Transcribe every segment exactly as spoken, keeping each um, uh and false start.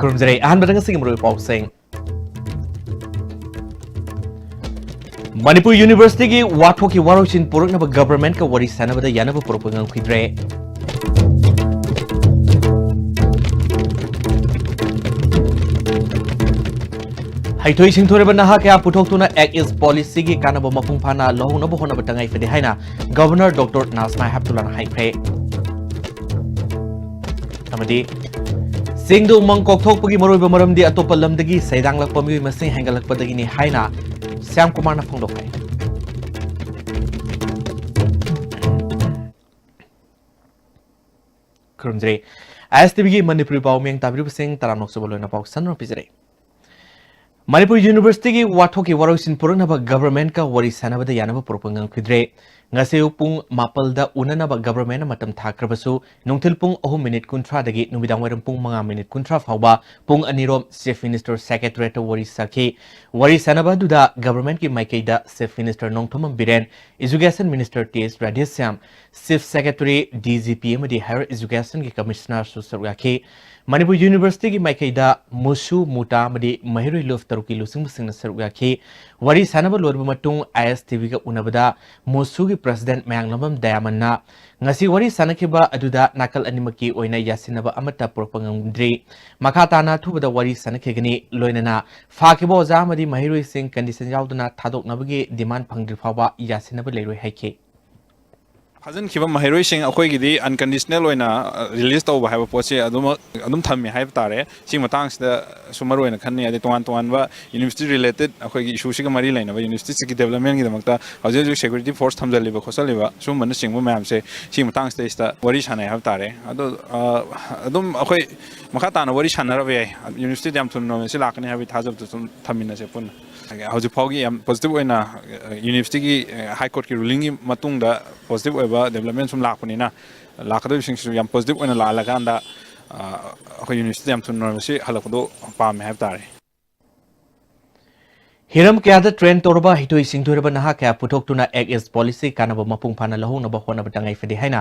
ꯈꯨꯔꯨꯝꯖꯔꯤ꯫ ꯑꯍꯥꯟꯕꯗ ꯉꯁꯤꯒꯤ ꯃꯔꯨꯑꯣꯏꯕ ꯄꯥꯎꯁꯤꯡ꯫ ꯃꯅꯤꯄꯨꯔ ꯌꯨꯅꯤꯚꯔꯁꯤꯇꯤꯒꯤ ꯋꯥꯊꯣꯛꯀꯤ ꯋꯥꯔꯣꯏꯁꯤꯟ ꯄꯨꯔꯛꯅꯕ ꯒꯚꯔꯟꯃꯦꯟꯠꯀ ꯋꯥꯔꯤ ꯁꯥꯟꯅꯕꯗ ꯌꯥꯅꯕ ꯄꯨꯔꯛꯄ ꯉꯝꯈꯤꯗ꯭ꯔꯦ꯫ ꯍꯩꯊꯣꯏ ꯁꯤꯡꯊꯣꯏꯔꯕ ꯅꯍꯥ ꯀꯌꯥ ꯄꯨꯊꯣꯛꯇꯨꯅ ꯑꯦꯛ ꯏꯁ ꯄꯣꯂꯤꯁꯤꯒꯤ ꯀꯥꯟꯅꯕ ꯃꯄꯨꯡ ꯐꯥꯅ ꯂꯧꯍꯧꯅꯕ ꯍꯣꯠꯅꯕ ꯇꯉꯥꯏ ꯐꯗꯦ ꯍꯥꯏꯅ ꯒꯚꯔꯅꯔ ꯗꯣꯛꯇꯔ ꯅꯥꯖꯃꯥ ꯍꯦꯞꯇꯨꯂꯥꯅ ꯍꯥꯏꯈ꯭ꯔꯦ꯫ ꯑꯃꯗꯤ ꯆꯤꯡꯗ ꯎꯃꯪ ꯀꯣꯛꯊꯣꯛꯄꯒꯤ ꯃꯔꯨꯑꯣꯏꯕ ꯃꯔꯝꯗꯤ ꯑꯇꯣꯞꯄ ꯂꯝꯗꯒꯤ ꯁꯩꯗꯥꯡꯂꯛꯄ ꯃꯤꯑꯣꯏ ꯃꯁꯤꯡ ꯍꯦꯟꯒꯠꯂꯛꯄꯗꯒꯤꯅꯤ ꯍꯥꯏꯅ ꯁ꯭ꯌꯥꯝ ꯀꯨꯃꯥꯔꯅ ꯐꯣꯡꯗꯣꯛꯈ꯭ꯔꯦ꯫ ꯈꯨꯔꯨꯝꯖꯔꯤ꯫ ꯑꯥꯏ ꯑꯦꯁ ꯇꯤ ꯚꯤꯒꯤ ꯃꯅꯤꯄꯨꯔꯤ ꯄꯥꯎ ꯃꯤꯌꯦꯡ ꯇꯥꯕꯤꯔꯤꯕꯁꯤꯡ ꯇꯔꯥꯝꯅ ꯑꯣꯛꯆꯕ ꯂꯣꯏꯅ ꯄꯥꯎ ꯁꯟꯗꯣꯛꯅ ꯄꯤꯖꯔꯤ꯫ ꯃꯅꯤꯄꯨꯔ ꯌꯨꯅꯤꯚꯔꯁꯤꯇꯤꯒꯤ ꯋꯥꯊꯣꯛꯀꯤ ꯋꯥꯔꯣꯏꯁꯤꯟ ꯄꯨꯔꯛꯅꯕ ꯒꯚꯔꯟꯃꯦꯟꯠꯀ ꯋꯥꯔꯤ ꯁꯥꯟꯅꯕꯗ ꯌꯥꯅꯕ ꯄꯨꯔꯛꯄ ꯉꯝꯈꯤꯗ꯭ꯔꯦ꯫ ꯉꯁꯤ ꯑꯌꯨꯛ ꯄꯨꯡ ꯃꯥꯄꯜꯗ ꯎꯅꯅꯕ ꯒꯚꯔꯟꯃꯦꯟꯠꯅ ꯃꯇꯝ ꯊꯥꯈ꯭ꯔꯕꯁꯨ, ꯅꯨꯡꯊꯤꯜ ꯄꯨꯡ ꯑꯍꯨꯝ ꯃꯤꯅꯤꯠ ꯀꯨꯟꯊ꯭ꯔꯥꯗꯒꯤ ꯅꯨꯃꯤꯗꯥꯡ ꯋꯥꯏꯔꯝ ꯄꯨꯡ ꯃꯉꯥ ꯃꯤꯅꯤꯠ ꯀꯨꯟꯊ꯭ꯔꯥ ꯐꯥꯎꯕ ꯄꯨꯡ ꯑꯅꯤꯔꯣꯝ ꯆꯤꯐ ꯃꯤꯅꯤꯁꯇꯔ ꯁꯦꯀ꯭ꯔꯦꯇꯔꯤꯌꯦꯠꯇ ꯋꯥꯔꯤ ꯁꯥꯈꯤ꯫ ꯋꯥꯔꯤ ꯁꯥꯟꯅꯕ ꯑꯗꯨꯗ ꯒꯚꯔꯟꯃꯦꯟꯠꯀꯤ ꯃꯥꯏꯀꯩꯗ chief minister Nongthombam Biren, education minister T S Radheshyam, chief secretary, D G P ꯑꯃꯗꯤ ꯍꯥꯌꯔ ꯏꯖꯨꯀꯦꯁꯟꯒꯤ ꯀꯃꯤꯁꯅꯔꯁꯨ ꯁꯔꯨꯛ ꯌꯥꯈꯤ꯫ ꯃꯅꯤꯄꯨꯔ ꯌꯨꯅꯤꯚꯔꯁꯤꯇꯤꯒꯤ ꯃꯥꯏꯀꯩꯗ ꯃꯨꯁꯨ, ꯃꯨꯇꯥ ꯑꯃꯗꯤ ꯃꯍꯩꯔꯣꯏ ꯂꯨꯞ ꯇꯔꯨꯛꯀꯤ ꯂꯨꯆꯤꯡꯕꯁꯤꯡꯅ ꯁꯔꯨꯛ ꯌꯥꯈꯤ꯫ ꯋꯥꯔꯤ ꯁꯥꯟꯅꯕ ꯂꯣꯏꯔꯕ ꯃꯇꯨꯡ ꯑꯥꯏ ꯑꯦꯁ ꯇꯤ ꯚꯤꯒ ꯎꯅꯕꯗ ꯃꯨꯁꯨꯒꯤ ꯄ꯭ꯔꯁꯤꯗꯦꯟꯠ ꯃꯌꯥꯡꯂꯝꯕꯝ ꯗꯌꯥꯃꯟꯅ ꯉꯁꯤ ꯋꯥꯔꯤ ꯁꯥꯟꯅꯈꯤꯕ ꯑꯗꯨꯗ ꯅꯥꯀꯜ ꯑꯅꯤꯃꯛꯀꯤ ꯑꯣꯏꯅ ꯌꯥꯁꯤꯟꯅꯕ ꯑꯃꯠꯇ ꯄꯨꯔꯛꯄ ꯉꯝꯗ꯭ꯔꯤ꯫ ꯃꯈꯥ ꯇꯥꯅ ꯑꯊꯨꯕꯗ ꯋꯥꯔꯤ ꯁꯥꯟꯅꯈꯤꯒꯅꯤ꯫ ꯂꯣꯏꯅꯅ ꯐꯥꯈꯤꯕ ꯑꯣꯖꯥ ꯑꯃꯗꯤ ꯃꯍꯩꯔꯣꯏꯁꯤꯡ ꯀꯟꯗꯤꯁꯟ ꯌꯥꯎꯗꯅ ꯊꯥꯗꯣꯛꯅꯕꯒꯤ ꯗꯤꯃꯥꯟ ꯐꯪꯗ꯭ꯔꯤ ꯐꯥꯎꯕ ꯌꯥꯁꯤꯟꯅꯕ ꯂꯩꯔꯣꯏ ꯍꯥꯏꯈꯤ꯫ ꯐꯥꯖꯤꯟꯈꯤꯕ ꯃꯍꯩꯔꯣꯏꯁꯤꯡ ꯑꯩꯈꯣꯏꯒꯤꯗꯤ ꯑꯟꯀꯟꯗꯤꯁꯅꯦꯜ ꯑꯣꯏꯅ, ꯑ, ꯔꯤꯂꯤꯁ ꯇꯧꯕ ꯍꯥꯏꯕ ꯄꯣꯠꯁꯤ ꯑꯗꯨꯃꯛ ꯑꯗꯨꯝ ꯊꯝꯃꯤ ꯍꯥꯏꯕ ꯇꯥꯔꯦ꯫ ꯁꯤ ꯃꯇꯥꯡꯁꯤꯗꯁꯨ ꯃꯔꯨ ꯑꯣꯏꯅ ꯈꯟꯅꯩ, ꯑꯗꯩ ꯇꯣꯉꯥꯟ ꯇꯣꯉꯥꯟꯕ ꯌꯨꯅꯤꯚꯔꯁꯤꯇꯤ ꯔꯤꯂꯦꯇꯦꯗ ꯑꯩꯈꯣꯏꯒꯤ ꯏꯁꯨꯁꯤꯒ ꯃꯔꯤ ꯂꯩꯅꯕ ꯌꯨꯅꯤꯚꯔꯁꯤꯇꯤꯁꯤꯒꯤ ꯗꯤꯕꯂꯞꯃꯦꯟꯒꯤꯗꯃꯛꯇ ꯍꯧꯖꯤꯛ ꯍꯧꯖꯤꯛ ꯁꯦꯀ꯭ꯌꯨꯔꯤꯇꯤ ꯐꯣꯔꯁ ꯊꯝꯖꯜꯂꯤꯕ ꯈꯣꯠꯆꯜꯂꯤꯕ ꯁꯨꯝꯕꯅꯆꯤꯡꯕ ꯃꯌꯥꯝꯁꯦ ꯁꯤ ꯃꯇꯥꯡꯁꯤꯗꯩꯁꯤꯗ ꯋꯥꯔꯤ ꯁꯥꯟꯅꯩ ꯍꯥꯏꯕ ꯇꯥꯔꯦ꯫ ꯑꯗꯣ, ꯑ, ꯑꯗꯨꯝ ꯑꯩꯈꯣꯏ ꯃꯈꯥ ꯇꯥꯅ ꯋꯥꯔꯤ ꯁꯥꯟꯅꯔꯕ ꯌꯥꯏ꯫ ꯌꯨꯅꯤꯚꯔꯁꯤꯇꯤꯗ ꯌꯥꯝ ꯊꯨꯅ ꯅꯣꯔꯃꯦꯜꯁꯤ ꯂꯥꯛꯀꯅꯤ ꯍꯥꯏꯕꯒꯤ ꯊꯥꯖꯕꯗꯨ ꯁꯨꯝ ꯊꯝꯃꯤꯟꯅꯁꯦ ꯄꯨꯟꯅ꯫ ꯍꯧꯖꯤꯛ ꯐꯥꯎꯒꯤ ꯌꯥꯝ ꯄꯣꯖꯤꯇꯤꯚ ꯑꯣꯏꯅ ꯌꯨꯅꯤꯚꯔꯁꯤꯇꯤꯒꯤ ꯍꯥꯏ ꯀꯣꯔꯠꯀꯤ ꯔꯨꯂꯤꯡꯒꯤ ꯃꯇꯨꯡꯗ ꯄꯣꯖꯤꯇꯤꯚ ꯑꯣꯏꯕ ꯗꯦꯕꯂꯞꯃꯦꯟ ꯁꯨꯝ ꯂꯥꯛꯄꯅꯤꯅ, ꯂꯥꯛꯀꯗꯧꯔꯤꯕꯁꯤꯡꯁꯤꯁꯨ ꯌꯥꯝ ꯄꯣꯖꯤꯇꯤꯚ ꯑꯣꯏꯅ ꯂꯥꯛꯍꯜꯂꯀꯥꯟꯗ ꯑꯩꯈꯣꯏ ꯌꯨꯅꯤꯚꯔꯁꯤꯇꯤ ꯌꯥꯝ ꯊꯨꯅ ꯃꯁꯤ ꯍꯜꯂꯛꯄꯗꯣ ꯄꯥꯝꯃꯦ ꯍꯥꯏꯕ ꯇꯥꯔꯦ꯫ ꯍꯤꯔꯝ ꯀꯌꯥꯗ ꯇ꯭ꯔꯦꯟ ꯇꯧꯔꯕ ꯍꯩꯊꯣꯏ ꯁꯤꯡꯊꯣꯏꯔꯕ ꯅꯍꯥ ꯀꯌꯥ ꯄꯨꯊꯣꯛꯇꯨꯅ ꯑꯦꯛ ꯏꯁ ꯄꯣꯂꯤꯁꯤ ꯀꯥꯟꯅꯕ ꯃꯄꯨꯡ ꯐꯥꯅ ꯂꯧꯍꯧꯅꯕ ꯍꯣꯠꯅꯕ ꯇꯉꯥꯏ ꯐꯗꯦ ꯍꯥꯏꯅ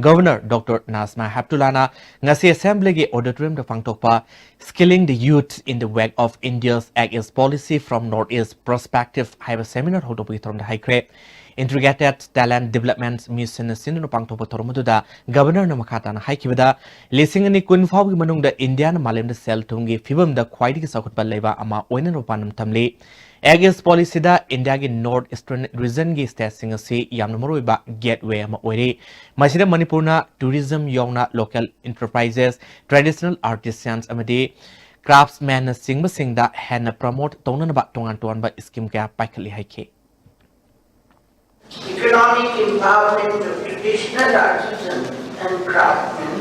ꯒꯚꯔꯅꯔ ꯗꯣꯛꯇꯔ ꯅꯥꯖꯃꯥ ꯍꯦꯞꯇꯨꯂꯥꯅ ꯉꯁꯤ ꯑꯦꯁꯦꯝꯕ꯭ꯂꯤꯒꯤ ꯑꯣꯗꯤꯇꯣꯔꯤꯌꯝꯗ ꯄꯥꯡꯊꯣꯛꯄ Skilling the Youth in the Wake of India's Act is Policy from North East Perspective ꯍꯥꯏꯕ ꯁꯦꯃꯤꯅꯥꯔ ꯍꯧꯗꯣꯛꯄꯒꯤ ꯊꯧꯔꯝꯗ ꯍꯥꯏꯈ꯭ꯔꯦ꯫ Integrated Talent Development Mission ꯅ ꯁꯤꯟꯗꯨꯅ ꯄꯥꯡꯊꯣꯛꯄ ꯊꯧꯔꯝ ꯑꯗꯨꯗ ꯒꯚꯔꯅꯔꯅ ꯃꯈꯥ ꯇꯥꯅ ꯍꯥꯏꯈꯤꯕꯗ, ꯂꯤꯁꯤꯡ ꯑꯅꯤ ꯀꯨꯟ ꯐꯥꯎꯒꯤ ꯃꯅꯨꯡꯗ ꯏꯟꯗꯤꯌꯥꯅ ꯃꯥꯂꯦꯝꯗ ꯁꯦꯜ ꯊꯨꯝꯒꯤ ꯐꯤꯕꯝꯗ ꯈ꯭ꯋꯥꯏꯗꯒꯤ ꯆꯥꯎꯈꯠꯄ ꯂꯩꯕꯥꯛ ꯑꯃ ꯑꯣꯏꯅꯅꯕ ꯄꯥꯟꯗꯝ ꯊꯝꯂꯤ꯫ ꯑꯦꯛ ꯏꯁ ꯄꯣꯂꯤꯁꯤꯗ ꯏꯟꯗꯤꯌꯥꯒꯤ ꯅꯣꯔꯠ ꯏꯁꯇꯔꯟ ꯔꯤꯖꯟꯒꯤ ꯁ꯭ꯇꯦꯠꯁꯤꯡ ꯑꯁꯤ ꯌꯥꯝꯅ ꯃꯔꯨꯑꯣꯏꯕ ꯒꯦꯠꯋꯦ ꯑꯃ ꯑꯣꯏꯔꯤ꯫ ꯃꯁꯤꯗ ꯃꯅꯤꯄꯨꯔꯅ ꯇꯨꯔꯤꯖꯝ ꯌꯥꯎꯅ ꯂꯣꯀꯦꯜ ꯏꯟꯇꯔꯄ꯭ꯔꯥꯏꯖꯦꯁ, ꯇ꯭ꯔꯦꯗꯤꯁꯅꯦꯜ ꯑꯥꯔꯇꯤꯁꯥꯟꯁ ꯑꯃꯗꯤ ꯀ꯭ꯔꯥꯐꯠꯁꯃꯦꯟꯅꯆꯤꯡꯕꯁꯤꯡꯗ ꯍꯦꯟꯅ ꯄ꯭ꯔꯃꯣꯠ ꯇꯧꯅꯅꯕ ꯇꯣꯉꯥꯟ ꯇꯣꯉꯥꯟꯕ ꯁ꯭ꯀꯤꯝ ꯀꯌꯥ ꯄꯥꯏꯈꯠꯂꯤ ꯍꯥꯏꯈꯤ꯫ Economic empowerment of traditional artisans and craftsmen,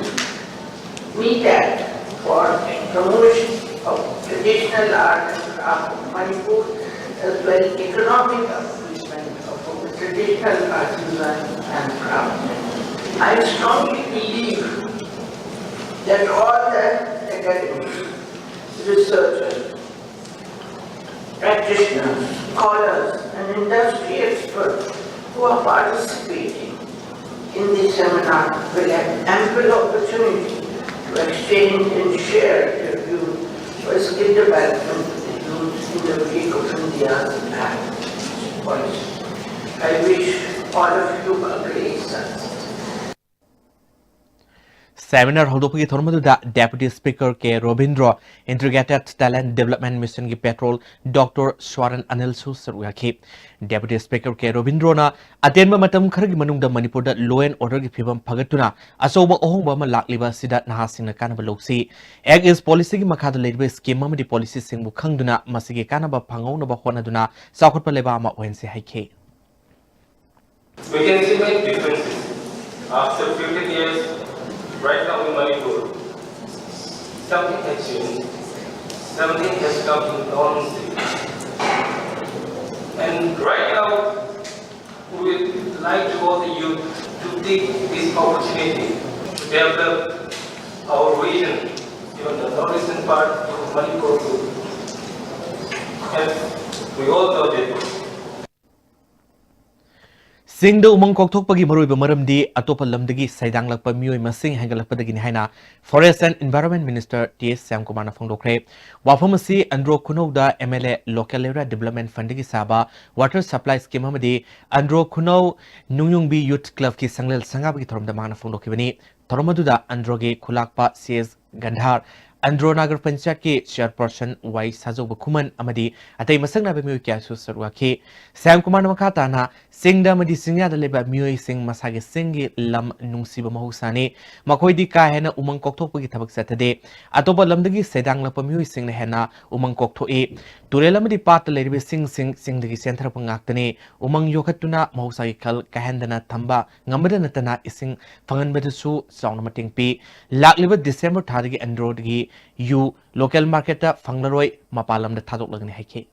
NETAT, for promotion of traditional art and craft of Manipur, as well economic upliftment of our traditional artisan and craftsmen. I strongly believe that all the academics, researchers, practitioners, scholars, and industry experts who are participating in this seminar will have ample opportunity to exchange and share their views for skill development with the youth in the wake of India's Act policy. I wish all of you a great success. Seminar ꯍꯧꯗꯣꯛꯄꯒꯤ ꯊꯧꯔꯝ ꯑꯗꯨꯗ deputy speaker K Robindro, integrated talent development ꯃꯤꯁꯟꯒꯤ patron doctor ꯁ꯭ꯋꯥꯔꯟ ꯑꯅꯤꯜꯁꯨ ꯁꯔꯨꯛ ꯌꯥꯈꯤ꯫ ꯗꯦꯄꯨꯇꯤ speaker ꯀꯦ ꯔꯣꯕꯤꯟꯗ꯭ꯔꯣꯅ ꯑꯇꯦꯟꯕ ꯃꯇꯝ ꯈꯔꯒꯤ ꯃꯅꯨꯡꯗ ꯃꯅꯤꯄꯨꯔꯗ law and orderꯒꯤ ꯐꯤꯕꯝ ꯐꯒꯠꯇꯨꯅ ꯑꯆꯧꯕ ꯑꯍꯣꯡꯕ ꯑꯃ ꯂꯥꯛꯂꯤꯕ ꯑꯁꯤꯗ ꯅꯍꯥꯁꯤꯡꯅ ꯀꯥꯟꯅꯕ ꯂꯧꯁꯤ꯫ ꯑꯦꯛ ꯏꯁ ꯄꯣꯂꯤꯁꯤꯒꯤ ꯃꯈꯥꯗ ꯂꯩꯔꯤꯕ ꯁ꯭ꯀꯤꯝ ꯑꯃꯗꯤ ꯄꯣꯂꯤꯁꯤꯁꯤꯡꯕꯨ ꯈꯪꯗꯨꯅ ꯃꯁꯤꯒꯤ ꯀꯥꯟꯅꯕ ꯐꯪꯍꯧꯅꯕ ꯍꯣꯠꯅꯗꯨꯅ ꯆꯥꯎꯈꯠꯄ ꯂꯩꯕꯥꯛ ꯑꯃ ꯑꯣꯏꯍꯟꯁꯤ ꯍꯥꯏꯈꯤ꯫ We can see many differences. After fifteen years, right now in Manipur, something has changed. Something has come in normalcy. And right now, we would like to call the youth to take this opportunity to develop our region, even the northeastern part of Manipur. As we all know that ꯆꯤꯡꯗ ꯎꯃꯪ ꯀꯣꯛꯊꯣꯛꯄꯒꯤ ꯃꯔꯨꯑꯣꯏꯕ ꯃꯔꯝꯗꯤ ꯑꯇꯣꯞꯄ ꯂꯝꯗꯒꯤ ꯁꯩꯗꯥꯡꯂꯛꯄ ꯃꯤꯑꯣꯏ ꯃꯁꯤꯡ ꯍꯦꯟꯒꯠꯂꯛꯄꯗꯒꯤꯅꯤ ꯍꯥꯏꯅ Forest and Environment Minister T S ꯁ꯭ꯌꯥꯝꯀꯨꯃꯥꯔꯅ ꯐꯣꯡꯗꯣꯛꯈ꯭ꯔꯦ꯫ ꯋꯥꯐꯝ ꯑꯁꯤ Andro ꯈꯨꯅꯧꯗ M L A Local Area Development Fundꯗꯒꯤ ꯁꯥꯕ Water Supply Scheme ꯑꯃꯗꯤ ꯑꯟꯗ꯭ꯔꯣ ꯈꯨꯅꯧ ꯅꯨꯡꯌꯨꯡꯕꯤ Youth Clubꯀꯤ ꯁꯪꯂꯦꯜ ꯁꯪꯒꯥꯕꯒꯤ ꯊꯧꯔꯝꯗ ꯃꯍꯥꯛꯅ ꯐꯣꯡꯗꯣꯛꯈꯤꯕꯅꯤ꯫ ꯊꯧꯔꯝ ꯑꯗꯨꯗ ꯑꯟꯗ꯭ꯔꯣꯒꯤ ꯈꯨꯂꯥꯛꯄ C S ꯒꯟꯙꯥꯔ, ꯑꯟꯗ꯭ꯔꯣ ꯅꯥꯒꯔ ꯄꯟꯆꯥꯌꯠꯀꯤ chairperson ꯋꯥꯏ ꯁꯥꯖꯧꯕ ꯈꯨꯃꯟ ꯑꯃꯗꯤ ꯑꯇꯩ ꯃꯁꯛ ꯅꯥꯏꯕ ꯃꯤꯑꯣꯏ ꯀꯌꯥꯁꯨ ꯁꯔꯨꯛ ꯌꯥꯈꯤ꯫ ꯁ꯭ꯌꯥꯝꯀꯨꯃꯥꯔꯅ ꯃꯈꯥ ꯇꯥꯅ ꯆꯤꯡꯗ ꯑꯃꯗꯤ ꯆꯤꯡꯌꯥꯗ ꯂꯩꯕ ꯃꯤꯑꯣꯏꯁꯤꯡ ꯃꯁꯥꯒꯤ ꯆꯤꯡꯒꯤ ꯂꯝ ꯅꯨꯡꯁꯤꯕ ꯃꯍꯧꯁꯥꯅꯤ꯫ ꯃꯈꯣꯏꯗꯤ ꯀꯥ ꯍꯦꯟꯅ ꯎꯃꯪ ꯀꯣꯛꯊꯣꯛꯄꯒꯤ ꯊꯕꯛ ꯆꯠꯊꯗꯦ꯫ ꯑꯇꯣꯞꯄ ꯂꯝꯗꯒꯤ ꯁꯩꯗꯥꯡꯂꯛꯄ ꯃꯤꯑꯣꯏꯁꯤꯡꯅ ꯍꯦꯟꯅ ꯎꯃꯪ ꯀꯣꯛꯊꯣꯛꯏ꯫ ꯇꯨꯔꯦꯜ ꯑꯃꯗꯤ ꯄꯥꯠꯇ ꯂꯩꯔꯤꯕ ꯏꯁꯤꯡꯁꯤꯡ ꯆꯤꯡꯗꯒꯤ ꯆꯦꯟꯊꯔꯛꯄ ꯉꯥꯛꯇꯅꯤ꯫ ꯎꯃꯪ ꯌꯣꯛꯈꯠꯇꯨꯅ ꯃꯍꯧꯁꯥꯒꯤ ꯈꯜ ꯀꯥꯏꯍꯟꯗꯅ ꯊꯝꯕ ꯉꯝꯕꯗ ꯅꯠꯇꯅ ꯏꯁꯤꯡ ꯐꯪꯍꯟꯕꯗꯁꯨ ꯆꯥꯎꯅ ꯃꯇꯦꯡ ꯄꯤ꯫ ꯂꯥꯛꯂꯤꯕ December ꯊꯥꯗꯒꯤ ꯑꯟꯗ꯭ꯔꯣꯗꯒꯤ ꯌꯨ local marketꯇ ꯐꯪꯂꯔꯣꯏ, ꯃꯄꯥꯟ ꯂꯝꯗ ꯊꯥꯗꯣꯛꯂꯒꯅꯤ ꯍꯥꯏꯈꯤ꯫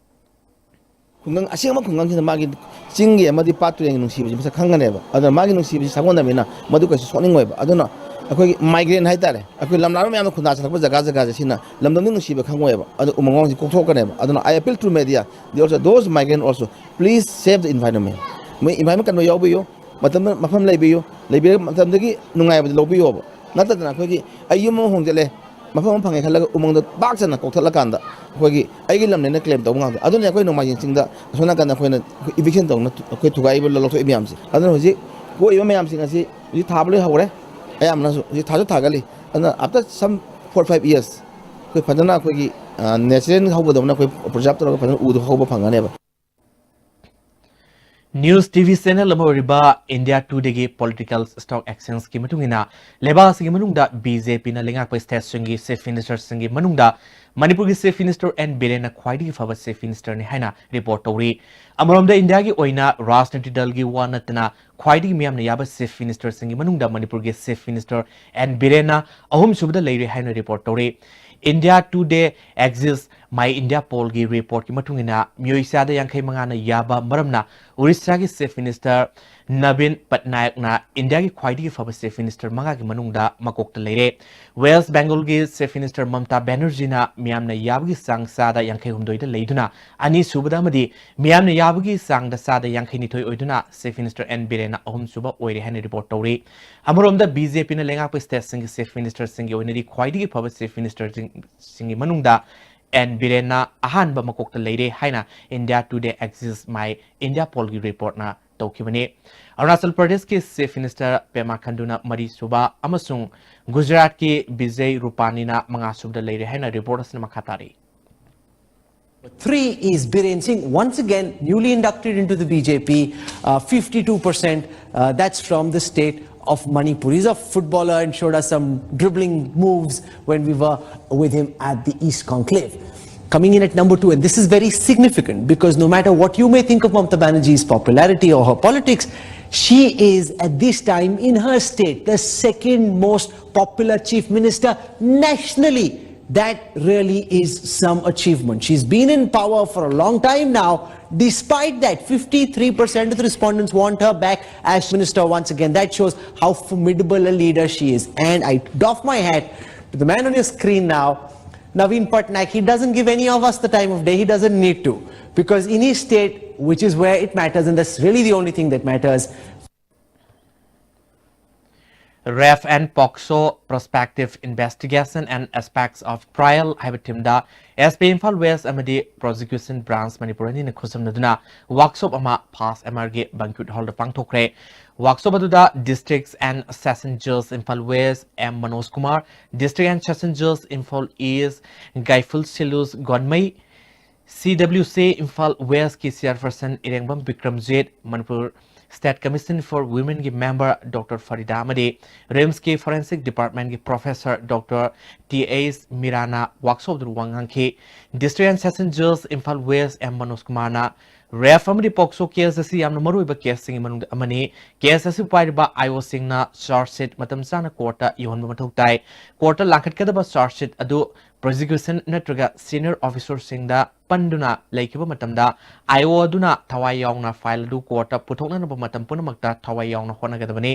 ꯈꯨꯡꯒꯪ ꯑꯁꯦꯡꯕ ꯈꯨꯡꯒꯪꯁꯤꯗ ꯃꯥꯒꯤ ꯆꯤꯡꯒꯤ ꯑꯃꯗꯤ ꯄꯥꯠ ꯇꯨꯔꯦꯟꯒꯤ ꯅꯨꯡꯁꯤꯕꯁꯤ ꯃꯁꯛ ꯈꯪꯒꯅꯦꯕ꯫ ꯑꯗꯨꯅ ꯃꯥꯒꯤ ꯅꯨꯡꯁꯤꯕꯁꯤ ꯁꯥꯒꯣꯟꯅꯕꯅꯤꯅ ꯃꯗꯨ ꯀꯩꯁꯨ ꯁꯣꯛꯅꯤꯡꯉꯣꯏꯕ꯫ ꯑꯗꯨꯅ ꯑꯩꯈꯣꯏꯒꯤ migrant ꯍꯥꯏꯇꯥꯔꯦ, ꯑꯩꯈꯣꯏ ꯂꯝ ꯂꯥꯞꯄ ꯃꯌꯥꯝꯅ ꯈꯨꯟꯗꯥ ꯆꯠꯂꯛꯄ ꯖꯒꯥ ꯖꯒꯥꯁꯦ ꯁꯤꯅ ꯂꯝꯗꯝꯒꯤ ꯅꯨꯡꯁꯤꯕ ꯈꯪꯉꯣꯏꯕ꯫ ꯑꯗꯨ ꯎꯃꯪ ꯋꯥꯃꯪꯁꯤ ꯀꯣꯛꯊꯣꯛꯀꯅꯦꯕ꯫ ꯑꯗꯨꯅ I appeal to media, they also, those migrant also, please save the environment. ꯃꯣꯏ environment ꯀꯟꯕ ꯌꯥꯎꯕꯤꯌꯨ, ꯃꯇꯝꯗ ꯃꯐꯝ ꯂꯩꯕꯤꯌꯨ, ꯂꯩꯕꯤꯔꯒ ꯃꯇꯝꯗꯒꯤ ꯅꯨꯡꯉꯥꯏꯕꯗꯨ ꯂꯧꯕꯤꯌꯣꯕ꯫ ꯅꯠꯇꯗꯅ ꯑꯩꯈꯣꯏꯒꯤ ꯑꯩ ꯌꯨꯝ ꯑꯃ ꯍꯣꯡꯖꯜꯂꯦ, ꯃꯐꯝ ꯑꯃ ꯐꯪꯉꯦ ꯈꯜꯂꯒ ꯎꯃꯪꯗꯣ ꯄꯥꯛ ꯆꯟꯅ ꯀꯣꯛꯊꯠꯂꯀꯥꯟꯗ ꯑꯩꯈꯣꯏꯒꯤ ꯑꯩꯒꯤ ꯂꯝꯅꯦꯅ claim ꯇꯧꯕ ꯉꯥꯛꯇ꯫ ꯑꯗꯨꯅ ꯑꯩꯈꯣꯏ ꯅꯣꯡꯃꯥꯏꯖꯤꯡ ꯆꯤꯡꯗ ꯑꯁꯣꯝ ꯅꯥꯀꯟꯗ ꯑꯩꯈꯣꯏꯅ eviction ꯇꯧꯅ ꯑꯩꯈꯣꯏ ꯊꯨꯒꯥꯏꯕ ꯂꯧꯊꯣꯛꯏ ꯃꯌꯥꯝꯁꯦ꯫ ꯑꯗꯨꯅ ꯍꯧꯖꯤꯛ ꯀꯣꯛꯏꯕ ꯃꯌꯥꯝꯁꯤꯡ ꯑꯁꯤ ꯍꯧꯖꯤꯛ ꯊꯥꯕ ꯂꯣꯏ ꯍꯧꯔꯦ꯫ ꯑꯌꯥꯝꯕꯅꯁꯨ ꯍꯧꯖꯤꯛ ꯊꯥꯁꯨ ꯊꯥꯒꯠꯂꯤ꯫ ꯑꯗꯨꯅ after some four five years ꯑꯩꯈꯣꯏ ꯐꯖꯅ ꯑꯩꯈꯣꯏꯒꯤ natural ꯍꯧꯕꯗꯧꯅ ꯑꯩꯈꯣꯏ preserve ꯇꯧꯔꯒ ꯐꯖꯅ ꯎꯗꯣ ꯍꯧꯕ ꯐꯪꯒꯅꯦꯕ꯫ News T V channel ꯑꯃ ꯑꯣꯏꯔꯤꯕ India Todayꯒꯤ political stock exchangeꯀꯤ ꯃꯇꯨꯡ ꯏꯟꯅ, ꯂꯩꯕꯥꯛ ꯑꯁꯤꯒꯤ ꯃꯅꯨꯡꯗ BJPꯅ ꯂꯩꯉꯥꯛꯄ stateꯁꯤꯡꯒꯤ chief ministerꯁꯤꯡꯒꯤ ꯃꯅꯨꯡꯗ ꯃꯅꯤꯄꯨꯔꯒꯤ chief minister N ꯕꯤꯔꯦꯟꯅ ꯈ꯭ꯋꯥꯏꯗꯒꯤ ꯐꯕ chief ministerꯅꯤ ꯍꯥꯏꯅ report ꯇꯧꯔꯤ꯫ ꯑꯃꯔꯣꯝꯗ ꯏꯟꯗꯤꯌꯥꯒꯤ ꯑꯣꯏꯅ ꯔꯥꯖꯅꯤꯇꯤ ꯗꯜꯒꯤ ꯋꯥ ꯅꯠꯇꯅ ꯈ꯭ꯋꯥꯏꯗꯒꯤ ꯃꯤꯌꯥꯝꯅ ꯌꯥꯕ chief ministerꯁꯤꯡꯒꯤ ꯃꯅꯨꯡꯗ ꯃꯅꯤꯄꯨꯔꯒꯤ chief minister N ꯕꯤꯔꯦꯟꯅ ꯑꯍꯨꯝꯁꯨꯕꯗ ꯂꯩꯔꯦ ꯍꯥꯏꯅ report ꯇꯧꯔꯤ꯫ India Today, Axis, My India Pollꯒꯤ reportꯀꯤ ꯃꯇꯨꯡ ꯏꯟꯅ, ꯃꯤꯑꯣꯏ ꯆꯥꯗ ꯌꯥꯡꯈꯩ ꯃꯉꯥꯅ ꯌꯥꯕ ꯃꯔꯝꯅ ꯑꯣꯔꯤꯁꯥꯒꯤ Chief Minister ꯅꯕꯤꯟ ꯄꯠꯅꯥꯌꯛꯅ ꯏꯟꯗꯤꯌꯥꯒꯤ ꯈ꯭ꯋꯥꯏꯗꯒꯤ ꯐꯕ Chief Minister ꯃꯉꯥꯒꯤ ꯃꯅꯨꯡꯗ ꯃꯀꯣꯛꯇ ꯂꯩꯔꯦ꯫ West Bengalꯒꯤ Chief Minister ꯃꯝꯇꯥ ꯕꯦꯅꯔꯖꯤꯅ ꯃꯤꯌꯥꯝꯅ ꯌꯥꯕꯒꯤ ꯆꯥꯡ ꯆꯥꯗ ꯌꯥꯡꯈꯩ ꯍꯨꯝꯗꯣꯏꯗ ꯂꯩꯗꯨꯅ, ꯑꯅꯤꯁꯨꯕꯗ ꯑꯃꯗꯤ ꯃꯤꯌꯥꯝꯅ ꯌꯥꯕꯒꯤ ꯆꯥꯡꯗ ꯆꯥꯗ ꯌꯥꯡꯈꯩ ꯅꯤꯊꯣꯏ ꯑꯣꯏꯗꯨꯅ Chief Minister ꯑꯦꯟ ꯕꯤꯔꯦꯟꯅ ꯑꯍꯨꯝꯁꯨꯕ ꯑꯣꯏꯔꯦ ꯍꯥꯏꯅ report ꯇꯧꯔꯤ꯫ ꯑꯃꯔꯣꯝꯗ, BJPꯅ ꯂꯩꯉꯥꯛꯄ stateꯁꯤꯡꯒꯤ Chief Ministerꯁꯤꯡꯒꯤ ꯑꯣꯏꯅꯗꯤ ꯈ꯭ꯋꯥꯏꯗꯒꯤ ꯐꯕ Chief Ministerꯁꯤꯡꯒꯤ ꯃꯅꯨꯡꯗ ꯑꯦꯟ ꯕꯤꯔꯦꯟꯅ ꯑꯍꯥꯟꯕ ꯃꯀꯣꯛꯇ ꯂꯩꯔꯦ ꯍꯥꯏꯅ India Today Axis My India Pollꯒꯤ reportꯅ ꯇꯧꯈꯤꯕꯅꯤ꯫ ꯑꯔꯨꯅꯥꯆꯜ ꯄ꯭ꯔꯗꯦꯁꯀꯤ Chief Minister ꯄꯦꯃꯥ ꯈꯟꯗꯨꯅ ꯃꯔꯤꯁꯨꯕ ꯑꯃꯁꯨꯡ ꯒꯨꯖꯔꯥꯠꯀꯤ ꯕꯤꯖꯩ ꯔꯨꯄꯥꯅꯤꯅ ꯃꯉꯥꯁꯨꯕꯗ ꯂꯩꯔꯦ ꯍꯥꯏꯅ report ꯑꯁꯤꯅ ꯃꯈꯥ ꯇꯥꯔꯤ꯫ Three is Biren Singh, once again newly inducted into the BJP, uh, fifty-two percent. Uh, that's from the state of Manipur. He's a footballer and showed us some dribbling moves when we were with him at the East Conclave. Coming in at number two, and this is very significant because no matter what you may think of Mamata Banerjee's popularity or her politics, she is at this time in her state the second most popular chief minister nationally. That really is some achievement. She's been in power for a long time now. Despite that, fifty-three percent of the respondents want her back as minister once again. That shows how formidable a leader she is. And I doff my hat to the man on your screen now, Naveen Patnaik. He doesn't give any of us the time of day. He doesn't need to. Because in his state, which is where it matters, and that's really the only thing that matters, Rape and POCSO Prospective Investigation and Aspects of Trial ꯍꯥꯏꯕ themeꯗ SP Imphal West ꯑꯃꯗꯤ Prosecution Branch Manipur ꯑꯅꯤꯅ ꯈꯨꯠꯁꯝꯅꯗꯨꯅ workshop ꯑꯃ FAST-MRꯒꯤ banquet hallꯗ ꯄꯥꯡꯊꯣꯛꯈ꯭ꯔꯦ꯫ Workshop ꯑꯗꯨꯗ District and Session Judge Imphal West M Manoj Kumar, District and Session Judge Imphal East Gaiful Silus Gonmei, CWC Imphal Westꯀꯤ chairperson ꯏꯔꯦꯡꯕꯝ Bikramjit, Manipur State Commission for Womenꯒꯤ member Doctor Farida ꯑꯃꯗꯤ RIMSꯀꯤ Forensic Departmentꯀꯤ professor Doctor T H Mirana workshopꯇ ꯋꯥ ꯉꯥꯡꯈꯤ꯫ District and Session Judge Imphal West M Manoj Kumarꯅ rape ꯑꯃꯗꯤ POCSO case ꯑꯁꯤ ꯌꯥꯝꯅ ꯃꯔꯨꯑꯣꯏꯕ caseꯁꯤꯡꯒꯤ ꯃꯅꯨꯡꯗ ꯑꯃꯅꯤ꯫ Case ꯑꯁꯤ ꯄꯥꯏꯔꯤꯕ IOꯁꯤꯡꯅ charge sheet ꯃꯇꯝ ꯆꯥꯅ courtꯇ ꯌꯧꯍꯟꯕ ꯃꯊꯧ ꯇꯥꯏ꯫ Courtꯇ ꯂꯥꯡꯈꯠꯀꯗꯕ charge sheet ꯑꯗꯨ ꯄ꯭ꯔꯣꯁꯤꯀ꯭ꯌꯨꯁꯟ ꯅꯠꯇ꯭ꯔꯒ ꯁꯤꯅꯤꯌꯔ ꯑꯣꯐꯤꯁꯔꯁꯤꯡꯗ ꯄꯟꯗꯨꯅ ꯂꯩꯈꯤꯕ ꯃꯇꯝꯗ, ꯑꯥꯏ ꯑꯣ ꯑꯗꯨꯅ ꯊꯋꯥꯏ ꯌꯥꯎꯅ ꯐꯥꯏꯜ ꯑꯗꯨ ꯀꯣꯔꯠꯇ ꯄꯨꯊꯣꯛꯅꯅꯕ ꯃꯇꯝ ꯄꯨꯝꯅꯃꯛꯇ ꯊꯋꯥꯏ ꯌꯥꯎꯅ ꯍꯣꯠꯅꯒꯗꯕꯅꯤ꯫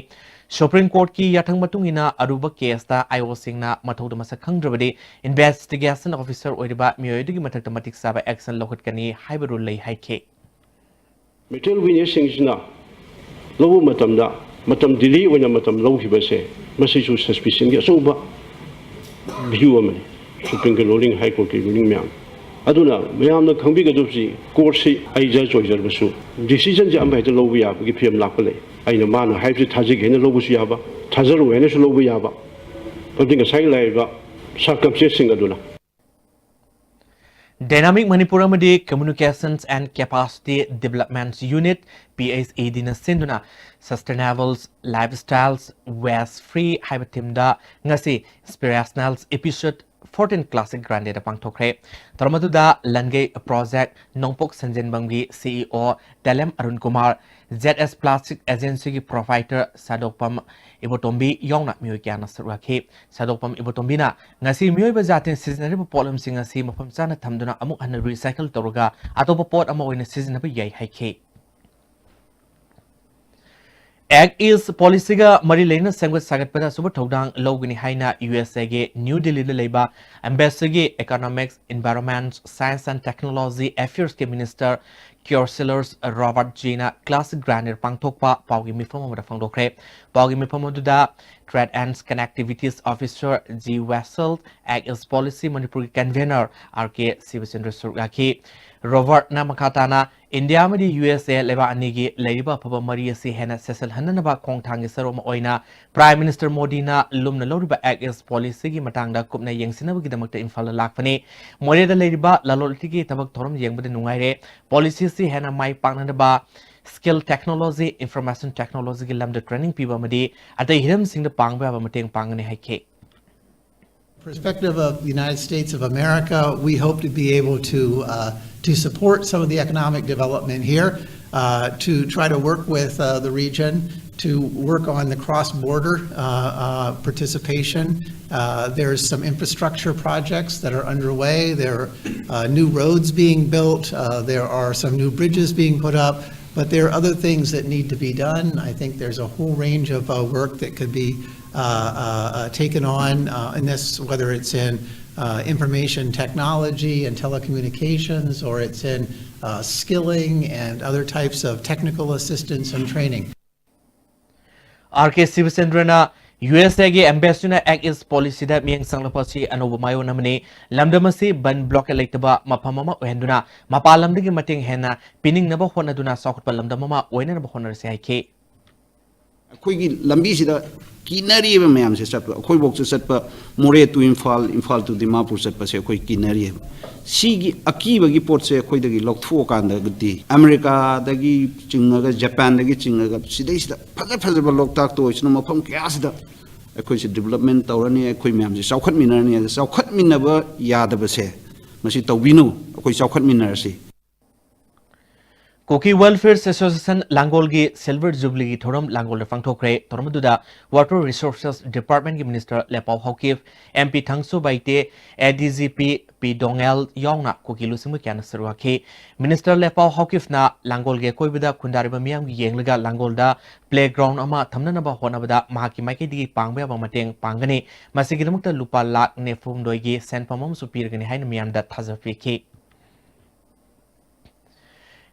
ꯁꯨꯄ꯭ꯔꯤꯝ ꯀꯣꯔꯠꯀꯤ ꯌꯥꯊꯪ ꯃꯇꯨꯡ ꯏꯟꯅ ꯑꯔꯨꯕ ꯀꯦꯁꯇ ꯑꯥꯏ ꯑꯣ ꯁꯤꯡꯅ ꯃꯊꯧꯗ ꯃꯁꯛ ꯈꯪꯗ꯭ꯔꯕꯗꯤ ꯏꯟꯚꯦꯁꯇꯤꯒꯦꯁꯟ ꯑꯣꯐꯤꯁꯔ ꯑꯣꯏꯔꯤꯕ ꯃꯤꯑꯣꯏ ꯑꯗꯨꯒꯤ ꯃꯊꯛꯇ ꯃꯇꯤꯛ ꯆꯥꯕ ꯑꯦꯛꯁꯟ ꯂꯧꯈꯠꯀꯅꯤ ꯍꯥꯏꯕ ꯔꯨꯜ ꯂꯩ ꯍꯥꯏꯈꯤ꯫ ꯃꯦꯇꯔꯤꯌꯦꯜ ꯋꯤꯠꯅꯦꯁꯁꯤꯡꯁꯤꯅ ꯂꯧꯕ ꯃꯇꯝꯗ ꯃꯇꯝ ꯗꯤꯂꯦ ꯑꯣꯏꯅ ꯃꯇꯝ ꯂꯧꯈꯤꯕꯁꯦ, ꯃꯁꯤꯁꯨ ꯁꯁꯄꯤꯁꯟꯒꯤ ꯑꯆꯧꯕ ꯚ꯭ꯌꯨ ꯑꯃꯅꯤ ꯁꯨꯄ꯭ꯔꯤꯝ ꯀꯣꯔꯠꯀꯤ ꯔꯨꯂꯤꯡ, ꯍꯥꯏ ꯀꯣꯔꯠꯀꯤ ꯔꯨꯂꯤꯡ ꯃꯌꯥꯝ꯫ ꯑꯗꯨꯅ ꯃꯌꯥꯝꯅ ꯈꯪꯕꯤꯒꯗꯕꯁꯤ, ꯀꯣꯔꯠꯁꯤ ꯑꯩ ꯖꯖ ꯑꯣꯏꯖꯔꯕꯁꯨ ꯗꯤꯁꯤꯖꯟꯁꯦ ꯑꯃ ꯍꯦꯛꯇ ꯂꯧꯕ ꯌꯥꯕꯒꯤ ꯐꯤꯕꯝ ꯂꯥꯛꯄ ꯂꯩ꯫ ꯑꯩꯅ ꯃꯥꯅ ꯍꯥꯏꯕꯁꯤ ꯊꯥꯖꯒꯦ ꯍꯥꯏꯅ ꯂꯧꯕꯁꯨ ꯌꯥꯕ, ꯊꯥꯖꯔꯣꯏ ꯍꯥꯏꯅꯁꯨ ꯂꯧꯕ ꯌꯥꯕ꯫ ꯑꯗꯨꯗꯤ ꯉꯁꯥꯏ ꯂꯩꯔꯤꯕ ꯁꯔꯀꯝꯁꯇꯦꯟꯁꯁꯤꯡ ꯑꯗꯨꯅ Dynamic Manipur ꯑꯃꯗꯤ Communications and Capacity Development Unit, P H E D ꯅ ꯁꯤꯟꯗꯨꯅ Sustainable Lifestyles Waste Free ꯍꯥꯏꯕ ꯊꯤꯝꯗ ꯉꯁꯤ Inspirational Episode fourteen Classic Grande ꯗ ꯄꯥꯡꯊꯣꯛꯈ꯭ꯔꯦ꯫ ꯊꯧꯔꯝ ꯑꯗꯨꯗ ꯂꯟꯒꯩ ꯄ꯭ꯔꯣꯖꯦꯛ ꯅꯣꯡꯄꯣꯛ ꯁꯟꯖꯦꯟꯕꯝꯒꯤ ꯁꯤ ꯏ ꯑꯣ ꯇꯦꯂꯦꯝ ꯑꯔꯨꯟ ꯀꯨꯃꯥꯔ, ꯖꯦꯠ ꯑꯦꯁ ꯄ꯭ꯂꯥꯁꯇꯤꯛ ꯑꯦꯖꯦꯟꯁꯤꯒꯤ ꯄ꯭ꯔꯣꯄ꯭ꯔꯥꯏꯇꯔ ꯁꯥꯗꯣꯛꯄꯝ ꯏꯕꯣꯇꯣꯝꯕꯤ ꯌꯥꯎꯅ ꯃꯤꯑꯣꯏ ꯀꯌꯥꯅ ꯁꯔꯨꯛ ꯌꯥꯈꯤ꯫ ꯁꯥꯗꯣꯛꯄꯝ ꯏꯕꯣꯇꯣꯝꯕꯤꯅ ꯉꯁꯤ ꯃꯤꯑꯣꯏꯕ ꯖꯥꯇꯤꯅ ꯁꯤꯖꯤꯟꯅꯔꯤꯕ ꯄꯣꯠꯂꯝꯁꯤꯡ ꯑꯁꯤ ꯃꯐꯝ ꯆꯥꯅ ꯊꯝꯗꯨꯅ ꯑꯃꯨꯛ ꯍꯟꯅ ꯔꯤꯁꯥꯏꯀꯜ ꯇꯧꯔꯒ ꯑꯇꯣꯞꯄ ꯄꯣꯠ ꯑꯃ ꯑꯣꯏꯅ ꯁꯤꯖꯤꯟꯅꯕ ꯌꯥꯏ ꯍꯥꯏꯈꯤ꯫ Act East ꯄꯣꯂꯤꯁꯤꯒ ꯃꯔꯤ ꯂꯩꯅꯅ ꯁꯦꯝꯒꯠ ꯁꯥꯒꯠꯄꯗ ꯑꯆꯧꯕ ꯊꯧꯗꯥꯡ ꯂꯧꯒꯅꯤ ꯍꯥꯏꯅ ꯌꯨ ꯑꯦꯁ ꯑꯦꯒꯤ ꯅ꯭ꯌꯨ ꯗꯤꯜꯂꯤꯗ ꯂꯩꯕ ꯑꯦꯝꯕꯦꯁꯤꯒꯤ Economics, Environment, Science and Technology Affairs ꯀꯤ ꯃꯤꯅꯤꯁꯇꯔ ꯀ꯭ꯌꯣꯔꯁꯤꯂꯔꯁ ꯔꯣꯕꯥꯔꯠ ꯖꯤꯅ ꯀ꯭ꯂꯥꯁꯤꯛ ꯒ꯭ꯔꯥꯟꯗ ꯄꯥꯡꯊꯣꯛꯄ ꯄꯥꯎꯒꯤ ꯃꯤꯐꯝ ꯑꯃꯗ ꯐꯣꯡꯗꯣꯛꯈ꯭ꯔꯦ꯫ ꯄꯥꯎꯒꯤ ꯃꯤꯐꯝ ꯑꯗꯨꯗ Trade and Connectivities Officer G ꯋꯦꯁꯜ, Act East ꯄꯣꯂꯤꯁꯤ ꯃꯅꯤꯄꯨꯔꯒꯤ ꯀꯟꯚꯦꯅꯔ ꯑꯥꯔ ꯀꯦ ꯁꯤꯕꯆꯟꯗ꯭ꯔ ꯁꯔꯨꯛ ꯌꯥꯈꯤ꯫ ꯔꯣꯕꯥꯔꯠꯅ ꯃꯈꯥ ꯇꯥꯅ ꯏꯟꯗꯤꯌꯥ ꯑꯃꯗꯤ ꯌꯨ ꯑꯦꯁ ꯑꯦ ꯂꯩꯕꯥꯛ ꯑꯅꯤꯒꯤ ꯂꯩꯔꯤꯕ ꯑꯐꯕ ꯃꯔꯤ ꯑꯁꯤ ꯍꯦꯟꯅ ꯆꯦꯠꯁꯤꯜꯍꯟꯅꯅꯕ ꯈꯣꯡꯊꯥꯡꯒꯤ ꯁꯔꯨꯛ ꯑꯃ ꯑꯣꯏꯅ ꯄ꯭ꯔꯥꯏꯝ ꯃꯤꯅꯤꯁꯇꯔ ꯃꯣꯗꯤꯅ ꯂꯨꯝꯅ ꯂꯧꯔꯤꯕ Act East ꯄꯣꯂꯤꯁꯤꯒꯤ ꯃꯇꯥꯡꯗ ꯀꯨꯞꯅ ꯌꯦꯡꯁꯤꯟꯅꯕꯒꯤꯗꯃꯛꯇ ꯏꯝꯐꯥꯜꯗ ꯂꯥꯛꯄꯅꯤ꯫ ꯃꯣꯔꯦꯗ ꯂꯩꯔꯤꯕ ꯂꯂꯣꯟ ꯏꯇꯤꯛꯀꯤ ꯊꯕꯛ ꯊꯧꯔꯝ ꯌꯦꯡꯕꯗ ꯅꯨꯡꯉꯥꯏꯔꯦ꯫ ꯄꯣꯂꯤꯁꯤ ꯑꯁꯤ ꯍꯦꯟꯅ ꯃꯥꯏ ꯄꯥꯛꯅꯅꯕ ꯁ꯭ꯀꯤꯜ ꯇꯦꯛꯅꯣꯂꯣꯖꯤ, ꯏꯟꯐꯣꯔꯃꯦꯁꯟ ꯇꯦꯛꯅꯣꯂꯣꯖꯤꯒꯤ ꯂꯝꯗ ꯇ꯭ꯔꯦꯅꯤꯡ ꯄꯤꯕ ꯑꯃꯗꯤ ꯑꯇꯩ ꯍꯤꯔꯝꯁꯤꯡꯗ ꯄꯥꯡꯕ ꯌꯥꯕ ꯃꯇꯦꯡ ꯄꯥꯡꯒꯅꯤ ꯍꯥꯏꯈꯤ꯫ Perspective of the United States of America, we hope to be able to, uh, to support some of the economic development here. uh, to try to work with uh, the region to work on the cross-border uh, uh, participation. Uh, there's some infrastructure projects that are underway. There are uh, new roads being built. Uh, there are some new bridges being put up. But there are other things that need to be done. I think there's a whole range of uh, work that could be uh, uh, uh, taken on uh, in this, whether it's in uh, information technology and telecommunications, or it's in uh, skilling and other types of technical assistance and training. R K ꯁꯤꯕꯆꯟꯗ꯭ꯔꯅ U S ꯑꯦꯒꯤ ꯑꯦꯝꯕꯦꯁꯤꯅ ꯑꯦꯛ ꯏꯁ ꯄꯣꯂꯤꯁꯤꯗ ꯃꯤꯠꯌꯦꯡ ꯆꯪꯂꯛꯄ ꯑꯁꯤ ꯑꯅꯧꯕ ꯃꯥꯏꯑꯣꯟ ꯑꯃꯅꯤ꯫ ꯂꯝꯗꯝ ꯑꯁꯤ ꯕꯟ ꯕ꯭ꯂꯣꯀꯦꯠ ꯂꯩꯇꯕ ꯃꯐꯝ ꯑꯃ ꯑꯣꯏꯍꯟꯗꯨꯅ ꯃꯄꯥꯟ ꯂꯝꯗꯒꯤ ꯃꯇꯦꯡ ꯍꯦꯟꯅ ꯄꯤꯅꯤꯡꯅꯕ ꯍꯣꯠꯅꯗꯨꯅ ꯆꯥꯎꯈꯠꯄ ꯂꯝꯗꯝ ꯑꯃ ꯑꯣꯏꯅꯅꯕ ꯍꯣꯠꯅꯔꯁꯤ ꯍꯥꯏꯈꯤ꯫ ꯑꯩꯈꯣꯏꯒꯤ ꯂꯝꯕꯤꯁꯤꯗ ꯀꯤꯅꯔꯤꯕ ꯃꯌꯥꯝꯁꯦ ꯆꯠꯄ, ꯑꯩꯈꯣꯏꯐꯧꯁꯨ ꯆꯠꯄ, ꯃꯣꯔꯦ to ꯏꯝꯐꯥꯜ, ꯏꯝꯐꯥꯜ to ꯗꯤꯃꯥꯄꯨꯔ ꯆꯠꯄꯁꯦ ꯑꯩꯈꯣꯏ ꯀꯤꯅꯔꯤꯑꯕ꯫ ꯁꯤꯒꯤ ꯑꯀꯤꯕꯒꯤ ꯄꯣꯠꯁꯦ ꯑꯩꯈꯣꯏꯗꯒꯤ ꯂꯧꯊꯣꯛꯑꯀꯥꯟꯗꯒꯗꯤ ꯑꯃꯦꯔꯤꯀꯥꯗꯒꯤ ꯆꯤꯡꯉꯒ, ꯖꯄꯥꯟꯗꯒꯤ ꯆꯤꯡꯉꯒ, ꯁꯤꯗꯩꯁꯤꯗ ꯐꯖ ꯐꯖꯕ ꯂꯣꯛꯇꯥꯛꯇ ꯑꯣꯏꯁꯅꯨ, ꯃꯐꯝ ꯀꯌꯥꯁꯤꯗ ꯑꯩꯈꯣꯏꯁꯦ ꯗꯤꯕꯂꯞꯃꯦꯟ ꯇꯧꯔꯅꯤ, ꯑꯩꯈꯣꯏ ꯃꯌꯥꯝꯁꯦ ꯆꯥꯎꯈꯠꯃꯤꯟꯅꯔꯅꯤ꯫ ꯑꯗ ꯆꯥꯎꯈꯠꯃꯤꯟꯅꯕ ꯌꯥꯗꯕꯁꯦ ꯃꯁꯤ ꯇꯧꯕꯤꯅꯨ, ꯑꯩꯈꯣꯏ ꯆꯥꯎꯈꯠꯃꯤꯟꯅꯔꯁꯤ꯫ ꯀꯨꯀꯤ ꯋꯦꯜꯐꯤꯌꯔ ꯑꯦꯁꯣꯁꯤꯌꯦꯁꯟ ꯂꯥꯡꯒꯣꯜꯒꯤ ꯁꯤꯜꯚꯔ ꯖꯨꯕꯤꯂꯤꯒꯤ ꯊꯧꯔꯝ ꯂꯥꯡꯒꯣꯜꯗ ꯄꯥꯡꯊꯣꯛꯈ꯭ꯔꯦ꯫ ꯊꯧꯔꯝ ꯑꯗꯨꯗ ꯋꯥꯇꯔ ꯔꯤꯁꯣꯔꯁꯦꯁ ꯗꯤꯄꯥꯔꯠꯃꯦꯟꯒꯤ minister ꯂꯦꯄꯥꯎ Haokip, M P ꯊꯪꯁꯨ Baite, ꯑꯦ ꯗꯤ ꯖꯤ ꯄꯤ ꯄꯤ ꯗꯣꯉꯦꯜ ꯌꯥꯎꯅ ꯀꯨꯀꯤ ꯂꯨꯆꯤꯡꯕ ꯀꯌꯥꯅ ꯁꯔꯨꯛ ꯌꯥꯈꯤ꯫ ꯃꯤꯅꯤꯁꯇꯔ ꯂꯦꯄꯥꯎ ꯍꯥꯎꯀꯤꯞꯅ ꯂꯥꯡꯒꯣꯜꯒꯤ ꯑꯀꯣꯏꯕꯗ ꯈꯨꯟꯗꯥꯔꯤꯕ ꯃꯤꯌꯥꯝꯒꯤ ꯌꯦꯡꯂꯒ ꯂꯥꯡꯒꯣꯜꯗ ꯄ꯭ꯂꯦꯒ꯭ꯔꯥꯎꯟ ꯑꯃ ꯊꯝꯅꯅꯕ ꯍꯣꯠꯅꯕꯗ ꯃꯍꯥꯛꯀꯤ ꯃꯥꯏꯀꯩꯗꯒꯤ ꯄꯥꯡꯕ ꯌꯥꯕ ꯃꯇꯦꯡ ꯄꯥꯡꯒꯅꯤ꯫ ꯃꯁꯤꯒꯤꯗꯃꯛꯇ ꯂꯨꯄꯥ ꯂꯥꯈ ꯅꯤꯐꯨꯍꯨꯝꯗꯣꯏꯒꯤ ꯁꯦꯟꯐꯝ ꯑꯃꯁꯨ ꯄꯤꯔꯒꯅꯤ ꯍꯥꯏꯅ ꯃꯤꯌꯥꯝꯗ ꯊꯥꯖꯕ ꯄꯤꯈꯤ꯫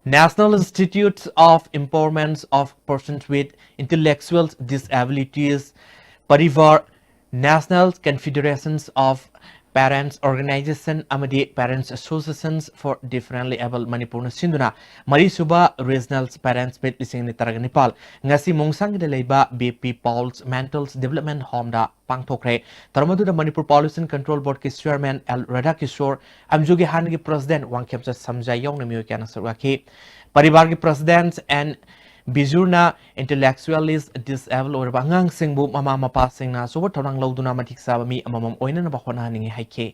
National Institutes of Empowerment of Persons with Intellectual Disabilities, ꯄꯔꯤꯕꯥꯔ, National Confederations of Parents Organization ꯑꯃꯗꯤ Parents Associations for Differently Abled ꯃꯅꯤꯄꯨꯔꯅ ꯁꯤꯟꯗꯨꯅ ꯃꯔꯤꯁꯨꯕ Regional Parents Meet ꯂꯤꯁꯤꯡ ꯑꯅꯤ ꯇꯔꯥꯅꯤꯄꯥꯜ ꯉꯁꯤ ꯃꯣꯡꯁꯥꯡꯒꯤꯗ ꯂꯩꯕ B P Paul's mental development ꯍꯣꯝꯗ ꯄꯥꯡꯊꯣꯛꯈ꯭ꯔꯦ꯫ ꯊꯧꯔꯝ ꯑꯗꯨꯗ ꯃꯅꯤꯄꯨꯔ ꯄꯣꯂꯨꯁꯟ ꯀꯟꯇ꯭ꯔꯣꯜ ꯕꯣꯔꯗꯀꯤ ꯆꯤꯌꯔꯃꯦꯟ ꯑꯦꯜ ꯔꯥꯙꯥꯀꯤꯁꯣꯔ, ꯑꯦꯝꯖꯨꯒꯤ ꯍꯥꯟꯅꯒꯤ ꯄ꯭ꯔꯁꯤꯗꯦꯟ ꯋꯥꯡꯈꯦꯝꯆꯠ ꯁꯝꯖꯥꯏ ꯌꯥꯎꯅ ꯃꯤꯑꯣꯏ ꯀꯌꯥꯅ ꯁꯔꯨꯛ ꯌꯥꯈꯤ꯫ ꯄꯔꯤꯕꯥꯔꯒꯤ ꯄ꯭ꯔꯁꯤꯗꯦꯟ ꯑꯦꯟ ꯕꯤꯖꯨꯔꯅ ꯏꯟꯇꯦꯂꯦꯛꯆꯨꯋꯦꯜꯂꯤ ꯗꯤꯁꯑꯦꯕꯜ ꯑꯣꯏꯔꯕ ꯑꯉꯥꯡꯁꯤꯡꯕꯨ ꯃꯃꯥ ꯃꯄꯥꯁꯤꯡꯅ ꯑꯆꯧꯕ ꯊꯧꯗꯥꯡ ꯂꯧꯗꯨꯅ ꯃꯇꯤꯛ ꯆꯥꯕ ꯃꯤ ꯑꯃꯃꯝ ꯑꯣꯏꯅꯅꯕ ꯍꯣꯠꯅꯍꯟꯅꯤꯡꯏ ꯍꯥꯏꯈꯤ꯫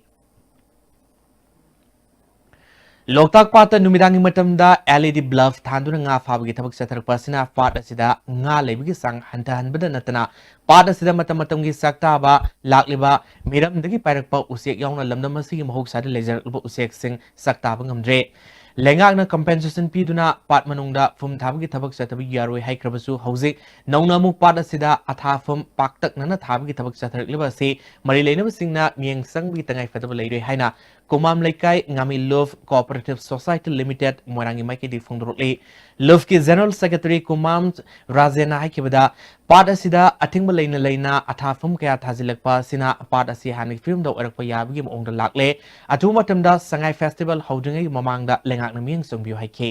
ꯂꯣꯛꯇꯥꯛ ꯄꯥꯠꯇ ꯅꯨꯃꯤꯗꯥꯡꯒꯤ ꯃꯇꯝꯗ L E D bulb ꯊꯥꯟꯗꯨꯅ ꯉꯥ ꯐꯥꯕꯒꯤ ꯊꯕꯛ ꯆꯠꯊꯔꯛꯄ ꯑꯁꯤꯅ ꯄꯥꯠ ꯑꯁꯤꯗ ꯉꯥ ꯂꯩꯕꯒꯤ ꯆꯥꯡ ꯍꯟꯊꯍꯟꯕꯗ ꯅꯠꯇꯅ, ꯄꯥꯠ ꯑꯁꯤꯗ ꯃꯇꯝ ꯃꯇꯝꯒꯤ ꯆꯥꯛ ꯇꯥꯕ ꯂꯥꯛꯂꯤꯕ ꯃꯤꯔꯝꯗꯒꯤ ꯄꯥꯏꯔꯛꯄ ꯎꯆꯦꯛ ꯌꯥꯎꯅ ꯂꯝꯗꯝ ꯑꯁꯤꯒꯤ ꯃꯍꯧꯁꯥꯗ ꯂꯩꯖꯔꯛꯂꯕ ꯎꯆꯦꯛꯁꯤꯡ ꯆꯥꯛ ꯇꯥꯕ ꯉꯝꯗ꯭ꯔꯦ꯫ ꯂꯩꯉꯥꯛꯅ compensation ꯄꯤꯗꯨꯅ ꯄꯥꯠ ꯃꯅꯨꯡꯗ ꯐꯨꯝ ꯊꯥꯕꯒꯤ ꯊꯕꯛ ꯆꯠꯊꯕ ꯌꯥꯔꯣꯏ ꯍꯥꯏꯈ꯭ꯔꯕꯁꯨ, ꯍꯧꯖꯤꯛ ꯅꯧꯅ ꯑꯃꯨꯛ ꯄꯥꯠ ꯑꯁꯤꯗ ꯑꯊꯥ ꯐꯨꯝ ꯄꯥꯛꯇꯛꯅꯅ ꯊꯥꯕꯒꯤ ꯊꯕꯛ ꯆꯠꯊꯔꯛꯂꯤꯕ ꯑꯁꯤ ꯃꯔꯤ ꯂꯩꯅꯕꯁꯤꯡꯅ ꯃꯤꯠꯌꯦꯡ ꯆꯪꯕꯒꯤ ꯇꯉꯥꯏ ꯐꯗꯕ ꯂꯩꯔꯦ ꯍꯥꯏꯅ ꯀꯨꯃꯥꯝ ꯂꯩꯀꯥꯏ ꯉꯥꯃꯤ ꯂꯨꯞ Cooperative Society Limited ꯃꯣꯏꯔꯥꯡꯒꯤ ꯃꯥꯏꯀꯩꯗꯒꯤ ꯐꯣꯡꯗꯣꯔꯛꯂꯤ꯫ ꯂꯨꯞꯀꯤ General Secretary ꯀꯨꯃꯥꯝ ꯔꯥꯖꯦꯟꯅ ꯍꯥꯏꯈꯤꯕꯗ, ꯄꯥꯠ ꯑꯁꯤꯗ ꯑꯊꯤꯡꯕ ꯂꯩꯅ ꯂꯩꯅ ꯑꯊꯥꯐꯝ ꯀꯌꯥ ꯊꯥꯖꯤꯜꯂꯛꯄ ꯑꯁꯤꯅ ꯄꯥꯠ ꯑꯁꯤ ꯍꯥꯟꯅꯒꯤ ꯐꯤꯕꯝꯗ ꯑꯣꯏꯔꯛꯄ ꯌꯥꯕꯒꯤ ꯃꯑꯣꯡꯗ ꯂꯥꯛꯂꯦ꯫ ꯑꯊꯨꯕ ꯃꯇꯝꯗ ꯁꯉꯥꯏ Festival ꯍꯧꯗ꯭ꯔꯤꯉꯩꯒꯤ ꯃꯃꯥꯡꯗ ꯂꯩꯉꯥꯛꯅ ꯃꯤꯠꯌꯦꯡ ꯆꯪꯕꯤꯌꯨ ꯍꯥꯏꯈꯤ꯫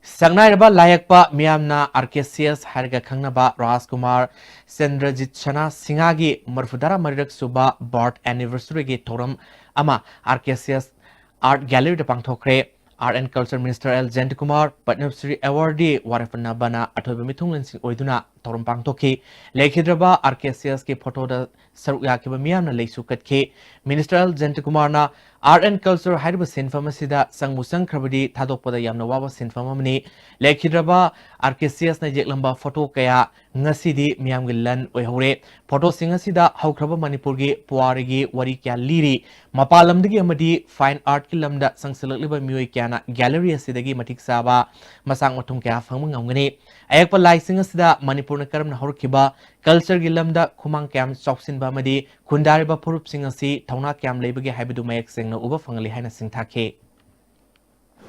ꯁꯛꯅꯥꯏꯔꯕ ꯂꯥꯏꯌꯦꯛꯄ ꯃꯤꯌꯥꯝꯅ R K C S ꯍꯥꯏꯔꯒ ꯈꯪꯅꯕ ꯔꯥꯖꯀꯨꯃꯥꯔ ꯆꯟꯗ꯭ꯔꯖꯤꯠ ꯁꯅꯥ ꯁꯤꯡꯍꯒꯤ ꯃꯔꯤꯐꯨꯇꯔꯥ ꯃꯔꯤꯔꯛ ꯁꯨꯕ birth anniversaryꯒꯤ ꯊꯧꯔꯝ ꯑꯃ R K C S Art Galleryꯗ ꯄꯥꯡꯊꯣꯛꯈ꯭ꯔꯦ꯫ Art and Culture Minister L Jayantakumar, Padma Shri Awardee ꯋꯥꯔꯦꯞ ꯅꯕꯅ ꯑꯊꯣꯏꯕ ꯃꯤꯊꯨꯡꯂꯦꯟꯁꯤꯡ ꯑꯣꯏꯗꯨꯅ ꯊꯧꯔꯝ ꯄꯥꯡꯊꯣꯛꯈꯤ꯫ ꯂꯩꯈꯤꯗ꯭ꯔꯕ R K C Sꯀꯤ photoꯗ ꯁꯔꯨꯛ ꯌꯥꯈꯤꯕ ꯃꯤꯌꯥꯝꯅ ꯂꯩꯁꯨ ꯀꯠꯈꯤ꯫ Minister L ꯖꯌꯟꯇꯀꯨꯃꯥꯔꯅ Art and Culture ꯍꯥꯏꯔꯤꯕ ꯁꯤꯟꯐꯝ ꯑꯁꯤꯗ ꯆꯪꯕꯨ ꯆꯪꯈ꯭ꯔꯕꯗꯤ ꯊꯥꯗꯣꯛꯄꯗ ꯌꯥꯝꯅ ꯋꯥꯕ ꯁꯤꯟꯐꯝ ꯑꯃꯅꯤ꯫ ꯂꯩꯈꯤꯗ꯭ꯔꯕ R K C Sꯅ ꯌꯦꯛꯂꯝꯕ photo ꯀꯌꯥ ꯉꯁꯤꯗꯤ ꯃꯤꯌꯥꯝꯒꯤ ꯂꯟ ꯑꯣꯏꯍꯧꯔꯦ꯫ Photoꯁꯤꯡ ꯑꯁꯤꯗ ꯍꯧꯈ꯭ꯔꯕ ꯃꯅꯤꯄꯨꯔꯒꯤ ꯄꯨꯋꯥꯔꯤꯒꯤ ꯋꯥꯔꯤ ꯀꯌꯥ ꯂꯤꯔꯤ꯫ ꯃꯄꯥꯟ ꯂꯝꯗꯒꯤ ꯑꯃꯗꯤ fine artꯀꯤ ꯂꯝꯗ ꯆꯪꯁꯤꯜꯂꯛꯂꯤꯕ ꯃꯤꯑꯣꯏ ꯀꯌꯥꯅ gallery ꯑꯁꯤꯗꯒꯤ ꯃꯇꯤꯛ ꯆꯥꯕ ꯃꯆꯥꯛ ꯃꯊꯨꯝ ꯀꯌꯥ ꯐꯪꯕ ꯉꯝꯒꯅꯤ꯫ ꯑꯌꯦꯛꯄ ꯂꯥꯏꯁꯤꯡ ꯑꯁꯤꯗ ꯃꯅꯤꯄꯨꯔꯅ ꯀꯔꯝꯅ ꯍꯧꯔꯛꯈꯤꯕ, cultureꯒꯤ ꯂꯝꯗ ꯈꯨꯃꯥꯡ ꯀꯌꯥꯝ ꯆꯥꯎꯁꯤꯟꯕ ꯑꯃꯗꯤ ꯈꯨꯟꯗꯥꯔꯤꯕ ꯐꯨꯔꯨꯞꯁꯤꯡ ꯑꯁꯤ ꯊꯧꯅꯥ ꯀꯌꯥꯝ ꯂꯩꯕꯒꯦ ꯍꯥꯏꯕꯗꯨ ꯃꯌꯦꯛ ꯁꯦꯡꯅ ꯎꯕ ꯐꯪꯍꯜꯂꯤ ꯍꯥꯏꯅ ꯁꯤꯡꯊꯥꯈꯤ꯫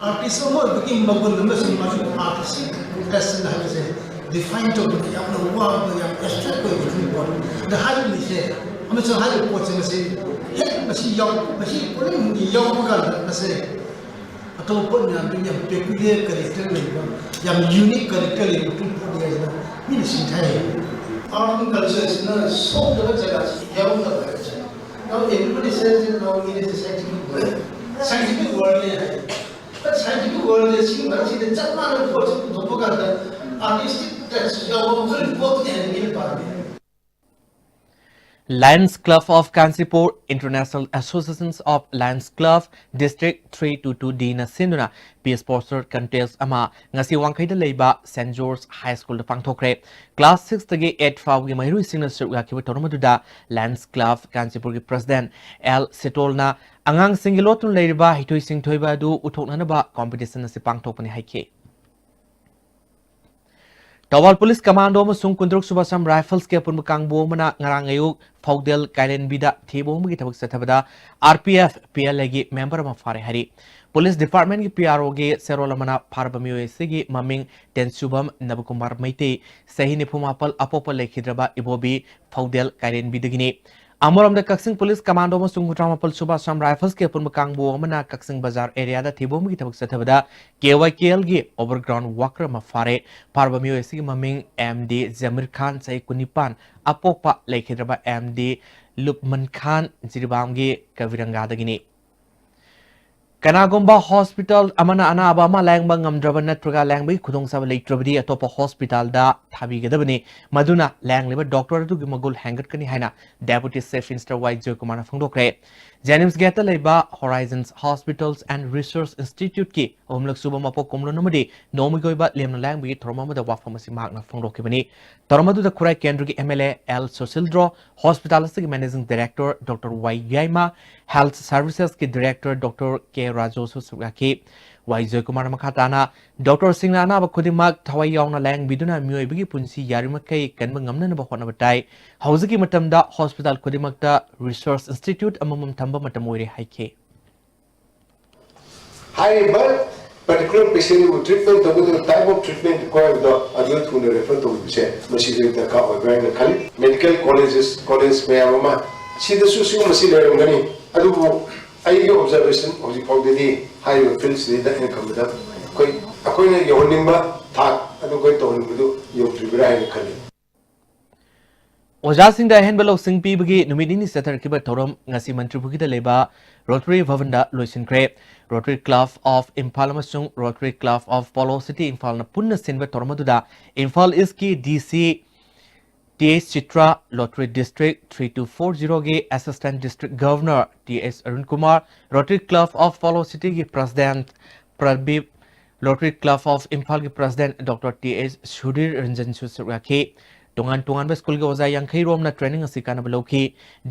Artist ꯑꯃ ꯑꯣꯏꯕꯒꯤ ꯃꯒꯨꯟ ꯑꯃꯁꯨꯡ ꯃꯥꯒꯤ artistic profession ꯍꯥꯏꯕꯁꯦ define ꯇꯧꯕꯗ ꯌꯥꯝꯅ ꯋꯥꯕ, ꯌꯥꯝ abstract ꯑꯣꯏꯕ ꯄꯣꯠ꯫ ꯑꯗ ꯍꯥꯏꯔꯤꯕꯁꯦ ꯑꯃꯁꯨꯡ ꯍꯥꯏꯔꯤꯕ ꯄꯣꯠꯁꯤꯡ ꯑꯁꯤ ꯍꯦꯛ ꯃꯁꯤ ꯌꯥꯎ-, ꯃꯁꯤ ꯄꯣꯠꯂꯝꯁꯤꯡꯁꯤ ꯌꯥꯎꯕ ꯀꯥꯟꯗ ꯃꯁꯦ ꯑꯇꯣꯞꯄ ꯃꯌꯥꯝꯗꯒꯤ ꯌꯥꯝ peculiar character ꯂꯩꯕ, ꯌꯥꯝ unique character ꯂꯩꯕ ꯄꯣꯠꯅꯤ ꯍꯥꯏꯗꯅ ꯃꯤꯅ ꯁꯤꯡꯊꯥꯏ꯫ Art and culture ꯑꯁꯤꯅ ꯁꯣꯛꯇꯕ ꯖꯒꯥꯁꯤ ꯌꯥꯎꯗꯕ ꯍꯥꯏꯕꯁꯦ꯫ Now everybody says that now it is a scientific world. Scientific world ꯅꯦ ꯍꯥꯏ꯫ But scientific world ꯁꯤꯒꯤ ꯃꯔꯛꯁꯤꯗ ꯆꯞ ꯃꯥꯟꯅꯕ ꯄꯣꯠꯁꯤ ꯄꯨꯊꯣꯛꯄ ꯀꯥꯟꯗ artistic touch ꯌꯥꯎꯕ ꯃꯈꯜꯒꯤ ꯄꯣꯠꯅꯤ ꯍꯥꯏꯅ ꯃꯤꯅ ꯄꯥꯝꯃꯤ꯫ Lions Club of Kanchipur, International Associations of Lions Club, District three two two D ꯅ ꯁꯤꯟꯗꯨꯅ peace poster contest ꯑꯃ ꯉꯁꯤ ꯋꯥꯡꯈꯩꯗ ꯂꯩꯕ Saint George High School ꯗ ꯄꯥꯡꯊꯣꯛꯈ꯭ꯔꯦ꯫ Class six ꯇꯒꯤ eight ꯐꯥꯎꯕꯒꯤ ꯃꯍꯩꯔꯣꯏꯁꯤꯡꯅ ꯁꯔꯨꯛ ꯌꯥꯈꯤꯕ ꯊꯧꯔꯝ ꯑꯗꯨꯗ Lions Club Kanchipur ꯒꯤ President L ꯁꯤꯇꯣꯜꯅ ꯑꯉꯥꯡꯁꯤꯡꯒꯤ ꯂꯣꯠꯇꯨꯅ ꯂꯩꯔꯤꯕ ꯍꯩꯊꯣꯏ ꯁꯤꯡꯊꯣꯏꯕ ꯑꯗꯨ ꯎꯠꯊꯣꯛꯅꯅꯕ competition ꯑꯁꯤ ꯄꯥꯡꯊꯣꯛꯄꯅꯤ ꯍꯥꯏꯈꯤ꯫ ꯊꯧꯕꯥꯜ Police Commando ꯑꯃꯁꯨꯡ ꯀꯨꯟꯇꯔꯨꯛ ꯁꯨꯕ Assam Rifles ꯀꯤ ꯑꯄꯨꯟꯕ ꯀꯥꯡꯕꯨ ꯑꯃꯅ ꯉꯔꯥꯡ ꯑꯌꯨꯛ ꯐꯧꯗꯦꯜ ꯀꯥꯏꯔꯦꯟꯕꯤꯗ ꯊꯤꯕ ꯍꯨꯝꯕꯒꯤ ꯊꯕꯛ ꯆꯠꯊꯕꯗ R P F P L A ꯒꯤ member ꯑꯃ ꯐꯥꯔꯦ ꯍꯥꯏꯔꯤ꯫ Police Department ꯀꯤ P R O ꯒꯤ ꯆꯦꯔꯣꯜ ꯑꯃꯅ ꯐꯥꯔꯕ ꯃꯤꯑꯣꯏ ꯑꯁꯤꯒꯤ ꯃꯃꯤꯡ ꯇꯦꯟꯁꯨꯕꯝ ꯅꯕꯀꯨꯃꯥꯔ ꯃꯩꯇꯩ, ꯆꯍꯤ ꯅꯤꯐꯨ ꯃꯥꯄꯜ, ꯑꯄꯣꯛꯄ ꯂꯩꯈꯤꯗ꯭ꯔꯕ ꯏꯕꯣꯕꯤ ꯐꯧꯗꯦꯜ ꯀꯥꯏꯔꯦꯟꯕꯤꯗꯒꯤꯅꯤ꯫ ꯑꯃꯔꯣꯝꯗ ꯀꯛꯆꯤꯡ Police Commando ꯑꯃꯁꯨꯡ ꯍꯨꯝꯗ꯭ꯔꯥ ꯃꯥꯄꯜ ꯁꯨꯕ Assam Rifles ꯀꯤ ꯑꯄꯨꯟꯕ ꯀꯥꯡꯕꯨ ꯑꯃꯅ ꯀꯛꯆꯤꯡ ꯕꯖꯥꯔ area ꯗ ꯊꯤꯕ ꯍꯨꯝꯕꯒꯤ ꯊꯕꯛ ꯆꯠꯊꯕꯗ K Y K L ꯒꯤ overground worker ꯑꯃ ꯐꯥꯔꯦ꯫ ꯐꯥꯔꯕ ꯃꯤꯑꯣꯏ ꯑꯁꯤꯒꯤ ꯃꯃꯤꯡ M D ꯖꯃꯤꯔ ꯈꯥꯟ, ꯆꯍꯤ ꯀꯨꯟꯅꯤꯄꯥꯟ, ꯑꯄꯣꯛꯄ ꯂꯩꯈꯤꯗ꯭ꯔꯕ M D ꯂꯨꯞꯃꯟ ꯈꯥꯟ, ꯖꯤꯔꯤꯕꯥꯝꯒꯤ ꯀꯕꯤꯔꯪꯒꯥꯗꯒꯤꯅꯤ꯫ ꯀꯅꯥꯒꯨꯝꯕ hospital ꯑꯃꯅ ꯑꯅꯥꯕ ꯑꯃ ꯂꯥꯌꯦꯡꯕ ꯉꯝꯗ꯭ꯔꯕ ꯅꯠꯇ꯭ꯔꯒ ꯂꯥꯌꯦꯡꯕꯒꯤ ꯈꯨꯗꯣꯡꯆꯥꯕ ꯂꯩꯇ꯭ꯔꯕꯗꯤ ꯑꯇꯣꯞꯄ hospital ꯗ ꯊꯥꯕꯤꯒꯗꯕꯅꯤ꯫ ꯃꯗꯨꯅ ꯂꯥꯌꯦꯡꯂꯤꯕ doctor ꯑꯗꯨꯒꯤ ꯃꯒꯨꯜ ꯍꯦꯟꯒꯠꯀꯅꯤ ꯍꯥꯏꯅ Deputy Chief Minister Y ꯖꯣꯏꯀꯨꯃꯥꯔꯅ ꯐꯣꯡꯗꯣꯛꯈ꯭ꯔꯦ꯫ JNIMS gate ꯇ ꯂꯩꯕ Horizons Hospitals and Research Institute ꯀꯤ ꯑꯍꯨꯝꯂꯛ ꯁꯨꯕ ꯃꯄꯣꯛ ꯀꯨꯝꯂꯣꯟ ꯑꯃꯗꯤ ꯅꯣꯡꯃꯒꯤ ꯑꯣꯏꯕ ꯂꯦꯝꯅ ꯂꯥꯌꯦꯡꯕꯒꯤ ꯊꯧꯔꯝ ꯑꯃꯗ ꯋꯥꯐꯝ ꯑꯁꯤ ꯃꯍꯥꯛꯅ ꯐꯣꯡꯗꯣꯛꯈꯤꯕꯅꯤ꯫ ꯊꯧꯔꯝ ꯑꯗꯨꯗ ꯈꯨꯔꯥꯏ ꯀꯦꯟꯗ꯭ꯔꯒꯤ M L A L ꯁꯨꯁꯤꯜꯗ꯭ꯔꯣ, hospital ꯑꯁꯤꯒꯤ Managing Director Doctor Y ꯌꯥꯏꯃ, Health Services ꯀꯤ Director Doctor K ꯔꯥꯖꯨꯁꯨ ꯁꯔꯨꯛ ꯌꯥꯈꯤ꯫ Y ꯖꯣꯏꯀꯨꯃꯥꯔꯅ ꯃꯈꯥ ꯇꯥꯅ, doctor ꯁꯤꯡꯅ ꯑꯅꯥꯕ ꯈꯨꯗꯤꯡꯃꯛ ꯊꯋꯥꯏ ꯌꯥꯎꯅ ꯂꯥꯌꯦꯡꯕꯤꯗꯨꯅ ꯃꯤꯑꯣꯏꯕꯒꯤ ꯄꯨꯟꯁꯤ ꯌꯥꯔꯤꯃꯈꯩ ꯀꯟꯕ ꯉꯝꯅꯅꯕ ꯍꯣꯠꯅꯕ ꯇꯥꯏ꯫ ꯍꯧꯖꯤꯛꯀꯤ ꯃꯇꯝꯗ hospital ꯈꯨꯗꯤꯡꯃꯛꯇ research institute ꯑꯃꯃꯝ ꯊꯝꯕ ꯃꯇꯝ ꯑꯣꯏꯔꯦ ꯍꯥꯏꯈꯤ꯫ ꯍꯥꯏꯔꯤꯕ particular patient ꯕꯨ treatment ꯇꯧꯒꯗꯕ type of treatment require ꯗꯣ ꯑꯗꯨ ꯊꯨꯅ refer ꯇꯧꯕꯤꯕꯁꯦ ꯃꯁꯤꯁꯨ ꯗꯔꯀꯥꯔ ꯑꯣꯏꯕ꯭ꯔꯥ ꯍꯥꯏꯅ ꯈꯜꯂꯤ꯫ Medical colleges, college ꯃꯌꯥꯝ ꯑꯃ ꯁꯤꯗꯁꯨ ꯁꯤꯒꯨꯝꯕꯁꯤ ꯂꯩꯔꯝꯒꯅꯤ, ꯑꯗꯨꯕꯨ ꯑꯩꯒꯤ observation ꯍꯧꯖꯤꯛ ꯐꯥꯎꯗꯗꯤ ꯍꯥꯏꯔꯤꯕ field ꯁꯤꯗꯩꯗ ꯑꯩꯅ ꯈꯟꯕꯗ ꯑꯩꯈꯣꯏ, ꯑꯩꯈꯣꯏꯅ ꯌꯧꯍꯟꯅꯤꯡꯕ ꯊꯥꯛ ꯑꯗꯨ ꯑꯩꯈꯣꯏ ꯇꯧꯍꯟꯅꯤꯡꯕꯗꯨ ꯌꯧꯗ꯭ꯔꯤꯕ꯭ꯔꯥ ꯍꯥꯏꯅ ꯈꯜꯂꯤ꯫ ꯑꯣꯖꯥꯁꯤꯡꯗ ꯑꯍꯦꯟꯕ ꯂꯧꯁꯤꯡ ꯄꯤꯕꯒꯤ ꯅꯨꯃꯤꯠ ꯅꯤꯅꯤ ꯆꯠꯊꯔꯛꯈꯤꯕ ꯊꯧꯔꯝ ꯉꯁꯤ ꯃꯟꯇ꯭ꯔꯤꯄꯨꯈ꯭ꯔꯤꯗ ꯂꯩꯕ Rotary ꯚꯕꯟꯗ ꯂꯣꯏꯁꯤꯟꯈ꯭ꯔꯦ꯫ Rotary Club of ꯏꯝꯐꯥꯜ ꯑꯃꯁꯨꯡ Rotary Club of Polo City ꯏꯝꯐꯥꯜꯅ ꯄꯨꯟꯅ ꯁꯤꯟꯕ ꯊꯧꯔꯝ ꯑꯗꯨꯗ ꯏꯝꯐꯥꯜ ꯏꯁꯀꯤ D C T H Chitra, Rotary district three two four ꯖꯤꯔꯣꯒꯤ Assistant District Governor T H Arun Kumar, Rotary Club of Polo Cityꯒꯤ President Pradip, Rotary Club of ꯏꯝꯐꯥꯜꯒꯤ President doctor T H Sudhir ꯔꯟꯖꯟꯁꯨ ꯁꯔꯨꯛ ꯌꯥꯈꯤ꯫ ꯇꯣꯉꯥꯟ ꯇꯣꯉꯥꯟꯕ ꯁ꯭ꯀꯨꯜꯒꯤ ꯑꯣꯖꯥ ꯌꯥꯡꯈꯩ ꯔꯣꯝꯅ training ꯑꯁꯤ ꯀꯥꯟꯅꯕ ꯂꯧꯈꯤ꯫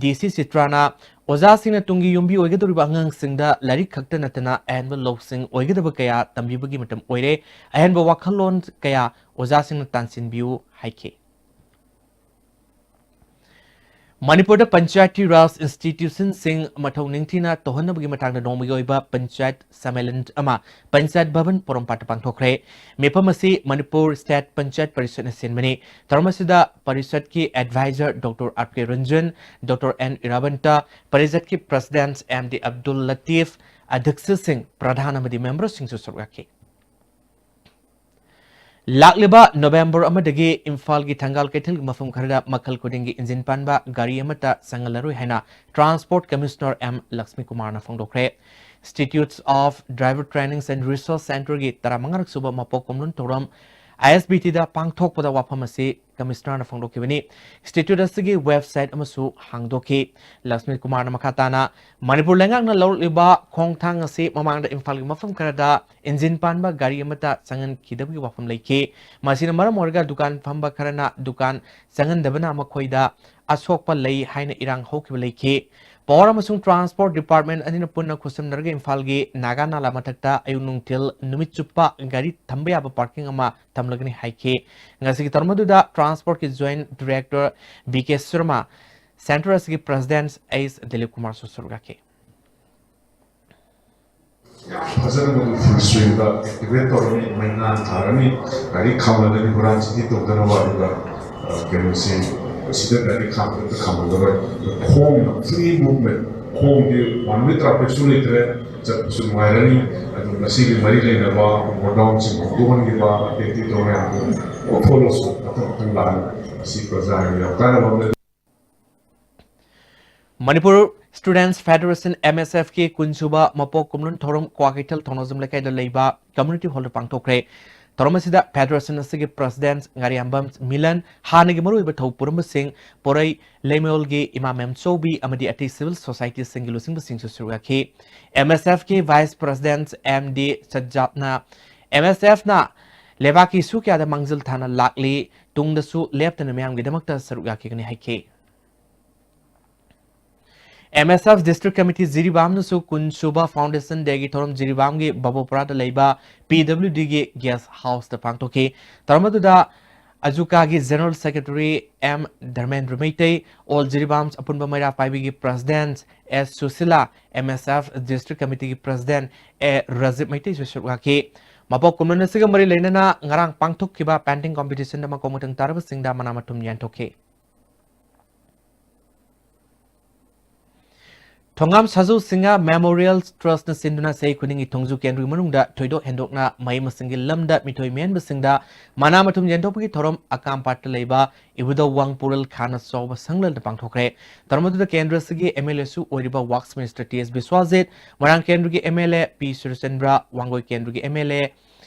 ꯗꯤ ꯁꯤ ꯆꯤꯇ꯭ꯔꯅ ꯑꯣꯖꯥꯁꯤꯡꯅ ꯇꯨꯡꯒꯤ ꯌꯨꯝꯕꯤ ꯑꯣꯏꯒꯗꯧꯔꯤꯕ ꯑꯉꯥꯡꯁꯤꯡꯗ ꯂꯥꯏꯔꯤꯛ ꯈꯛꯇ ꯅꯠꯇꯅ ꯑꯍꯦꯟꯕ ꯂꯧꯁꯤꯡ ꯑꯣꯏꯒꯗꯕ ꯀꯌꯥ ꯇꯝꯕꯤꯕꯒꯤ ꯃꯇꯝ ꯑꯣꯏꯔꯦ, ꯑꯍꯦꯟꯕ ꯋꯥꯈꯜꯂꯣꯟ ꯀꯌꯥ ꯑꯣꯖꯥꯁꯤꯡꯅ ꯇꯥꯟꯁꯤꯟꯕꯤꯌꯨ ꯍꯥꯏꯈꯤ꯫ ꯃꯅꯤꯄꯨꯔꯗ ꯄꯟꯆꯥꯌꯇꯤ ꯔꯥꯖ ꯏꯟꯁꯇꯤꯇ꯭ꯌꯨꯁꯟꯁꯤꯡ ꯃꯊꯧ ꯅꯤꯡꯊꯤꯅ ꯇꯧꯍꯟꯅꯕꯒꯤ ꯃꯇꯥꯡꯗ ꯅꯣꯡꯃꯒꯤ ꯑꯣꯏꯕ ꯄꯟꯆꯥꯌꯠ ꯁꯝꯃꯦꯂꯟ ꯑꯃ ꯄꯟꯆꯥꯌꯠ ꯚꯕꯟ ꯄꯣꯔꯣꯝꯄꯥꯠꯇ ꯄꯥꯡꯊꯣꯛꯈ꯭ꯔꯦ꯫ ꯃꯤꯐꯝ ꯑꯁꯤ ꯃꯅꯤꯄꯨꯔ ꯁ꯭ꯇꯦꯠ ꯄꯟꯆꯥꯌꯠ ꯄꯔꯤꯁꯠꯅ ꯁꯤꯟꯕꯅꯤ꯫ ꯊꯧꯔꯝ ꯑꯁꯤꯗ ꯄꯔꯤꯁꯠꯀꯤ adviser doctor R K Ranjan, doctor N Irabanta, ꯄꯔꯤꯁꯠꯀꯤ president M D Abdul Latif, ꯑꯙ꯭ꯌꯛꯁꯁꯤꯡ, ꯄ꯭ꯔꯙꯥꯟ ꯑꯃꯗꯤ ꯃꯦꯝꯕꯔꯁꯤꯡꯁꯨ ꯁꯔꯨꯛ ꯌꯥꯈꯤ꯫ ꯂꯥꯛꯂꯤꯕ ꯅꯣꯕꯦꯝꯕꯔ ꯑꯃꯗꯒꯤ ꯏꯝꯐꯥꯜꯒꯤ ꯊꯪꯒꯥꯜ ꯀꯩꯊꯦꯜꯒꯤ ꯃꯐꯝ ꯈꯔꯗ ꯃꯈꯜ ꯈꯨꯗꯤꯡꯒꯤ ꯏꯟꯖꯤꯟ ꯄꯥꯟꯕ ꯒꯥꯔꯤ ꯑꯃꯠꯇ ꯆꯪꯍꯜꯂꯔꯣꯏ ꯍꯥꯏꯅ Transport Commissioner ꯑꯦꯝ ꯂꯛꯁꯃꯤ ꯀꯨꯃꯥꯔꯅ ꯐꯣꯡꯗꯣꯛꯈ꯭ꯔꯦ꯫ Institutes of Driver Trainings and Research Centreꯒꯤ ꯇꯔꯥꯃꯉꯥꯔꯛ ꯁꯨꯕ ꯃꯄꯣꯛ ꯀꯨꯝꯂꯣꯟ ꯊꯧꯔꯝ ꯑꯥꯏ ꯑꯦꯁ ꯕꯤ ꯇꯤꯗ ꯄꯥꯡꯊꯣꯛꯄꯗ ꯋꯥꯐꯝ ꯑꯁꯤ Commissionerꯅ ꯐꯣꯡꯗꯣꯛꯈꯤꯕꯅꯤ꯫ Institute ꯑꯁꯤꯒꯤ website ꯑꯃꯁꯨ ꯍꯥꯡꯗꯣꯛꯈꯤ꯫ ꯂꯛꯁꯃꯤ ꯀꯨꯃꯥꯔꯅ ꯃꯈꯥ ꯇꯥꯅ ꯃꯅꯤꯄꯨꯔ ꯂꯩꯉꯥꯛꯅ ꯂꯧꯔꯛꯂꯤꯕ ꯈꯣꯡꯊꯥꯡ ꯑꯁꯤ ꯃꯃꯥꯡꯗ ꯏꯝꯐꯥꯜꯒꯤ ꯃꯐꯝ ꯈꯔꯗ ꯏꯟꯖꯤꯟ ꯄꯥꯟꯕ ꯒꯥꯔꯤ ꯑꯃꯠꯇ ꯆꯪꯍꯟꯈꯤꯗꯕꯒꯤ ꯋꯥꯐꯝ ꯂꯩꯈꯤ꯫ ꯃꯁꯤꯅ ꯃꯔꯝ ꯑꯣꯏꯔꯒ ꯗꯨꯀꯥꯟ ꯐꯝꯕ ꯈꯔꯅ ꯗꯨꯀꯥꯟ ꯆꯪꯍꯟꯗꯕꯅ ꯃꯈꯣꯏꯗ ꯑꯁꯣꯛꯄ ꯂꯩ ꯍꯥꯏꯅ ꯏꯔꯥꯡ ꯍꯧꯈꯤꯕ ꯂꯩꯈꯤ꯫ Power ꯑꯃꯁꯨꯡ Transport Department ꯑꯅꯤꯅ ꯄꯨꯟꯅ ꯈꯨꯠꯁꯝꯅꯔꯒ ꯏꯝꯐꯥꯜꯒꯤ ꯅꯥꯒꯥ ꯅꯥꯂꯥ ꯃꯊꯛꯇ ꯑꯌꯨꯛ ꯅꯨꯡꯊꯤꯜ ꯅꯨꯃꯤꯠ ꯆꯨꯞꯄ ꯒꯥꯔꯤ ꯊꯝꯕ ꯌꯥꯕ parking ꯑꯃ ꯊꯝꯂꯒꯅꯤ ꯍꯥꯏꯈꯤ꯫ ꯉꯁꯤꯒꯤ ꯊꯧꯔꯝ ꯑꯗꯨꯗ Transportꯀꯤ Joint Director ꯕꯤ ꯀꯦ ꯁꯔꯃ, Centre ꯑꯁꯤꯒꯤ President ꯑꯩꯆ ꯗꯤꯂꯤꯞ ꯀꯨꯃꯥꯔꯁꯨ ꯁꯔꯨꯛ ꯌꯥꯈꯤ꯫ ꯌꯥꯝ ꯐꯖꯅ ꯃꯗꯨ full swingꯗ activate ꯇꯧꯔꯅꯤ, ꯃꯩ ꯉꯥꯟ ꯊꯥꯔꯅꯤ, ꯒꯥꯔꯤ ꯈꯥꯝꯍꯜꯂꯅꯤ, ꯍꯨꯔꯥꯟ ꯆꯤꯟꯊꯤ ꯇꯧꯗꯅꯕ꯫ ꯑꯗꯨꯒ, ꯑ, ꯀꯩꯅꯣꯁꯤ, ꯁꯤꯗ ꯒꯥꯔꯤ ꯈꯥꯝꯕꯗ ꯈꯥꯝꯍꯜꯂꯔꯣꯏ꯫ ꯈꯣꯡꯅ free movement, ꯈꯣꯡꯗꯤ one way trafficꯁꯨ ꯂꯩꯇ꯭ꯔꯦ, ꯆꯠꯄꯁꯨ ꯅꯨꯡꯉꯥꯏꯔꯅꯤ꯫ ꯑꯗꯨ ꯃꯁꯤꯒꯤ ꯃꯔꯤ ꯂꯩꯅꯕ godownꯁꯤꯡ ꯍꯣꯡꯗꯣꯛꯍꯟꯈꯤꯕ, ꯑꯇꯩ ꯑꯇꯩ ꯇꯧꯕ ꯃꯌꯥꯝꯗꯣ ꯂꯣꯏ ꯊꯣꯛꯂꯁꯨ ꯃꯊꯪ ꯃꯊꯪ ꯂꯥꯛꯑꯅꯤ꯫ ꯃꯁꯤ ꯄ꯭ꯔꯖꯥꯒꯤ ꯌꯥꯝ ꯀꯥꯟꯅꯕ ꯑꯃ ꯂꯩ꯫ Manipur Students Federation, M S Fꯀꯤ ꯀꯨꯟꯁꯨꯕ ꯃꯄꯣꯛ ꯀꯨꯝꯂꯣꯟ ꯊꯧꯔꯝ ꯀ꯭ꯋꯥꯀꯩꯊꯦꯜ ꯊꯧꯅꯥꯖꯝ ꯂꯩꯀꯥꯏꯗ ꯂꯩꯕ community hallꯗ ꯄꯥꯡꯊꯣꯛꯈ꯭ꯔꯦ꯫ ꯊꯧꯔꯝ ꯑꯁꯤꯗ ꯐꯦꯗꯔꯦꯁꯟ ꯑꯁꯤꯒꯤ ꯄ꯭ꯔꯁꯤꯗꯦꯟꯠ ꯉꯥꯔꯤꯌꯥꯝꯕꯝ ꯃꯤꯂꯟ, ꯍꯥꯟꯅꯒꯤ ꯃꯔꯨꯑꯣꯏꯕ ꯊꯧ ꯄꯨꯔꯝꯕꯁꯤꯡ, ꯄꯣꯔꯩ ꯂꯩꯃꯌꯣꯜꯒꯤ ꯏꯃꯥ ꯃꯦꯝꯆꯧꯕꯤ ꯑꯃꯗꯤ ꯑꯇꯩ ꯁꯤꯚꯤꯜ ꯁꯣꯁꯥꯏꯇꯤꯁꯤꯡꯒꯤ ꯂꯨꯆꯤꯡꯕꯁꯤꯡꯁꯨ ꯁꯔꯨꯛ ꯌꯥꯈꯤ꯫ ꯑꯦꯝ ꯑꯦꯁ ꯑꯦꯐꯀꯤ ꯚꯥꯏꯁ ꯄ꯭ꯔꯁꯤꯗꯦꯟꯠ ꯑꯦꯝ ꯗꯤ ꯁꯖꯥꯕꯅ ꯑꯦꯝ ꯑꯦꯁ ꯑꯦꯐꯅ ꯂꯩꯕꯥꯛꯀꯤ ꯏꯁꯨ ꯀꯌꯥꯗ ꯃꯥꯡꯖꯤꯜ ꯊꯥꯅ ꯂꯥꯛꯂꯤ, ꯇꯨꯡꯗꯁꯨ ꯂꯦꯞꯇꯅ ꯃꯤꯌꯥꯝꯒꯤꯗꯃꯛꯇ ꯁꯔꯨꯛ ꯌꯥꯈꯤꯒꯅꯤ ꯍꯥꯏꯈꯤ꯫ M S F district committee ꯖꯤꯔꯤꯕꯥꯝꯅꯁꯨ ꯀꯨꯟ ꯁꯨꯕ ꯐꯥꯎꯟꯗꯦꯁꯟ ꯗꯦꯒꯤ ꯊꯧꯔꯝ ꯖꯤꯔꯤꯕꯥꯝꯒꯤ ꯕꯕꯣꯄꯨꯔꯥꯗ ꯂꯩꯕ ꯄꯤ ꯗꯕ꯭ꯂꯤꯎ ꯗꯤꯒꯤ ꯒꯦꯁ ꯍꯥꯎꯁꯇ ꯄꯥꯡꯊꯣꯛꯈꯤ꯫ ꯊꯧꯔꯝ ꯑꯗꯨꯗ ꯑꯖꯨꯀꯥꯒꯤ general secretary M Dharmendra Meitei, all Jiribam ꯑꯄꯨꯟꯕ ꯃꯩꯔꯥ ꯄꯥꯏꯕꯤꯒꯤ president S Sushila, M S F district ꯀꯃꯤꯇꯤꯒꯤ ꯄ꯭ꯔꯁꯤꯗꯦꯟꯠ ꯑꯦ ꯔꯖꯤꯕ ꯃꯩꯇꯩꯁꯨ ꯁꯔꯨꯛ ꯌꯥꯈꯤ꯫ ꯃꯄꯣꯛ ꯀꯨꯝꯂꯣꯟ ꯑꯁꯤꯒ ꯃꯔꯤ ꯂꯩꯅꯅ ꯉꯔꯥꯡ ꯄꯥꯡꯊꯣꯛꯈꯤꯕ ꯄꯦꯟꯇꯤꯡ ꯀꯝꯄꯤꯇꯤꯁꯟꯗ ꯃꯀꯣꯛ ꯃꯊꯪ ꯇꯥꯔꯕꯁꯤꯡꯗ ꯃꯅꯥ ꯃꯊꯨꯝ ꯌꯦꯟꯊꯣꯛꯈꯤ꯫ ꯊꯣꯉꯥꯝ ꯁꯥꯖꯨ ꯁꯤꯡꯍ ꯃꯦꯃꯣꯔꯤꯌꯦꯜ ꯇ꯭ꯔꯁꯠꯅ ꯁꯤꯟꯗꯨꯅ ꯆꯍꯤ ꯈꯨꯗꯤꯡꯒꯤ ꯊꯣꯡꯖꯨ ꯀꯦꯟꯗ꯭ꯔꯒꯤ ꯃꯅꯨꯡꯗ ꯊꯣꯏꯗꯣꯛ ꯍꯦꯟꯗꯣꯛꯅ ꯃꯍꯩ ꯃꯁꯤꯡꯒꯤ ꯂꯝꯗ ꯃꯤꯊꯣꯏ ꯃꯤꯍꯦꯟꯕꯁꯤꯡꯗ ꯃꯅꯥ ꯃꯊꯨꯝ ꯌꯦꯟꯊꯣꯛꯄꯒꯤ ꯊꯧꯔꯝ ꯑꯀꯥꯝꯄꯥꯠꯇ ꯂꯩꯕ ꯏꯕꯨꯙꯧ ꯋꯥꯡꯄꯣꯔꯤꯜ ꯈꯥꯅ ꯆꯥꯎꯕ ꯁꯪꯂꯦꯟꯗ ꯄꯥꯡꯊꯣꯛꯈ꯭ꯔꯦ꯫ ꯊꯧꯔꯝ ꯑꯗꯨꯗ ꯀꯦꯟꯗ꯭ꯔ ꯑꯁꯤꯒꯤ ꯑꯦꯝ ꯑꯦꯜ ꯑꯦꯁꯨ ꯑꯣꯏꯔꯤꯕ ꯋꯥꯔꯛꯁ ꯃꯤꯅꯤꯁꯇꯔ ꯇꯤ ꯑꯦꯁ ꯕꯤꯁ꯭ꯋꯥꯖꯤꯠ, ꯃꯣꯏꯔꯥꯡ ꯀꯦꯟꯗ꯭ꯔꯒꯤ M L A P Surchandra, Wangoi ꯀꯦꯟꯗ꯭ꯔꯒꯤ M L A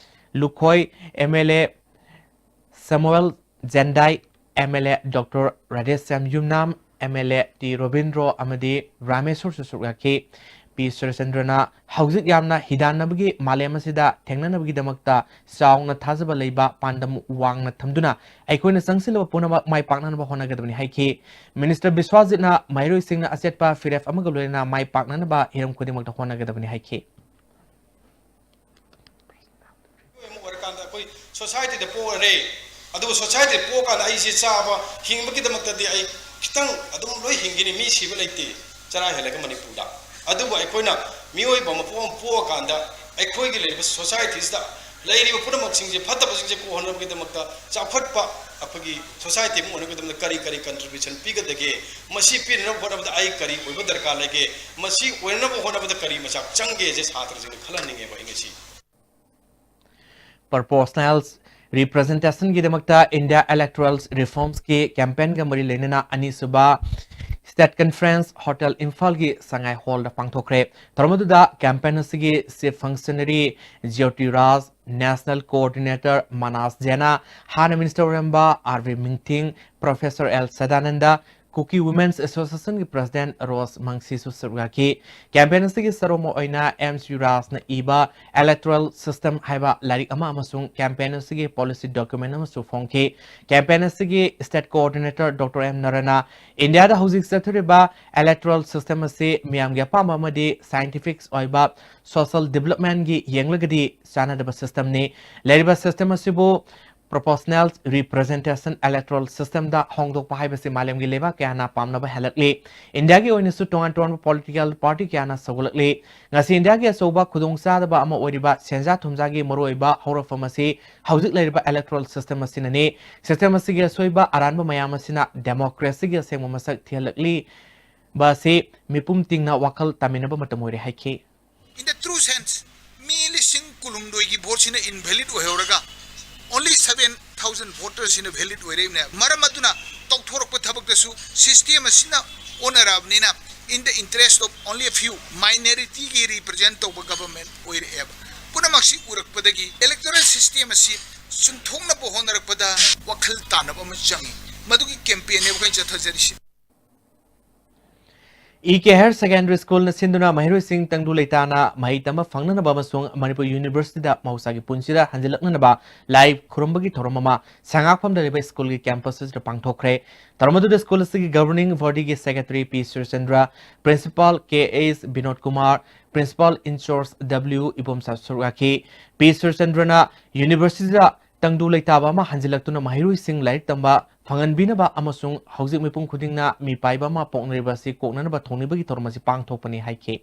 Lukhoi, M L A Samuel Jendai, M L A doctor Radheshyam Yumnam, M L A T Robindro ꯑꯃꯗꯤ ꯔꯥꯃꯦꯁꯣꯔꯁꯨ ꯁꯔꯨꯛ ꯌꯥꯈꯤ꯫ ꯄꯤ ꯁꯨꯔꯆꯟꯗ꯭ꯔꯅ ꯍꯧꯖꯤꯛ ꯌꯥꯝꯅ ꯍꯤꯗꯥꯟꯅꯕꯒꯤ ꯃꯥꯂꯦꯝ ꯑꯁꯤꯗ ꯊꯦꯡꯅꯅꯕꯒꯤꯗꯃꯛꯇ ꯆꯥꯎꯅ ꯊꯥꯖꯕ ꯂꯩꯕ ꯄꯥꯟꯗꯝ ꯋꯥꯡꯅ ꯊꯝꯗꯨꯅ ꯑꯩꯈꯣꯏꯅ ꯆꯪꯁꯤꯜꯂꯕ ꯄꯨꯝꯅꯃꯛ ꯃꯥꯏ ꯄꯥꯛꯅꯅꯕ ꯍꯣꯠꯅꯒꯗꯕꯅꯤ ꯍꯥꯏꯈꯤ꯫ ꯃꯤꯅꯤꯁꯇꯔ ꯕꯤꯁ꯭ꯋꯥꯖꯤꯠꯅ ꯃꯍꯩꯔꯣꯏꯁꯤꯡꯅ ꯑꯆꯦꯠꯄ ꯐꯤꯔꯦꯞ ꯑꯃꯒ ꯂꯣꯏꯅꯅ ꯃꯥꯏ ꯄꯥꯛꯅꯅꯕ ꯍꯤꯔꯝ ꯈꯨꯗꯤꯡꯃꯛꯇ ꯍꯣꯠꯅꯒꯗꯕꯅꯤ ꯍꯥꯏꯈꯤ꯫ ꯑꯃ ꯑꯣꯏꯔꯀꯥꯟꯗ ꯑꯩꯈꯣꯏ ꯁꯣꯁꯥꯏꯇꯤꯗ ꯄꯣꯛꯑꯔꯦ꯫ ꯑꯗꯨꯕꯨ ꯁꯣꯁꯥꯏꯇꯤꯗ ꯄꯣꯛꯑꯀꯥꯟꯗ ꯑꯩꯁꯦ ꯆꯥꯕ ꯍꯤꯡꯕꯒꯤꯗꯃꯛꯇꯗꯤ ꯑꯩ ꯈꯤꯇꯪ ꯑꯗꯨꯝ ꯂꯣꯏ ꯍꯤꯡꯒꯅꯤ, ꯃꯤ ꯁꯤꯕ ꯂꯩꯇꯦ ꯆꯔꯥ ꯍꯦꯜꯂꯒ ꯃꯅꯤꯄꯨꯔꯗ꯫ ꯑꯗꯨꯕꯨ ꯑꯩꯈꯣꯏꯅ ꯃꯤꯑꯣꯏꯕ ꯃꯄꯣꯛ ꯑꯃ ꯄꯣꯛꯑꯀꯥꯟꯗ ꯑꯩꯈꯣꯏꯒꯤ ꯂꯩꯔꯤꯕ ꯁꯣꯁꯥꯏꯇꯤꯁꯤꯗ ꯂꯩꯔꯤꯕ ꯄꯨꯝꯅꯃꯛꯁꯤꯡꯁꯦ, ꯐꯠꯇꯕꯁꯤꯡꯁꯦ ꯀꯣꯛꯍꯟꯅꯕꯒꯤꯗꯃꯛꯇ, ꯆꯥꯎꯈꯠꯄ ꯑꯩꯈꯣꯏꯒꯤ ꯁꯣꯁꯥꯏꯇꯤ ꯑꯃ ꯑꯣꯏꯅꯕꯒꯤꯗꯃꯛꯇ ꯀꯔꯤ ꯀꯔꯤ ꯀꯟꯇ꯭ꯔꯤꯕ꯭ꯌꯨꯁꯟ ꯄꯤꯒꯗꯒꯦ? ꯃꯁꯤ ꯄꯤꯅꯅꯕ ꯍꯣꯠꯅꯕꯗ ꯑꯩ ꯀꯔꯤ ꯑꯣꯏꯕ ꯗꯔꯀꯥꯔ ꯂꯩꯒꯦ? ꯃꯁꯤ ꯑꯣꯏꯅꯅꯕ ꯍꯣꯠꯅꯕꯗ ꯀꯔꯤ ꯃꯆꯥꯛ ꯆꯪꯒꯦꯁꯦ ꯁꯥꯇ꯭ꯔꯁꯤꯡꯅ ꯈꯜꯍꯟꯅꯤꯡꯉꯦꯕ ꯑꯩ ꯉꯁꯤ꯫ ꯄ꯭ꯔꯣꯄꯣꯔꯁꯅꯦꯜ ꯔꯤꯄ꯭ꯔꯖꯦꯟꯇꯦꯁꯟꯒꯤꯗꯃꯛꯇ ꯏꯟꯗꯤꯌꯥ ꯏꯂꯦꯛꯇꯣꯔꯦꯜ ꯔꯤꯐꯣꯔꯝꯁꯀꯤ ꯀꯦꯝꯄꯦꯟꯒ ꯃꯔꯤ ꯂꯩꯅꯅ ꯑꯅꯤꯁꯨꯕ ꯁ꯭ꯇꯦꯠ ꯀꯟꯐꯔꯦꯟꯁ ꯍꯣꯇꯦꯜ ꯏꯝꯐꯥꯜꯒꯤ ꯁꯉꯥꯏ ꯍꯣꯜꯗ ꯄꯥꯡꯊꯣꯛꯈ꯭ꯔꯦ꯫ ꯊꯧꯔꯝ ꯑꯗꯨꯗ ꯀꯦꯝꯄꯦꯟ ꯑꯁꯤꯒꯤ chief functionary Jyoti Raj, national coordinator Manas Jena, ꯍꯥꯟꯅ ꯃꯤꯅꯤꯁꯇꯔ ꯑꯣꯏꯔꯝꯕ R B Mingthing, professor L Sadananda, Kuki women's ꯑꯦꯁꯣꯁꯤꯌꯦꯁꯟꯒꯤ ꯄ꯭ꯔꯁꯤꯗꯦꯟꯠ ꯔꯣꯁ ꯃꯪꯁꯤꯁꯨ ꯁꯔꯨꯛ ꯌꯥꯈꯤ꯫ ꯀꯦꯝꯄꯦꯟ ꯑꯁꯤꯒꯤ ꯁꯔꯨꯛ ꯑꯃ ꯑꯣꯏꯅ ꯑꯦꯝ ꯁꯤꯔꯥꯖꯅ ꯏꯕ ꯏꯂꯦꯛꯇꯣꯔꯦꯜ ꯁꯤꯁꯇꯦꯝ ꯍꯥꯏꯕ ꯂꯥꯏꯔꯤꯛ ꯑꯃ ꯑꯃꯁꯨꯡ ꯀꯦꯝꯄꯦꯟ ꯑꯁꯤꯒꯤ ꯄꯣꯂꯤꯁꯤ ꯗꯣꯀ꯭ꯌꯨꯃꯦꯟ ꯑꯃꯁꯨ ꯐꯣꯡꯈꯤ꯫ ꯀꯦꯝꯄꯦꯟ ꯑꯁꯤꯒꯤ ꯁ꯭ꯇꯦꯠ ꯀꯣꯑꯣꯔꯗꯤꯅꯦꯇꯔ ꯗꯣꯛꯇꯔ ꯑꯦꯝ ꯅꯔꯅ ꯏꯟꯗꯤꯌꯥꯗ ꯍꯧꯖꯤꯛ ꯆꯠꯊꯔꯤꯕ ꯏꯂꯦꯛꯇꯣꯔꯦꯜ ꯁꯤꯁꯇꯦꯝ ꯑꯁꯤ ꯃꯤꯌꯥꯝꯒꯤ ꯑꯄꯥꯝꯕ ꯑꯃꯗꯤ ꯁꯥꯏꯟꯇꯤꯐꯤꯛꯁ ꯑꯣꯏꯕ ꯁꯣꯁꯤꯌꯦꯜ ꯗꯤꯕꯂꯞꯃꯦꯟꯒꯤ ꯌꯦꯡꯂꯒꯗꯤ ꯆꯥꯟꯅꯗꯕ ꯁꯤꯁꯇꯦꯝꯅꯤ꯫ ꯂꯩꯔꯤꯕ ꯁꯤꯁꯇꯦꯝ ꯑꯁꯤꯕꯨ ꯄ꯭ꯔꯣꯄꯣꯔꯁꯅꯦꯜ ꯔꯤꯄ꯭ꯔꯖꯦꯟꯇꯦꯁꯟ ꯏꯂꯦꯛꯇꯣꯔꯦꯜ ꯁꯤꯁꯇꯦꯝꯗ ꯍꯣꯡꯗꯣꯛꯄ ꯍꯥꯏꯕꯁꯤ ꯃꯥꯂꯦꯝꯒꯤ ꯂꯩꯕꯥꯛ ꯀꯌꯥꯅ ꯄꯥꯝꯅꯕ ꯍꯦꯜꯂꯛꯂꯤ꯫ ꯏꯟꯗꯤꯌꯥꯒꯤ ꯑꯣꯏꯅꯁꯨ ꯇꯣꯉꯥꯟ ꯇꯣꯉꯥꯟꯕ ꯄꯣꯂꯤꯇꯤꯀꯦꯜ ꯄꯥꯔꯇꯤ ꯀꯌꯥꯅ ꯁꯧꯒꯠꯂꯛꯂꯤ꯫ ꯉꯁꯤ ꯏꯟꯗꯤꯌꯥꯒꯤ ꯑꯆꯧꯕ ꯈꯨꯗꯣꯡꯆꯥꯗꯕ ꯑꯃ ꯑꯣꯏꯔꯤꯕ ꯁꯦꯟꯖꯥ ꯊꯨꯝꯖꯥꯒꯤ ꯃꯔꯨꯑꯣꯏꯕ ꯍꯧꯔꯛꯐꯝ ꯑꯁꯤ ꯍꯧꯖꯤꯛ ꯂꯩꯔꯤꯕ ꯏꯂꯦꯛꯇꯣꯔꯦꯜ ꯁꯤꯁꯇꯦꯝ ꯑꯁꯤꯅꯅꯤ꯫ ꯁꯤꯁꯇꯦꯝ ꯑꯁꯤꯒꯤ ꯑꯁꯣꯏꯕ ꯑꯔꯥꯟꯕ ꯃꯌꯥꯝ ꯑꯁꯤꯅ ꯗꯦꯃꯣꯀ꯭ꯔꯦꯁꯤꯒꯤ ꯑꯁꯦꯡꯕ ꯃꯁꯛ ꯊꯤꯍꯜꯂꯛꯂꯤꯕ ꯑꯁꯤ ꯃꯤꯄꯨꯝ ꯇꯤꯡꯅ ꯋꯥꯈꯜ ꯇꯥꯃꯤꯟꯅꯕ ꯃꯇꯝ ꯑꯣꯏꯔꯦ ꯍꯥꯏꯈꯤ꯫ In the true sense, ꯃꯤ ꯂꯤꯁꯤꯡ ꯀꯨꯟꯍꯨꯝꯗꯣꯏꯒꯤ ꯚꯣꯠꯁꯤꯅ ꯏꯟꯚꯦꯂꯤꯠ ꯑꯣꯏꯍꯧꯔꯒ only seven thousand ꯚꯣꯇꯔꯁꯤꯅ ꯚꯦꯂꯤꯠ ꯑꯣꯏꯔꯛꯏꯕꯅꯦ꯫ ꯃꯔꯝ ꯑꯗꯨꯅ ꯇꯧꯊꯣꯔꯛꯄ ꯊꯕꯛꯇꯁꯨ ꯁꯤꯁꯇꯦꯝ ꯑꯁꯤꯅ ꯑꯣꯟꯅꯔꯛꯑꯕꯅꯤꯅ, in the interest of only a few, ꯃꯥꯏꯅꯣꯔꯤꯇꯤꯒꯤ ꯔꯤꯄ꯭ꯔꯖꯦꯟ ꯇꯧꯕ ꯒꯚꯔꯟꯃꯦꯟ ꯑꯣꯏꯔꯛꯑꯦꯕ꯫ ꯄꯨꯝꯅꯃꯛꯁꯤ ꯎꯔꯛꯄꯗꯒꯤ ꯏꯂꯦꯛꯇꯣꯔꯦꯜ ꯁꯤꯁꯇꯦꯝ ꯑꯁꯤ ꯆꯨꯝꯊꯣꯛꯅꯕ ꯍꯣꯠꯅꯔꯛꯄꯗ ꯋꯥꯈꯜ ꯇꯥꯅꯕ ꯑꯃ ꯆꯪꯉꯤ꯫ ꯃꯗꯨꯒꯤ ꯀꯦꯝꯄꯦꯟꯅꯦꯕ ꯑꯩꯈꯣꯏꯅ ꯆꯠꯊꯖꯔꯤꯁꯤ꯫ ꯏ ꯀꯦ ꯍꯥꯌꯔ ꯁꯦꯀꯦꯟꯗꯔꯤ ꯁ꯭ꯀꯨꯜꯅ ꯁꯤꯟꯗꯨꯅ ꯃꯍꯩꯔꯣꯏꯁꯤꯡ ꯇꯪꯗꯨ ꯂꯩꯇꯥꯅ ꯃꯍꯩ ꯇꯝꯕ ꯐꯪꯅꯅꯕ ꯑꯃꯁꯨꯡ ꯃꯅꯤꯄꯨꯔ ꯌꯨꯅꯤꯚꯔꯁꯤꯇꯤꯗ ꯃꯍꯧꯁꯥꯒꯤ ꯄꯨꯟꯁꯤꯗ ꯍꯟꯖꯤꯜꯂꯛꯅꯅꯕ ꯂꯥꯏ ꯈꯨꯔꯨꯝꯕꯒꯤ ꯊꯧꯔꯝ ꯑꯃ ꯁꯉꯥꯛꯐꯝꯗ ꯂꯩꯕ ꯁ꯭ꯀꯨꯜꯒꯤ ꯀꯦꯝꯄꯁ ꯑꯁꯤꯗ ꯄꯥꯡꯊꯣꯛꯈ꯭ꯔꯦ꯫ ꯊꯧꯔꯝ ꯑꯗꯨꯗ ꯁ꯭ꯀꯨꯜ ꯑꯁꯤꯒꯤ ꯒꯚꯔꯅꯤꯡ ꯕꯣꯗꯤꯒꯤ secretary P Surchandra, principal K H Binod Kumar, principal in charge W Ibomcha ꯁꯔꯨꯛ ꯌꯥꯈꯤ꯫ ꯄꯤ ꯁꯨꯔꯆꯟꯗ꯭ꯔꯅ ꯌꯨꯅꯤꯚꯔꯁꯤꯇꯤꯗ ꯇꯪꯗꯨ ꯂꯩꯇꯥꯕ ꯑꯃ ꯍꯟꯖꯤꯜꯂꯛꯇꯨꯅ ꯃꯍꯩꯔꯣꯏꯁꯤꯡ ꯂꯥꯏꯔꯤꯛ ꯇꯝꯕ ꯐꯪꯍꯟꯕꯤꯅꯕ ꯑꯃꯁꯨꯡ ꯍꯧꯖꯤꯛ ꯃꯤꯄꯨꯝ ꯈꯨꯗꯤꯡꯅ ꯃꯤꯄꯥꯏꯕ ꯑꯃ ꯄꯣꯛꯅꯔꯤꯕ ꯑꯁꯤ ꯀꯣꯛꯅꯅꯕ ꯊꯧꯅꯤꯕꯒꯤ ꯊꯧꯔꯝ ꯑꯁꯤ ꯄꯥꯡꯊꯣꯛꯄꯅꯤ ꯍꯥꯏꯈꯤ꯫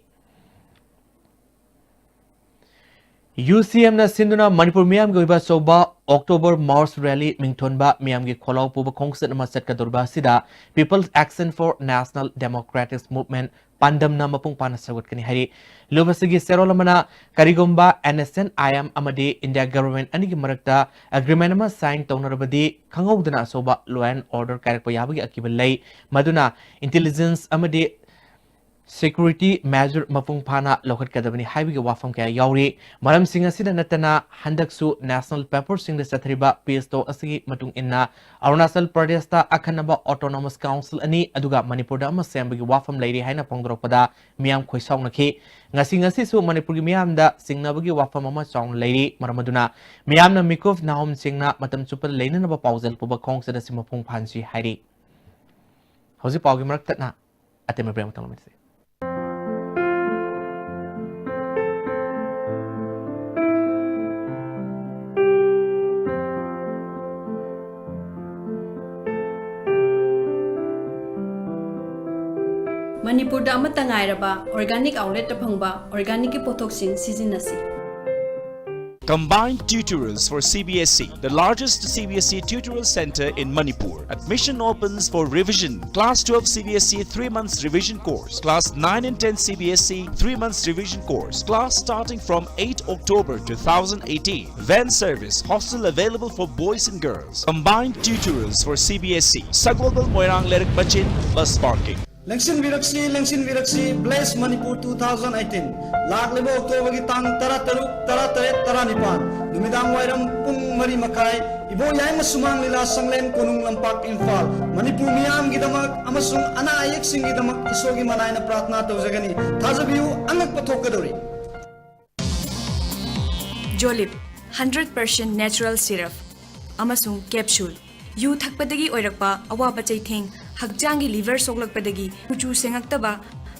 ꯌꯨ ꯁꯤ ꯑꯦꯝꯅ ꯁꯤꯟꯗꯨꯅ ꯃꯅꯤꯄꯨꯔ ꯃꯤꯌꯥꯝꯒꯤ ꯑꯣꯏꯕ ꯑꯆꯧꯕ ꯑꯣꯛꯇꯣꯕꯔ ꯃꯥꯔꯆ ꯔꯦꯂꯤ ꯃꯤꯡꯊꯣꯟꯕ ꯃꯤꯌꯥꯝꯒꯤ ꯈꯣꯜꯂꯥꯎ ꯄꯨꯕ ꯈꯣꯡꯆꯠ ꯑꯃ ꯆꯠꯀꯗꯧꯔꯤꯕ ꯑꯁꯤꯗ People's Action for National Democratic Movement, ꯄꯥꯟꯗꯝꯅ ꯃꯄꯨꯡ ꯐꯥꯅ ꯁꯧꯒꯠꯀꯅꯤ ꯍꯥꯏꯔꯤ꯫ ꯂꯨꯞ ꯑꯁꯤꯒꯤ ꯆꯦꯔꯣꯜ ꯑꯃꯅ ꯀꯔꯤꯒꯨꯝꯕ NSCN-IM ꯑꯃꯗꯤ India government ꯑꯅꯤꯒꯤ ꯃꯔꯛꯇ agreement ꯑꯃ sign ꯇꯧꯅꯔꯕꯗꯤ ꯈꯪꯍꯧꯗꯅ ꯑꯆꯧꯕ law and order ꯀꯥꯏꯔꯛꯄ ꯌꯥꯕꯒꯤ ꯑꯀꯤꯕ ꯂꯩ꯫ ꯃꯗꯨꯅ intelligence ꯑꯃꯗꯤ security measure ꯃꯄꯨꯡ ꯐꯥꯅ ꯂꯧꯈꯠꯀꯗꯕꯅꯤ ꯍꯥꯏꯕꯒꯤ ꯋꯥꯐꯝ ꯀꯌꯥ ꯌꯥꯎꯔꯤ꯫ ꯃꯔꯝꯁꯤꯡ ꯑꯁꯤꯗ ꯅꯠꯇꯅ ꯍꯟꯗꯛꯁꯨ national paperꯁꯤꯡꯗ ꯆꯠꯊꯔꯤꯕ peace talk ꯑꯁꯤꯒꯤ ꯃꯇꯨꯡ ꯏꯟꯅ ꯑꯔꯨꯅꯥꯆꯜ ꯄ꯭ꯔꯗꯦꯁꯇ ꯑꯈꯟꯅꯕ autonomous council ꯑꯅꯤ, ꯑꯗꯨꯒ ꯃꯅꯤꯄꯨꯔꯗ ꯑꯃ ꯁꯦꯝꯕꯒꯤ ꯋꯥꯐꯝ ꯂꯩꯔꯤ ꯍꯥꯏꯅ ꯐꯣꯡꯗꯣꯔꯛꯄꯗ ꯃꯤꯌꯥꯝ ꯈꯣꯏ ꯁꯥꯎꯅꯈꯤ꯫ ꯉꯁꯤ ꯉꯁꯤꯁꯨ ꯃꯅꯤꯄꯨꯔꯒꯤ ꯃꯤꯌꯥꯝꯗ ꯆꯤꯡꯅꯕꯒꯤ ꯋꯥꯐꯝ ꯑꯃ ꯆꯥꯎꯅ ꯂꯩꯔꯤ꯫ ꯃꯔꯝ ꯑꯗꯨꯅ ꯃꯤꯌꯥꯝꯅ ꯃꯤꯀꯨꯞ ꯅꯥꯍꯨꯝꯁꯤꯡꯅ ꯃꯇꯝ ꯆꯨꯞꯄꯗ ꯂꯩꯅꯅꯕ ꯄꯥꯎꯖꯦꯜ ꯄꯨꯕ ꯈꯣꯡꯆꯠ ꯑꯁꯤ ꯃꯄꯨꯡ ꯐꯥꯍꯟꯁꯤ ꯍꯥꯏꯔꯤ꯫ ꯍꯧꯖꯤꯛ ꯄꯥꯎꯒꯤ ꯃꯔꯛ ꯇꯠꯅ ꯑꯇꯦꯟꯕ break ꯑꯃꯇꯪ ꯂꯧꯃꯤꯟꯅꯁꯤ꯫ ꯃꯅꯤꯄꯨꯔꯗ ꯑꯃꯠꯇ ꯉꯥꯏꯔꯕ organic outletꯇ ꯐꯪꯕ organicꯀꯤ ꯄꯣꯠꯊꯣꯛꯁꯤꯡ ꯁꯤꯖꯤꯟꯅꯁꯤ꯫ Combined Tutorials for C B S E, the largest C B S E tutorial center in Manipur. Admission opens for revision. Class twelve C B S E three months revision course. Class nine and ten C B S E three months revision course. Class starting from eighth October two thousand eighteen. Van service, hostel available for boys and girls. Combined Tutorials for C B S E. Sagolbal Moirang Lerik Bachin, bus parking. ꯂꯦꯡꯁꯤꯟꯕꯤꯔꯛꯁꯤ, ꯂꯦꯡꯁꯤꯟꯕꯤꯔꯛꯁꯤ, Bless Manipur two thousand eighteen꯫ ꯂꯥꯛꯂꯤꯕ Octoberꯒꯤ ꯇꯥꯡ ꯇꯔꯥꯇꯔꯨꯛ, ꯇꯔꯥꯇꯔꯦꯠ, ꯇꯔꯥꯅꯤꯄꯥꯟ, ꯅꯨꯃꯤꯗꯥꯡ ꯋꯥꯏꯔꯝ ꯄꯨꯡ ꯃꯔꯤ ꯃꯈꯥꯏ, ꯏꯕꯣꯌꯥꯏꯃ ꯁꯨꯃꯥꯡ ꯂꯤꯂꯥ ꯁꯪꯂꯦꯟ, ꯀꯣꯅꯨꯡ ꯂꯝꯄꯥꯛ, ꯏꯝꯐꯥꯜ꯫ ꯃꯅꯤꯄꯨꯔ ꯃꯤꯌꯥꯝꯒꯤꯗꯃꯛ ꯑꯃꯁꯨꯡ ꯑꯅꯥ ꯑꯌꯦꯛꯁꯤꯡꯒꯤꯗꯃꯛ ꯏꯁꯣꯔꯒꯤ ꯃꯅꯥꯏꯅ ꯄ꯭ꯔꯥꯔꯊꯅꯥ ꯇꯧꯖꯒꯅꯤ꯫ ꯊꯥꯖꯕꯤꯌꯨ, ꯑꯉꯛꯄ ꯊꯣꯛꯀꯗꯧꯔꯤ꯫ Jolib, hundred percent natural syrup ꯑꯃꯁꯨꯡ capsule꯫ ꯌꯨ ꯊꯛꯄꯗꯒꯤ ꯑꯣꯏꯔꯛꯄ ꯑꯋꯥꯕ ꯆꯩꯊꯦꯡ, ꯍꯛꯆꯥꯡꯒꯤ liver ꯁꯣꯛꯂꯛꯄꯗꯒꯤ ꯀꯨꯆꯨ ꯁꯦꯡꯉꯛꯇꯕ,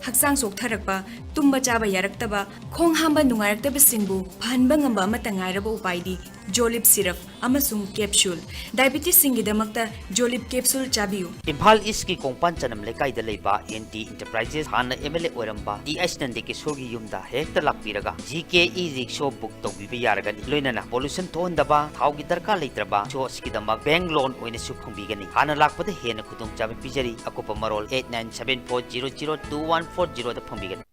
ꯍꯛꯆꯥꯡ ꯆꯣꯛꯊꯔꯛꯄ, ꯇꯨꯝꯕ ꯆꯥꯕ ꯌꯥꯔꯛꯇꯕ, ꯈꯣꯡ ꯍꯥꯝꯕ ꯅꯨꯡꯉꯥꯏꯔꯛꯇꯕꯁꯤꯡꯕꯨ ꯐꯍꯟꯕ ꯉꯝꯕ ꯑꯃꯠꯇ ꯉꯥꯏꯔꯕ ꯎꯄꯥꯏꯗꯤ ꯖꯣꯂꯤꯞ ꯁꯤꯔꯞ ꯑꯃꯁꯨꯡ ꯀꯦꯞꯁꯨꯜ꯫ ꯗꯥꯏꯕꯤꯇꯤꯁꯁꯤꯡꯒꯤꯗꯃꯛꯇ ꯖꯣꯂꯤꯞ ꯀꯦꯞꯁꯨꯜ ꯆꯥꯕꯤꯌꯨ꯫ ꯏꯝꯐꯥꯜ ꯏꯁꯀꯤ ꯀꯣꯡꯄꯥꯟ ꯆꯅꯝ ꯂꯩꯀꯥꯏꯗ ꯂꯩꯕ ꯑꯦꯟ ꯇꯤ ꯏꯟꯇꯔꯄ꯭ꯔꯥꯏꯖꯦꯁ, ꯍꯥꯟꯅ ꯑꯦꯝ ꯑꯦꯜ ꯑꯦ ꯑꯣꯏꯔꯝꯕ ꯇꯤ ꯑꯩꯆ ꯅꯟꯗꯀꯤꯁꯣꯔꯒꯤ ꯌꯨꯝꯗ ꯍꯦꯛꯇ ꯂꯥꯛꯄꯤꯔꯒ ꯖꯤ ꯀꯦ ꯏ ꯔꯤꯛꯁꯣ ꯕꯨꯛ ꯇꯧꯕꯤꯕ ꯌꯥꯔꯒꯅꯤ꯫ ꯂꯣꯏꯅꯅ ꯄꯣꯂꯨꯁꯟ ꯊꯣꯛꯍꯟꯗꯕ, ꯊꯥꯎꯒꯤ ꯗꯔꯀꯥꯔ ꯂꯩꯇ꯭ꯔꯕ ꯔꯤꯛꯁꯣ ꯑꯁꯤꯒꯤꯗꯃꯛ ꯕꯦꯡꯛ ꯂꯣꯟ ꯑꯣꯏꯅꯁꯨ ꯐꯪꯕꯤꯒꯅꯤ꯫ ꯍꯥꯟꯅ ꯂꯥꯛꯄꯗ ꯍꯦꯟꯅ ꯈꯨꯗꯣꯡꯆꯥꯕ ꯄꯤꯖꯔꯤ꯫ ꯑꯀꯨꯞꯄ ꯃꯔꯣꯜ eight nine seven four zero zero two one four zero ꯗ ꯐꯪꯕꯤꯒꯅꯤ꯫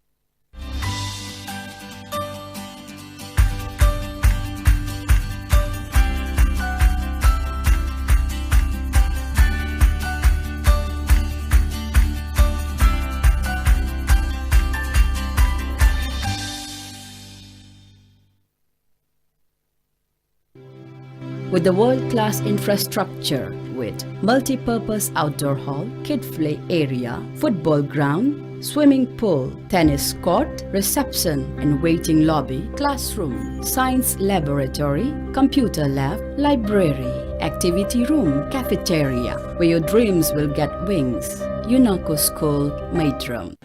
With the world-class infrastructure, with multi-purpose outdoor hall, kid play area, football ground, swimming pool, tennis court, reception and waiting lobby, classroom, science laboratory, computer lab, library, activity room, cafeteria, where your dreams will get wings. Unako School, Maitram.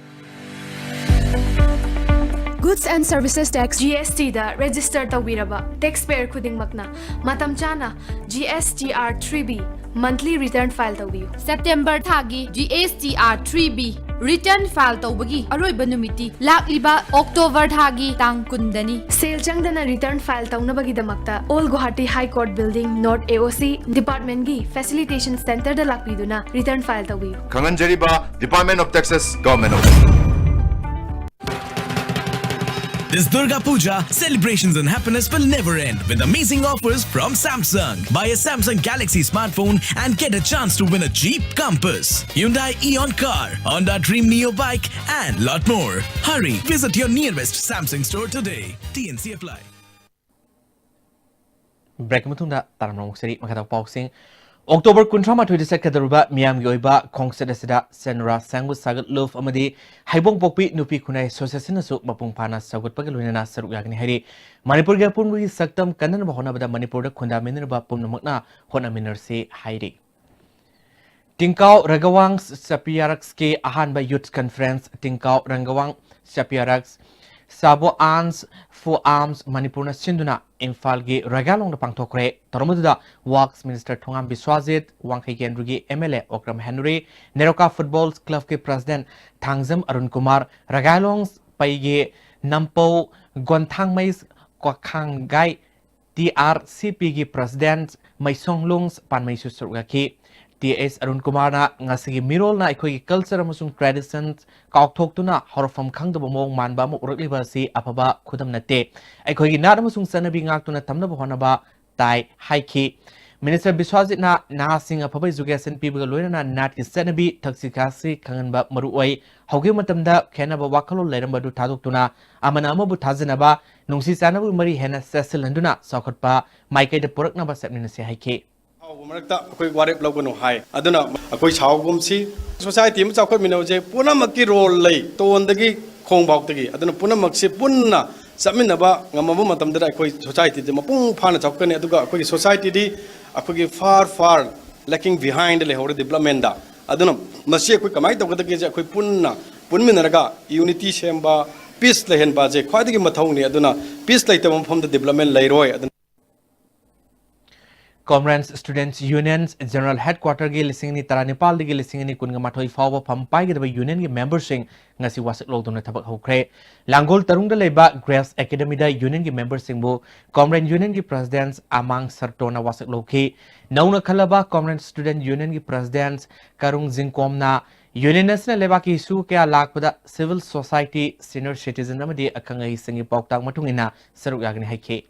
Goods and Services Tax, G S T the register ꯇꯧꯕꯤꯔꯕ taxpayer ꯈꯨꯗꯤꯡꯃꯛꯅ ꯃꯇꯝ ꯆꯥꯅ G S T R three B monthly return file ꯇꯧꯕꯤꯌꯨ꯫ September ꯊꯥꯒꯤ G S T R three B return file ꯇꯧꯕꯒꯤ ꯑꯔꯣꯏꯕ ꯅꯨꯃꯤꯠꯇꯤ ꯂꯥꯛꯂꯤꯕ October ꯊꯥꯒꯤ ꯇꯥꯡ ꯀꯨꯟꯗꯅꯤ꯫ ꯁꯦꯜ ꯆꯪꯗꯅ return file ꯇꯧꯅꯕꯒꯤꯗꯃꯛꯇ Old Guwahati High Court Building, North A O C Department ꯒꯤ Facilitation Center ꯗ ꯂꯥꯛꯄꯤꯗꯨꯅ return file ꯇꯧꯕꯤꯌꯨ꯫ ꯈꯪꯍꯟꯖꯔꯤꯕ Department of Taxes, Government of This Durga Puja, celebrations and happiness will never end with amazing offers from Samsung. Buy a Samsung Galaxy smartphone and get a chance to win a Jeep Compass, Hyundai Eon car, Honda Dream Neo bike, and lot more. Hurry, visit your nearest Samsung store today. T N C apply. Break ꯃꯇꯨꯡꯗ ꯇꯥꯔꯝꯕ ꯑꯃꯨꯛ ꯁꯔꯤ ꯃꯈꯥ ꯇꯥꯕ ꯄꯥꯎꯁꯤꯡ꯫ October ꯀꯨꯟꯊ꯭ꯔꯥ ꯃꯥꯊꯣꯏꯗ ꯆꯠꯀꯗꯧꯔꯤꯕ ꯃꯤꯌꯥꯝꯒꯤ ꯑꯣꯏꯕ ꯈꯣꯡꯆꯠ ꯑꯁꯤꯗ ꯁꯦꯟꯗ꯭ꯔꯥ ꯁꯥꯡꯕ ꯁꯥꯒꯠꯂꯨꯞ ꯑꯃꯗꯤ ꯍꯩꯕꯣꯡꯄꯣꯛꯄꯤ ꯅꯨꯄꯤ ꯈꯨꯟꯅꯥꯏ association ꯅꯁꯨ ꯃꯄꯨꯡ ꯐꯥꯅ ꯁꯧꯒꯠꯄꯒ ꯂꯣꯏꯅꯅ ꯁꯔꯨꯛ ꯌꯥꯒꯅꯤ ꯍꯥꯏꯔꯤ꯫ ꯃꯅꯤꯄꯨꯔꯒꯤ ꯑꯄꯨꯟꯕꯒꯤ ꯁꯛꯇꯝ ꯀꯟꯅꯅꯕ ꯍꯣꯠꯅꯕꯗ ꯃꯅꯤꯄꯨꯔꯗ ꯈꯨꯟꯗꯥꯃꯤꯟꯅꯔꯕ ꯄꯨꯝꯅꯃꯛꯅ ꯍꯣꯠꯅꯃꯤꯟꯅꯔꯁꯤ ꯍꯥꯏꯔꯤ꯫ ꯇꯤꯡꯀꯥꯎ ꯔꯪꯒꯋꯥꯡ ꯆꯥꯄꯤꯌꯥꯔꯛꯁꯀꯤ ꯑꯍꯥꯟꯕ youth conference, ꯇꯤꯡꯀꯥꯎ ꯔꯪꯒꯋꯥꯡ ꯆꯥꯄꯤꯌꯥꯔꯛꯁ Sabo Ans for Arms ꯃꯅꯤꯄꯨꯔꯅ ꯁꯤꯟꯗꯨꯅ ꯏꯝꯐꯥꯜꯒꯤ ꯔꯒꯥꯂꯣꯡꯗ ꯄꯥꯡꯊꯣꯛꯈ꯭ꯔꯦ꯫ ꯊꯧꯔꯝ ꯑꯗꯨꯗ Works Minister ꯊꯣꯉꯥꯝ ꯕꯤꯁ꯭ꯋꯥꯖꯤꯠ, ꯋꯥꯡꯈꯩ ꯀꯦꯟꯗ꯭ꯔꯒꯤ M L A Okram Henry, ꯅꯦꯔꯣꯀꯥ Football Clubꯀꯤ President ꯊꯥꯡꯖꯝ ꯑꯔꯨꯟ ꯀꯨꯃꯥꯔ, ꯔꯒꯥꯂꯣꯡ ꯄꯩꯒꯤ Nampou Gonthangmei Kwakhangai, T R C Pꯒꯤ President ꯃꯩꯁꯣꯡꯂꯨꯡ ꯄꯥꯟꯃꯩꯁꯨ ꯁꯔꯨꯛ ꯌꯥꯈꯤ꯫ T S ꯑꯔꯨꯟ ꯀꯨꯃꯥꯔꯅ ꯉꯁꯤꯒꯤ ꯃꯤꯔꯣꯜꯅ ꯑꯩꯈꯣꯏꯒꯤ culture ꯑꯃꯁꯨꯡ tradition ꯀꯥꯎꯊꯣꯛꯇꯨꯅ ꯍꯧꯔꯛꯐꯝ ꯈꯪꯗꯕ ꯃꯑꯣꯡ ꯃꯥꯟꯕ ꯑꯃ ꯎꯔꯛꯂꯤꯕ ꯑꯁꯤ ꯑꯐꯕ ꯈꯨꯗꯝ ꯅꯠꯇꯦ꯫ ꯑꯩꯈꯣꯏꯒꯤ ꯅꯥꯠ ꯑꯃꯁꯨꯡ ꯆꯠꯅꯕꯤ ꯉꯥꯛꯇꯨꯅ ꯊꯝꯅꯕ ꯍꯣꯠꯅꯕ ꯇꯥꯏ ꯍꯥꯏꯈꯤ꯫ Minister ꯕꯤꯁ꯭ꯋꯥꯖꯤꯠꯅ ꯅꯍꯥꯁꯤꯡ ꯑꯐꯕ education ꯄꯤꯕꯒ ꯂꯣꯏꯅꯅ ꯅꯥꯠꯀꯤ ꯆꯠꯅꯕꯤ, ꯊꯛꯁꯤ ꯈꯥꯁꯤ ꯈꯪꯍꯟꯕ ꯃꯔꯨ ꯑꯣꯏ꯫ ꯍꯧꯈꯤꯕ ꯃꯇꯝꯗ ꯈꯦꯟꯅꯕ ꯋꯥꯈꯜꯂꯣꯟ ꯂꯩꯔꯝꯕ ꯑꯗꯨ ꯊꯥꯗꯣꯛꯇꯨꯅ ꯑꯃꯅ ꯑꯃꯕꯨ ꯊꯥꯖꯅꯕ, ꯅꯨꯡꯁꯤ ꯆꯥꯟꯅꯕꯒꯤ ꯃꯔꯤ ꯍꯦꯟꯅ ꯆꯦꯠꯁꯤꯜꯍꯟꯗꯨꯅ ꯆꯥꯎꯈꯠꯄ ꯃꯥꯏꯀꯩꯗ ꯄꯨꯔꯛꯅꯕ ꯆꯠꯃꯤꯟꯅꯁꯤ ꯍꯥꯏꯈꯤ꯫ ꯁꯥꯎꯕ ꯃꯔꯛꯇ ꯑꯩꯈꯣꯏ ꯋꯥꯔꯦꯞ ꯂꯧꯒꯅꯨ ꯍꯥꯏ꯫ ꯑꯗꯨꯅ ꯑꯩꯈꯣꯏ ꯁꯥꯎꯒꯨꯝꯁꯤ꯫ Society ꯑꯃ ꯆꯥꯎꯈꯠꯃꯤꯟꯅꯕꯁꯦ ꯄꯨꯝꯅꯃꯛꯀꯤ role ꯂꯩ, ꯇꯣꯟꯗꯒꯤ ꯈꯣꯡꯐꯥꯎꯇꯒꯤ꯫ ꯑꯗꯨꯅ ꯄꯨꯝꯅꯃꯛꯁꯤ ꯄꯨꯟꯅ ꯆꯠꯃꯤꯟꯅꯕ ꯉꯝꯃꯕ ꯃꯇꯝꯗ ꯑꯩꯈꯣꯏ societyꯁꯦ ꯃꯄꯨꯡ ꯐꯥꯅ ꯆꯥꯎꯈꯠꯀꯅꯤ꯫ ꯑꯗꯨꯒ ꯑꯩꯈꯣꯏꯒꯤ societyꯗꯤ ꯑꯩꯈꯣꯏꯒꯤ far, far lacking behindꯗ ꯂꯩꯍꯧꯔꯦ developmentꯗ꯫ ꯑꯗꯨꯅ ꯃꯁꯤ ꯑꯩꯈꯣꯏ ꯀꯃꯥꯏꯅ ꯇꯧꯒꯗꯒꯦꯁꯦ ꯑꯩꯈꯣꯏ ꯄꯨꯟꯅ ꯄꯨꯟꯃꯤꯟꯅꯔꯒ unity ꯁꯦꯝꯕ, peace ꯂꯩꯍꯟꯕꯁꯦ ꯈ꯭ꯋꯥꯏꯗꯒꯤ ꯃꯊꯧꯅꯤ꯫ ꯑꯗꯨꯅ peace ꯂꯩꯇꯕ ꯃꯐꯝꯗ development ꯂꯩꯔꯣꯏ꯫ ꯑꯗꯨꯅ Comrades Students Union General Headquarterꯒꯤ ꯂꯤꯁꯤꯡ ꯑꯅꯤ ꯇꯔꯥꯅꯤꯄꯥꯜꯗꯒꯤ ꯂꯤꯁꯤꯡ ꯑꯅꯤ ꯀꯨꯟꯒ ꯃꯥꯊꯣꯏ ꯐꯥꯎꯕ ꯐꯝ ꯄꯥꯏꯒꯗꯕ unionꯒꯤ memberꯁꯤꯡ ꯉꯁꯤ ꯋꯥꯁꯛ ꯂꯧꯗꯨꯅ ꯊꯕꯛ ꯍꯧꯈ꯭ꯔꯦ꯫ ꯂꯥꯡꯒꯣꯜ ꯇꯔꯨꯡꯗ ꯂꯩꯕ Grace Academyꯗ unionꯒꯤ memberꯁꯤꯡꯕꯨ Comrade Unionꯒꯤ President ꯑꯃꯥꯡ ꯁꯔꯇꯣꯅ ꯋꯥꯁꯛ ꯂꯧꯈꯤ꯫ ꯅꯧꯅ ꯈꯜꯂꯕ Comrade Student Unionꯒꯤ President ꯀꯔꯨꯡ ꯖꯤꯡꯀꯣꯝꯅ union ꯑꯁꯤꯅ ꯂꯩꯕꯥꯛꯀꯤ issue ꯀꯌꯥ ꯂꯥꯛꯄꯗ civil society, senior citizen ꯑꯃꯗꯤ ꯑꯈꯪ ꯑꯍꯩꯁꯤꯡꯒꯤ ꯄꯥꯎꯇꯥꯛ ꯃꯇꯨꯡ ꯏꯟꯅ ꯁꯔꯨꯛ ꯌꯥꯒꯅꯤ ꯍꯥꯏꯈꯤ꯫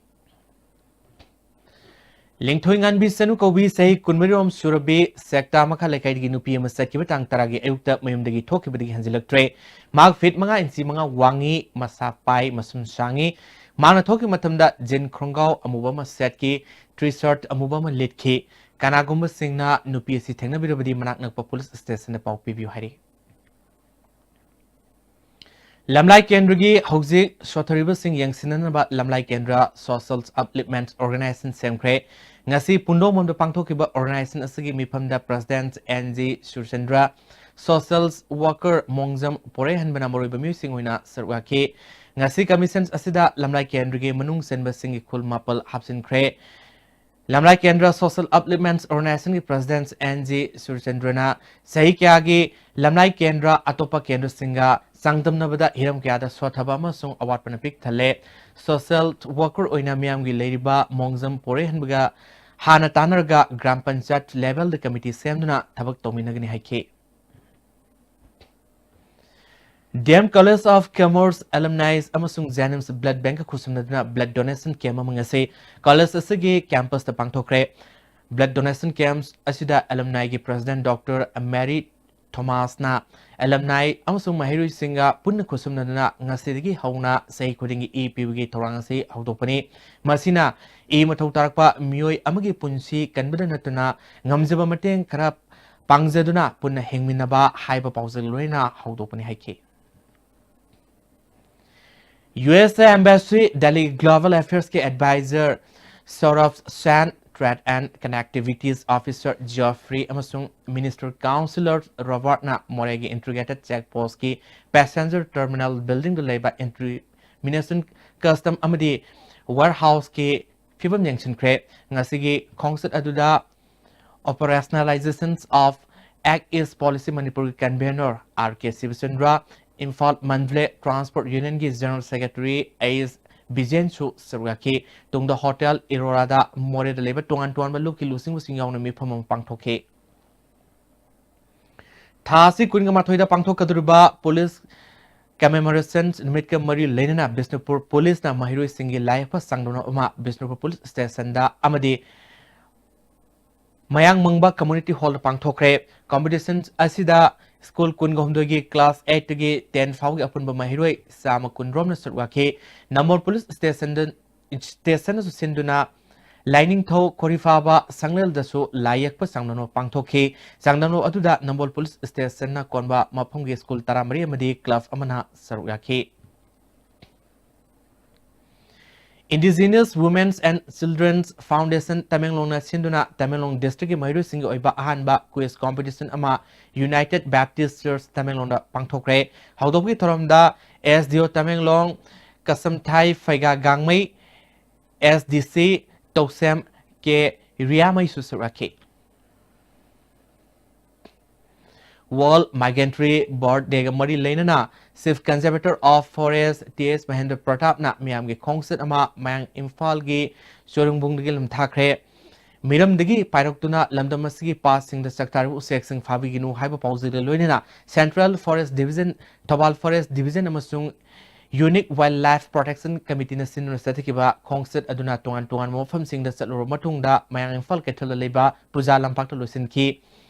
ꯂꯤꯡꯊꯣꯏ ꯉꯥꯟꯕꯤ ꯆꯅꯨ ꯀꯧꯕꯤ ꯆꯍꯤ ꯀꯨꯟꯃꯔꯤꯔꯣꯝ ꯁꯨꯔꯕꯤ ꯁꯦꯛꯇꯥ ꯃꯈꯥ ꯂꯩꯀꯥꯏꯗꯒꯤ ꯅꯨꯄꯤ ꯑꯃ ꯆꯠꯈꯤꯕ ꯇꯥꯡ ꯇꯔꯥꯒꯤ ꯑꯌꯨꯛꯇ ꯃꯌꯨꯝꯗꯒꯤ ꯊꯣꯛꯈꯤꯕꯗꯒꯤ ꯍꯟꯖꯤꯜꯂꯛꯇ꯭ꯔꯦ꯫ ꯃꯍꯥꯛ feet ꯃꯉꯥ inch ꯃꯉꯥ ꯋꯥꯡꯉꯤ, ꯃꯁꯥ ꯄꯥꯏ, ꯃꯁꯝ ꯁꯥꯡꯉꯤ꯫ ꯃꯍꯥꯛꯅ ꯊꯣꯛꯈꯤꯕ ꯃꯇꯝꯗ jean ꯈꯣꯡꯒ꯭ꯔꯥꯎ ꯑꯃꯨꯕ ꯑꯃ ꯁꯦꯠꯈꯤ, T-shirt ꯑꯃꯨꯕ ꯑꯃ ꯂꯤꯠꯈꯤ꯫ ꯀꯅꯥꯒꯨꯝꯕꯁꯤꯡꯅ ꯅꯨꯄꯤ ꯑꯁꯤ ꯊꯦꯡꯅꯕꯤꯔꯕꯗꯤ ꯃꯅꯥꯛ ꯅꯛꯄ police stationꯗ ꯄꯥꯎ ꯄꯤꯕꯤꯌꯨ ꯍꯥꯏꯔꯤ꯫ ꯂꯝꯂꯥꯏ ꯀꯦꯟꯗ꯭ꯔꯒꯤ ꯍꯧꯖꯤꯛ ꯁꯣꯊꯔꯤꯕꯁꯤꯡ ꯌꯦꯡꯁꯤꯟꯅꯅꯕ ꯂꯝꯂꯥꯏ ꯀꯦꯟꯗ꯭ꯔ Social Upliftment Organization ꯁꯦꯝꯈ꯭ꯔꯦ꯫ ꯉꯁꯤ ꯄꯨꯟꯗꯣꯡꯕꯝꯗ ꯄꯥꯡꯊꯣꯛꯈꯤꯕ organization ꯑꯁꯤꯒꯤ ꯃꯤꯐꯝꯗ President N G Surchandra, social worker ꯃꯣꯡꯖꯝ ꯄꯣꯔꯩꯍꯟꯕꯅ ꯃꯔꯨꯑꯣꯏꯕ ꯃꯤꯑꯣꯏꯁꯤꯡ ꯑꯣꯏꯅ ꯁꯔꯨꯛ ꯌꯥꯈꯤ꯫ ꯉꯁꯤ commission ꯑꯁꯤꯗ ꯂꯝꯂꯥꯏ ꯀꯦꯟꯗ꯭ꯔꯒꯤ ꯃꯅꯨꯡ ꯆꯟꯕꯁꯤꯡꯒꯤ ꯈꯨꯜ ꯃꯥꯄꯜ ꯍꯥꯞꯆꯤꯟꯈ꯭ꯔꯦ꯫ ꯂꯝꯂꯥꯏ ꯀꯦꯟꯗ꯭ꯔ Social Upliftment Organization ꯒꯤ President N G ꯁꯨꯔꯆꯟꯗ꯭ꯔꯅ ꯆꯍꯤ ꯀꯌꯥꯒꯤ ꯂꯝꯂꯥꯏ ꯀꯦꯟꯗ꯭ꯔ ꯑꯇꯣꯞꯄ ꯀꯦꯟꯗ꯭ꯔꯁꯤꯡꯒ ꯆꯥꯡꯗꯝꯅꯕꯗ ꯍꯤꯔꯝ ꯀꯌꯥꯗ ꯁꯣꯠꯊꯕ ꯑꯃꯁꯨꯡ ꯑꯋꯥꯠꯄꯅ ꯄꯤꯛ ꯊꯜꯂꯦ꯫ Social worker ꯑꯣꯏꯅ ꯃꯤꯌꯥꯝꯒꯤ ꯂꯩꯔꯤꯕ ꯃꯣꯡꯖꯝ ꯄꯣꯔꯩꯍꯟꯕꯒ ꯍꯥꯟꯅ ꯇꯥꯟꯅꯔꯒ ꯒ꯭ꯔꯥꯝ ꯄꯟꯆꯥꯌꯠ level ꯗ committee ꯁꯦꯝꯗꯨꯅ ꯊꯕꯛ ꯇꯧꯃꯤꯟꯅꯒꯅꯤ ꯍꯥꯏꯈꯤ꯫ D M College of Commerce alumni ꯑꯃꯁꯨꯡ JNIMS blood bank ꯈꯨꯠꯁꯝꯅꯗꯨꯅ blood donation camp ꯑꯃ ꯉꯁꯤ college ꯑꯁꯤꯒꯤ campus ꯇ ꯄꯥꯡꯊꯣꯛꯈ꯭ꯔꯦ꯫ Blood donation camp ꯑꯁꯤꯗ alumni ꯒꯤ President Doctor Mary Thomas ꯅ alumni ꯑꯃꯁꯨꯡ ꯃꯍꯩꯔꯣꯏꯁꯤꯡꯒ ꯄꯨꯟꯅ ꯈꯨꯠꯁꯝꯅꯗꯨꯅ ꯉꯁꯤꯗꯒꯤ ꯍꯧꯅ ꯆꯍꯤ ꯈꯨꯗꯤꯡꯒꯤ ꯏ ꯄꯤꯕꯒꯤ ꯊꯧꯔꯥꯡ ꯑꯁꯤ ꯍꯧꯗꯣꯛꯄꯅꯤ꯫ ꯃꯁꯤꯅ ꯏ ꯃꯊꯧ ꯇꯥꯔꯛꯄ ꯃꯤꯑꯣꯏ ꯑꯃꯒꯤ ꯄꯨꯟꯁꯤ ꯀꯟꯕꯗ ꯅꯠꯇꯅ ꯉꯝꯖꯕ ꯃꯇꯦꯡ ꯈꯔ ꯄꯥꯡꯖꯗꯨꯅ ꯄꯨꯟꯅ ꯍꯤꯡꯃꯤꯟꯅꯕ ꯍꯥꯏꯕ ꯄꯥꯎꯖꯦꯜ ꯂꯣꯏꯅ ꯍꯧꯗꯣꯛꯄꯅꯤ ꯍꯥꯏꯈꯤ꯫ U S A Embassy Delhi Global Affairs ꯀꯤ advisor ꯁꯧꯔꯚ ꯁꯦꯟ, Trade and Connectivities Officer Geoffrey ꯑꯃꯁꯨꯡ Minister Councillor Robert ꯅ ꯃꯣꯔꯦꯒꯤ Integrated Check Post ꯀꯤ passenger terminal building ꯗ ꯂꯩꯕ Immigration, Custom ꯑꯃꯗꯤ Warehouse ꯀꯤ ꯐꯤꯕꯝ ꯌꯦꯡꯁꯤꯟꯈ꯭ꯔꯦ꯫ ꯉꯁꯤꯒꯤ ꯈꯣꯡꯆꯠ ꯑꯗꯨꯗ Operationalizations of Act East Policy Manipur ꯒꯤ convenor R K ꯁꯤꯕꯆꯟꯗ꯭ꯔ, Imphal Mandalay Transport Union ꯒꯤ General Secretary ꯑꯦꯁ ꯕꯤꯖꯦꯟꯁꯨ ꯁꯔꯨꯛ ꯌꯥꯈꯤ꯫ ꯇꯨꯡꯗ Hotel Aurora ꯗ ꯃꯣꯔꯦꯗ ꯂꯩꯕ ꯇꯣꯉꯥꯟ ꯇꯣꯉꯥꯟꯕ ꯂꯨꯞꯀꯤ ꯂꯨꯆꯤꯡꯕꯁꯤꯡ ꯌꯥꯎꯅ ꯃꯤꯐꯝ ꯑꯃ ꯄꯥꯡꯊꯣꯛꯈꯤ꯫ ꯊꯥ ꯑꯁꯤ ꯀꯨꯟꯃꯥꯊꯣꯏꯗ ꯄꯥꯡꯊꯣꯛꯀꯗꯧꯔꯤꯕ Police Commemoration ꯅꯨꯃꯤꯠꯀ ꯃꯔꯤ ꯂꯩꯅꯅ ꯕꯤꯁꯅꯨꯄꯨꯔ Police ꯅ ꯃꯍꯩꯔꯣꯏꯁꯤꯡꯒꯤ ꯂꯥꯏ ꯌꯦꯛꯄ ꯆꯥꯡꯗꯝꯅꯕ ꯑꯃ ꯕꯤꯁꯅꯨꯄꯨꯔ Police Station ꯗ ꯑꯃꯗꯤ ꯃꯌꯥꯡ ꯃꯪꯕ Community Hall ꯗ ꯄꯥꯡꯊꯣꯛꯈ꯭ꯔꯦ꯫ Competition ꯑꯁꯤꯗ school ꯀꯨꯟꯒ ꯍꯨꯝꯗꯣꯏꯒꯤ class eight ꯇꯒꯤ ten ꯐꯥꯎꯒꯤ ꯑꯄꯨꯟꯕ ꯃꯍꯩꯔꯣꯏ ꯆꯥꯝꯃ ꯀꯨꯟꯔꯣꯝꯅ ꯁꯔꯨꯛ ꯌꯥꯈꯤ꯫ ꯅꯝꯕꯣꯜ Police Station ꯗ, Station ꯅꯁꯨ ꯁꯤꯟꯗꯨꯅ ꯂꯥꯏꯅꯤꯡꯊꯧ ꯈꯣꯔꯤꯐꯥꯕ ꯁꯪꯂꯦꯜꯗꯁꯨ ꯂꯥꯏ ꯌꯦꯛꯄ ꯆꯥꯡꯗꯝꯅꯕ ꯄꯥꯡꯊꯣꯛꯈꯤ꯫ ꯆꯥꯡꯗꯝꯅꯕ ꯑꯗꯨꯗ ꯅꯝꯕꯣꯜ ꯄꯨꯂꯤꯁ ꯁ꯭ꯇꯦꯁꯟꯅ ꯀꯣꯟꯕ ꯃꯐꯝꯒꯤ ꯁ꯭ꯀꯨꯜ ꯇꯔꯥꯃꯔꯤ ꯑꯃꯗꯤ ꯀ꯭ꯂꯕ ꯑꯃꯅ ꯁꯔꯨꯛ ꯌꯥꯈꯤ꯫ Indigenous Women's and Children's Foundation ꯇꯃꯦꯡꯂꯣꯡꯅ ꯁꯤꯟꯗꯨꯅ ꯇꯃꯦꯡꯂꯣꯡ ꯗꯤꯁꯇ꯭ꯔꯤꯛꯀꯤ ꯃꯍꯩꯔꯣꯏꯁꯤꯡꯒꯤ ꯑꯣꯏꯕ ꯑꯍꯥꯟꯕ quiz competition ꯑꯃ United Baptist Church ꯇꯃꯦꯡꯂꯣꯡꯗ ꯄꯥꯡꯊꯣꯛꯈ꯭ꯔꯦ꯫ ꯍꯧꯗꯣꯛꯄꯒꯤ ꯊꯧꯔꯝꯗ S D O Tamenglong ꯀꯁꯝꯊꯥꯏ ꯐꯩꯒꯥ ꯒꯥꯡꯃꯩ, S D C ꯇꯧꯁꯦꯝ ꯀꯦ ꯔꯤꯌꯥꯃꯩꯁꯨ ꯁꯔꯨꯛ ꯌꯥꯈꯤ꯫ World Migratory Bird Dayꯒ ꯃꯔꯤ ꯂꯩꯅꯅ Chief Conservator of Forest T H Mahendra ꯄ꯭ꯔꯇꯥꯞꯅ ꯃꯤꯌꯥꯝꯒꯤ ꯈꯣꯡꯆꯠ ꯑꯃ ꯃꯌꯥꯡ ꯏꯝꯐꯥꯜꯒꯤ ꯆꯣꯔꯨꯡꯕꯨꯡꯗꯒꯤ ꯂꯝꯊꯥꯈ꯭ꯔꯦ꯫ ꯃꯤꯔꯝꯗꯒꯤ ꯄꯥꯏꯔꯛꯇꯨꯅ ꯂꯝꯗꯝ ꯑꯁꯤꯒꯤ ꯄꯥꯠꯁꯤꯡꯗ ꯆꯥꯛꯇꯥꯔꯤꯕ ꯎꯆꯦꯛꯁꯤꯡ ꯐꯥꯕꯤꯒꯅꯨ ꯍꯥꯏꯕ ꯄꯥꯎꯖꯦꯜꯒ ꯂꯣꯏꯅꯅ Central Forest Division, Thoubal Forest Division ꯑꯃꯁꯨꯡ Unique Wildlife Protection Committeeꯅ ꯁꯤꯟꯗꯨꯅ ꯆꯠꯊꯈꯤꯕ ꯈꯣꯡꯆꯠ ꯑꯗꯨꯅ ꯇꯣꯉꯥꯟ ꯇꯣꯉꯥꯟꯕ ꯃꯐꯝꯁꯤꯡꯗ ꯆꯠꯂꯨꯔꯕ ꯃꯇꯨꯡꯗ ꯃꯌꯥꯡ ꯏꯝꯐꯥꯜ ꯀꯩꯊꯦꯜꯗ ꯂꯩꯕ ꯄꯨꯖꯥ ꯂꯝꯄꯥꯛꯇ ꯂꯣꯏꯁꯤꯟꯈꯤ꯫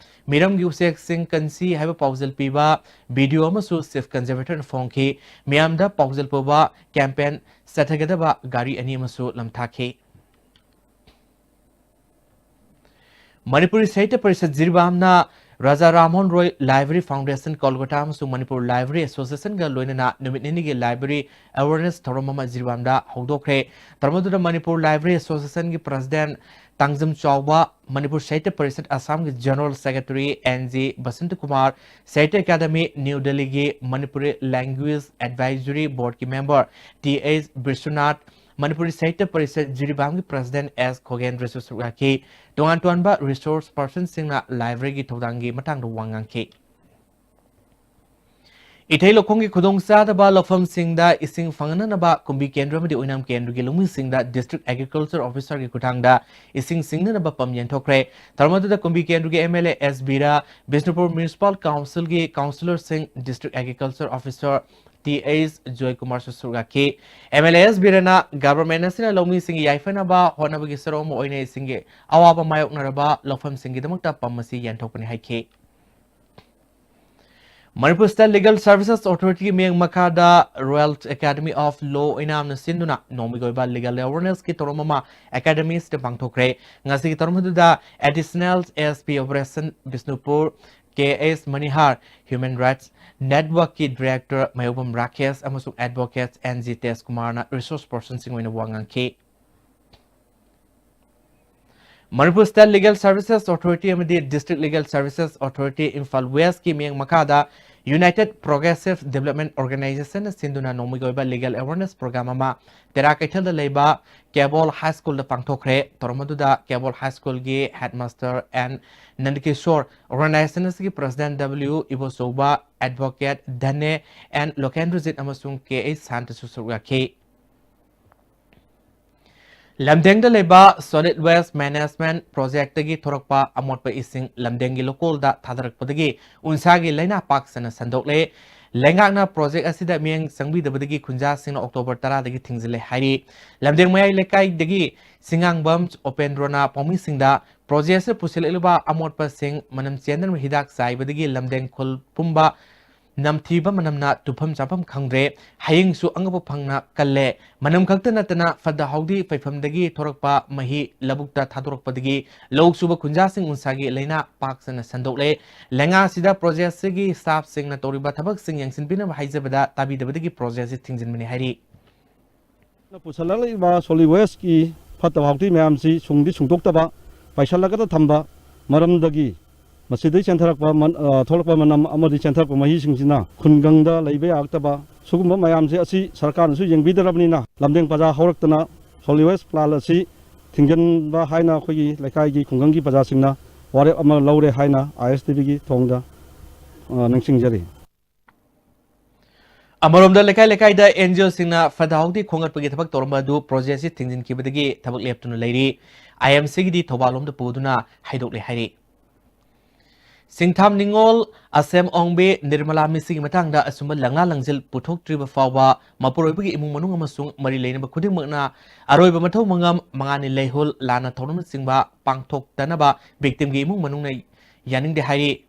ꯃꯤꯔꯝꯒꯤ ꯎꯆꯦꯛꯁꯤꯡ ꯀꯟꯁꯤ ꯍꯥꯏꯕ ꯄꯥꯎꯖꯦꯜ ꯄꯤꯕ video ꯑꯃꯁꯨ Chief Conservatorꯅ ꯐꯣꯡꯈꯤ꯫ ꯃꯤꯌꯥꯝꯗ ꯄꯥꯎꯖꯦꯜ ꯄꯨꯕ campaign ꯆꯠꯊꯒꯗꯕ ꯒꯥꯔꯤ ꯑꯅꯤ ꯑꯃꯁꯨ ꯂꯝꯊꯥꯈꯤ꯫ ꯃꯅꯤꯄꯨꯔꯤ ꯁꯥꯍꯤꯇ꯭ꯌ ꯄꯔꯤꯁꯠ ꯖꯤꯔꯤꯕꯥꯝꯅ ꯔꯥꯖꯥ ꯔꯥꯝꯃꯣꯍꯟ ꯔꯣꯏ Library Foundation ꯀꯣꯜꯀꯇꯥ ꯑꯃꯁꯨꯡ ꯃꯅꯤꯄꯨꯔ Library Associationꯒ ꯂꯣꯏꯅꯅ ꯅꯨꯃꯤꯠ ꯅꯤꯅꯤꯒꯤ library awareness ꯊꯧꯔꯝ ꯑꯃ ꯖꯤꯔꯤꯕꯥꯝꯗ ꯍꯧꯗꯣꯛꯈ꯭ꯔꯦ꯫ ꯊꯧꯔꯝ ꯑꯗꯨꯗ ꯃꯅꯤꯄꯨꯔ Library Associationꯒꯤ President ꯇꯥꯡꯖꯝ ꯆꯥꯎꯕ, ꯃꯅꯤꯄꯨꯔ ꯁꯥꯍꯤꯇ꯭ꯌ ꯄꯔꯤꯁꯠ ꯑꯁꯥꯝꯒꯤ General Secretary N G Basanta Kumar, Sahitya Academy New Delhiꯒꯤ Manipuri Language Advisory Boardꯀꯤ member T H Vishwanath, Manipuri ꯁꯥꯍꯤꯇ꯭ꯌ ꯄꯔꯤꯁꯠ ꯖꯤꯔꯤꯕꯥꯝꯒꯤ President S ꯈꯣꯒꯦꯟꯗ꯭ꯔꯁꯨ ꯁꯔꯨꯛ ꯌꯥꯈꯤ꯫ ꯇꯣꯉꯥꯟ ꯇꯣꯉꯥꯟꯕ resource personꯁꯤꯡꯅ libraryꯒꯤ ꯊꯧꯗꯥꯡꯒꯤ ꯃꯇꯥꯡꯗ ꯋꯥ ꯉꯥꯡꯈꯤ꯫ ꯏꯊꯩ ꯂꯧꯈꯣꯡꯒꯤ ꯈꯨꯗꯣꯡꯆꯥꯗꯕ ꯂꯧꯐꯝꯁꯤꯡꯗ ꯏꯁꯤꯡ ꯐꯪꯍꯟꯅꯅꯕ ꯀꯨꯝꯕꯤ ꯀꯦꯟꯗ꯭ꯔ ꯑꯃꯗꯤ ꯑꯣꯏꯅꯥꯝ ꯀꯦꯟꯗ꯭ꯔꯒꯤ ꯂꯧꯃꯤꯁꯤꯡꯗ District Agriculture Officerꯒꯤ ꯈꯨꯠꯊꯥꯡꯗ ꯏꯁꯤꯡ ꯁꯤꯡꯅꯅꯕ pump ꯌꯦꯟꯊꯣꯛꯈ꯭ꯔꯦ꯫ ꯊꯧꯔꯝ ꯑꯗꯨꯗ ꯀꯨꯝꯕꯤ ꯀꯦꯟꯗ꯭ꯔꯒꯤ M L A S Vira, Bishnupur Municipal Councilꯒꯤ councillorꯁꯤꯡ, District Agriculture Officer T H ꯖꯣꯏꯀꯨꯃꯥꯔꯁꯨ ꯁꯔꯨꯛ ꯌꯥꯈꯤ꯫ M L A S ꯕꯤꯔꯥꯅ government ꯑꯁꯤꯅ ꯂꯧꯃꯤꯁꯤꯡꯒꯤ ꯌꯥꯏꯐꯅꯕ ꯍꯣꯠꯅꯕꯒꯤ ꯁꯔꯨꯛ ꯑꯃ ꯑꯣꯏꯅ ꯏꯁꯤꯡꯒꯤ ꯑꯋꯥꯕ ꯃꯥꯌꯣꯛꯅꯔꯕ ꯂꯧꯐꯝꯁꯤꯡꯒꯤꯗꯃꯛꯇ pump ꯑꯁꯤ ꯌꯦꯟꯊꯣꯛꯄꯅꯤ ꯍꯥꯏꯈꯤ꯫ ꯃꯅꯤꯄꯨꯔ ꯁ꯭ꯇꯦꯠ ꯂꯤꯒꯦꯜ ꯁꯔꯚꯤꯁꯦꯁ ꯑꯣꯊꯣꯔꯤꯇꯤꯒꯤ ꯃꯤꯠꯌꯦꯡ ꯃꯈꯥꯗ ꯔꯣꯌꯦꯜ ꯑꯦꯀꯥꯗꯃꯤ ꯑꯣꯐ ꯂꯣ ꯑꯣꯏꯅꯥꯝꯅ ꯁꯤꯟꯗꯨꯅ ꯅꯣꯡꯃꯒꯤ ꯑꯣꯏꯕ ꯂꯤꯒꯦꯜ ꯑꯦꯋꯥꯔꯅꯦꯁꯀꯤ ꯊꯧꯔꯝ ꯑꯃ ꯑꯦꯀꯥꯗꯃꯤꯁꯤꯗ ꯄꯥꯡꯊꯣꯛꯈ꯭ꯔꯦ꯫ ꯉꯁꯤꯒꯤ ꯊꯧꯔꯝ ꯑꯗꯨꯗ additional S P operation Bishnupur, K S Manihar, human rights ꯅꯦꯠꯋꯔꯛꯀꯤ ꯗꯤꯔꯦꯛꯇꯔ ꯃꯌꯧꯕꯝ ꯔꯥꯀꯦꯁ ꯑꯃꯁꯨꯡ ꯑꯦꯗꯚꯣꯀꯦꯠ ꯑꯦꯟ ꯖꯤ ꯇꯦꯖꯀꯨꯃꯥꯔꯅ ꯔꯤꯁꯣꯔꯁ ꯄꯔꯁꯟꯁꯤꯡ ꯑꯣꯏꯅ ꯋꯥ ꯉꯥꯡꯈꯤ꯫ Manipur state legal services authority ꯑꯃꯗꯤ district legal services authority Imphal ꯋꯦꯁꯀꯤ ꯃꯤꯠꯌꯦꯡ ꯃꯈꯥꯗ ꯌꯨꯅꯥꯏꯇꯦꯗ ꯄ꯭ꯔꯣꯒ꯭ꯔꯦꯁꯤꯚ ꯗꯤꯕꯦꯂꯞꯃꯦꯟ ꯑꯣꯔꯒꯅꯥꯏꯖꯦꯁꯟꯅ ꯁꯤꯟꯗꯨꯅ ꯅꯣꯡꯃꯒꯤ ꯑꯣꯏꯕ ꯂꯤꯒꯦꯜ ꯑꯦꯋꯥꯔꯅꯦꯁ ꯄ꯭ꯔꯣꯒ꯭ꯔꯥꯝ ꯑꯃ ꯇꯦꯔꯥ ꯀꯩꯊꯦꯜꯗ ꯂꯩꯕ ꯀꯦꯕꯣꯜ ꯍꯥꯏ ꯁ꯭ꯀꯨꯜꯗ ꯄꯥꯡꯊꯣꯛꯈ꯭ꯔꯦ꯫ ꯊꯧꯔꯝ ꯑꯗꯨꯗ ꯀꯦꯕꯣꯜ ꯍꯥꯏ ꯁ꯭ꯀꯨꯜꯒꯤ ꯍꯦꯗꯃꯥꯁꯇꯔ ꯑꯦꯟ ꯅꯟꯗꯀꯤꯁꯣꯔ, ꯑꯣꯔꯒꯅꯥꯏꯖꯦꯁꯟ ꯑꯁꯤꯒꯤ president W Ibochouba, advocate ꯙꯅꯦ and ꯂꯣꯀꯦꯟꯗ꯭ꯔꯖꯤꯠ ꯑꯃꯁꯨꯡ ꯀꯦ ꯑꯩꯆ ꯁꯥꯟꯇꯁꯨ ꯁꯔꯨꯛ ꯌꯥꯈꯤ꯫ ꯂꯝꯗꯦꯡꯗ ꯂꯩꯕ ꯁꯣꯂꯤꯗ ꯋꯦꯁ ꯃꯦꯅꯦꯖꯃꯦꯟꯠ ꯄ꯭ꯔꯣꯖꯦꯛꯇꯒꯤ ꯊꯣꯔꯛꯄ ꯑꯃꯣꯠꯄ ꯏꯁꯤꯡ ꯂꯝꯗꯦꯡꯒꯤ ꯂꯣꯀꯣꯜꯗ ꯊꯥꯗꯔꯛꯄꯗꯒꯤ ꯎꯟꯁꯥꯒꯤ ꯂꯥꯏꯅꯥ ꯄꯥꯛ ꯁꯟꯅ ꯁꯟꯗꯣꯛꯂꯦ꯫ ꯂꯩꯉꯥꯛꯅ ꯄ꯭ꯔꯣꯖꯦꯛ ꯑꯁꯤꯗ ꯃꯤꯠꯌꯦꯡ ꯆꯪꯕꯤꯗꯕꯗꯒꯤ ꯈꯨꯟꯖꯥꯁꯤꯡꯅ ꯑꯣꯛꯇꯣꯕꯔ ꯇꯔꯥꯗꯒꯤ ꯊꯤꯡꯖꯤꯜꯂꯦ ꯍꯥꯏꯔꯤ꯫ ꯂꯝꯗꯦꯡ ꯃꯌꯥꯏ ꯂꯩꯀꯥꯏꯗꯒꯤ ꯁꯤꯉꯥꯡꯕꯝ ꯎꯄꯦꯟꯗ꯭ꯔꯣꯅ ꯄꯥꯎꯃꯤꯁꯤꯡꯗ ꯄ꯭ꯔꯣꯖꯦꯛ ꯑꯁꯤꯗ ꯄꯨꯁꯤꯜꯂꯛꯂꯤꯕ ꯑꯃꯣꯠꯄꯁꯤꯡ ꯃꯅꯝ ꯆꯦꯟꯗꯅꯕ ꯍꯤꯗꯥꯛ ꯆꯥꯏꯕꯗꯒꯤ ꯂꯝꯗꯦꯡ ꯈꯨꯜ ꯄꯨꯝꯕ ꯅꯝꯊꯤꯕ ꯃꯅꯝꯅ ꯇꯨꯝꯐꯝ ꯆꯥꯐꯝ ꯈꯪꯗ꯭ꯔꯦ꯫ ꯍꯌꯤꯡꯁꯨ ꯑꯉꯛꯄ ꯐꯪꯅ ꯀꯜꯂꯦ꯫ ꯃꯅꯝ ꯈꯛꯇ ꯅꯠꯇꯅ ꯐꯠꯇ ꯍꯥꯎꯗꯤ ꯐꯩꯐꯝꯗꯒꯤ ꯊꯣꯔꯛꯄ ꯃꯍꯤ ꯂꯧꯕꯨꯛꯇ ꯊꯥꯗꯣꯔꯛꯄꯗꯒꯤ ꯂꯧ ꯁꯨꯕ ꯈꯨꯟꯖꯥꯁꯤꯡ ꯎꯟꯁꯥꯒꯤ ꯂꯥꯏꯅꯥ ꯄꯥꯛ ꯁꯟꯅ ꯁꯟꯗꯣꯛꯂꯦ꯫ ꯂꯩꯉꯥꯛ ꯑꯁꯤꯗ ꯄ꯭ꯔꯣꯖꯦꯛ ꯑꯁꯤꯒꯤ ꯁ꯭ꯇꯥꯐꯁꯤꯡꯅ ꯇꯧꯔꯤꯕ ꯊꯕꯛꯁꯤꯡ ꯌꯦꯡꯁꯤꯟꯕꯤꯅꯕ ꯍꯥꯏꯖꯕꯗ ꯇꯥꯕꯤꯗꯕꯗꯒꯤ ꯄ꯭ꯔꯣꯖꯦꯛ ꯑꯁꯤ ꯊꯤꯡꯖꯤꯟꯕꯅꯤ ꯍꯥꯏꯔꯤ꯫ ꯄꯨꯁꯜꯂꯛꯂꯤꯕ ꯁꯣꯂꯤꯗ ꯋꯦꯁꯀꯤ ꯐꯠꯇꯕ ꯍꯥꯎꯗꯤ ꯃꯌꯥꯝꯁꯤ ꯁꯨꯡꯗꯤ ꯁꯨꯡꯗꯣꯛꯇꯕ, ꯄꯩꯁꯜꯂꯒꯗ ꯊꯝꯕ ꯃꯔꯝꯗꯒꯤ ꯃꯁꯤꯗꯒꯤ ꯆꯦꯟꯊꯔꯛꯄ ꯃꯟ-, ꯑ, ꯊꯣꯛꯂꯛꯄ ꯃꯅꯝ ꯑꯃꯗꯤ ꯆꯦꯟꯊꯔꯛꯄ ꯃꯍꯤꯁꯤꯡꯁꯤꯅ ꯈꯨꯟꯒꯪꯗ ꯂꯩꯕ ꯌꯥꯔꯛꯇꯕ, ꯁꯤꯒꯨꯝꯕ ꯃꯌꯥꯝꯁꯦ ꯑꯁꯤ ꯁꯔꯀꯥꯔꯅꯁꯨ ꯌꯦꯡꯕꯤꯗ꯭ꯔꯕꯅꯤꯅ ꯂꯝꯗꯦꯡ ꯄ꯭ꯔꯖꯥ ꯍꯧꯔꯛꯇꯅ ꯁꯣꯂꯤꯗ ꯋꯦꯁ ꯄ꯭ꯂꯥꯟ ꯑꯁꯤ ꯊꯤꯡꯖꯤꯟꯕ ꯍꯥꯏꯅ ꯑꯩꯈꯣꯏꯒꯤ ꯂꯩꯀꯥꯏꯒꯤ ꯈꯨꯡꯒꯪꯒꯤ ꯄ꯭ꯔꯖꯥꯁꯤꯡꯅ ꯋꯥꯔꯦꯞ ꯑꯃ ꯂꯧꯔꯦ ꯍꯥꯏꯅ ꯑꯥꯏ ꯑꯦꯁ ꯇꯤ ꯚꯤꯒꯤ ꯊꯣꯡꯗ, ꯑ, ꯅꯤꯡꯁꯤꯡꯖꯔꯤ꯫ ꯑꯃꯔꯣꯝꯗ ꯂꯩꯀꯥꯏ ꯂꯩꯀꯥꯏꯗ ꯑꯦꯟ ꯖꯤ ꯑꯣꯁꯤꯡꯅ ꯐꯠꯇ ꯍꯥꯎꯗꯤ ꯈꯣꯝꯒꯠꯄꯒꯤ ꯊꯕꯛ ꯇꯧꯔꯝꯕ ꯑꯗꯨ ꯄ꯭ꯔꯣꯖꯦꯛ ꯑꯁꯤ ꯊꯤꯡꯖꯤꯟꯈꯤꯕꯗꯒꯤ ꯊꯕꯛ ꯂꯦꯞꯇꯨꯅ ꯂꯩꯔꯤ꯫ ꯑꯥꯏ ꯑꯦꯝ ꯁꯤꯒꯤꯗꯤ ꯊꯧꯕꯥꯜꯂꯣꯝꯗ ꯄꯨꯗꯨꯅ ꯍꯥꯏꯗꯣꯛꯂꯦ ꯍꯥꯏꯔꯤ꯫ ꯁꯤꯡꯊꯥꯝ ꯅꯤꯉꯣꯜ, ꯑꯁꯦꯝ ꯑꯣꯡꯕꯤ, ꯅꯤꯔꯃꯂꯥ ꯃꯤꯁꯤꯒꯤ ꯃꯇꯥꯡꯗ ꯑꯆꯨꯝꯕ ꯂꯪꯂꯥ ꯂꯪꯖꯤꯜ ꯄꯨꯊꯣꯛꯇ꯭ꯔꯤꯕ ꯐꯥꯎꯕ ꯃꯄꯨꯔꯣꯏꯕꯒꯤ ꯏꯃꯨꯡ ꯃꯅꯨꯡ ꯑꯃꯁꯨꯡ ꯃꯔꯤ ꯂꯩꯅꯕ ꯈꯨꯗꯤꯡꯃꯛꯅ ꯑꯔꯣꯏꯕ ꯃꯊꯧ ꯃꯉꯝ, ꯃꯉꯥꯅꯤ ꯂꯩꯍꯨꯜ, ꯂꯥꯟꯅ ꯊꯧꯔꯝꯅꯆꯤꯡꯕ ꯄꯥꯡꯊꯣꯛꯇꯅꯕ ꯚꯤꯛꯇꯤꯝꯒꯤ ꯏꯃꯨꯡ ꯃꯅꯨꯡꯅ ꯌꯥꯅꯤꯡꯗꯦ ꯍꯥꯏꯔꯤ꯫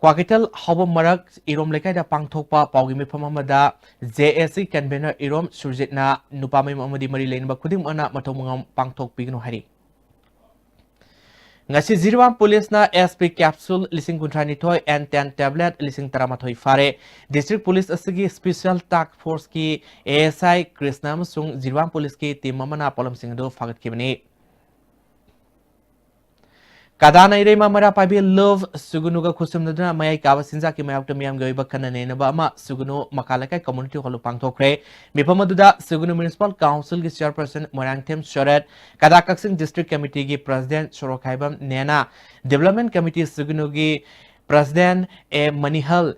ꯀ꯭ꯋꯥꯀꯩꯊꯦꯜ ꯍꯥꯎꯕꯝ ꯃꯔꯛ ꯏꯔꯣꯝ ꯂꯩꯀꯥꯏꯗ ꯄꯥꯡꯊꯣꯛꯄ ꯄꯥꯎꯒꯤ ꯃꯤꯐꯝ ꯑꯃꯗ J S C convener ꯏꯔꯣꯝ ꯁꯨꯔꯖꯤꯠꯅ ꯅꯨꯄꯥ ꯃꯌꯨꯝ ꯑꯃꯗꯤ ꯃꯔꯤ ꯂꯩꯅꯕ ꯈꯨꯗꯤꯡꯃꯛꯅ ꯃꯊꯧ ꯃꯉꯝ ꯄꯥꯡꯊꯣꯛꯄꯤꯒꯅꯨ ꯍꯥꯏꯔꯤ꯫ ꯉꯁꯤ ꯖꯤꯔꯤꯕꯥꯝ ꯄꯨꯂꯤꯁꯅ S P capsule ꯂꯤꯁꯤꯡ ꯀꯨꯟꯊ꯭ꯔꯥ ꯅꯤꯊꯣꯏ and ten tablet ꯂꯤꯁꯤꯡ ꯇꯔꯥꯃꯥꯊꯣꯏ ꯐꯥꯔꯦ꯫ District Police ꯑꯁꯤꯒꯤ Special Task Forceꯀꯤ A S I Krishna ꯑꯃꯁꯨꯡ ꯖꯤꯔꯤꯕꯥꯝ ꯄꯨꯂꯤꯁꯀꯤ team ꯑꯃꯅ ꯄꯣꯠꯂꯝꯁꯤꯡ ꯑꯗꯨ ꯐꯥꯒꯠꯈꯤꯕꯅꯤ꯫ ꯀꯗꯥꯅ ꯏꯔꯩꯃ ꯃꯩꯔꯥ ꯄꯥꯏꯕꯤ ꯂꯨꯞ ꯁꯨꯒꯨꯅꯨꯒ ꯈꯨꯠꯁꯝꯅꯗꯨꯅ ꯃꯌꯥꯏ ꯀꯥꯕ ꯆꯤꯟꯖꯥꯛꯀꯤ ꯃꯥꯌꯣꯛꯇ ꯃꯤꯌꯥꯝꯒꯤ ꯑꯣꯏꯕ ꯈꯟꯅ ꯅꯩꯅꯕ ꯑꯃ ꯁꯨꯒꯨꯅꯨ ꯃꯈꯥ ꯂꯩꯀꯥꯏ community hall ꯄꯥꯡꯊꯣꯛꯈ꯭ꯔꯦ꯫ ꯃꯤꯐꯝ ꯑꯗꯨꯗ ꯁꯨꯒꯨꯅꯨ Municipal Councilꯒꯤ Chairperson ꯃꯣꯏꯔꯥꯡꯊꯦꯝ ꯁꯣꯔꯦꯠ, ꯀꯗꯥ ꯀꯛꯆꯤꯡ District Committeeꯒꯤ President Sorokhaibam ꯅꯦꯅꯥ, Development Committee ꯁꯨꯒꯨꯅꯨꯒꯤ President A ꯃꯅꯤꯍꯜ,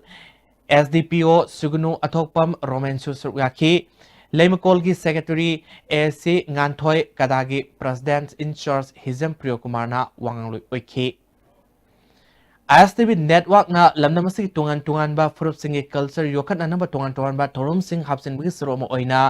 S D P O ꯁꯨꯒꯨꯅꯨ ꯑꯊꯣꯛꯄꯝ ꯔꯣꯃꯦꯟꯁꯨ ꯁꯔꯨꯛ ꯌꯥꯈꯤ꯫ ꯂꯩꯃꯀꯣꯜꯒꯤ Secretary A C Nganthoi, ꯀꯗꯥꯒꯤ President in charge ꯍꯤꯖꯝ ꯄ꯭ꯔꯤꯌꯣꯀꯨꯃꯥꯔꯅ ꯋꯥꯉꯥꯡꯂꯣꯏ ꯑꯣꯏꯈꯤ꯫ I S T V networkꯅ ꯂꯝꯗꯝ ꯑꯁꯤꯒꯤ ꯇꯣꯉꯥꯟ ꯇꯣꯉꯥꯟꯕ ꯐꯨꯔꯨꯞꯁꯤꯡꯒꯤ culture ꯌꯣꯛꯈꯠꯅꯅꯕ ꯇꯣꯉꯥꯟ ꯇꯣꯉꯥꯟꯕ ꯊꯧꯔꯝꯁꯤꯡ ꯍꯥꯞꯆꯤꯟꯕꯒꯤ ꯁꯔꯨꯛ ꯑꯃ ꯑꯣꯏꯅ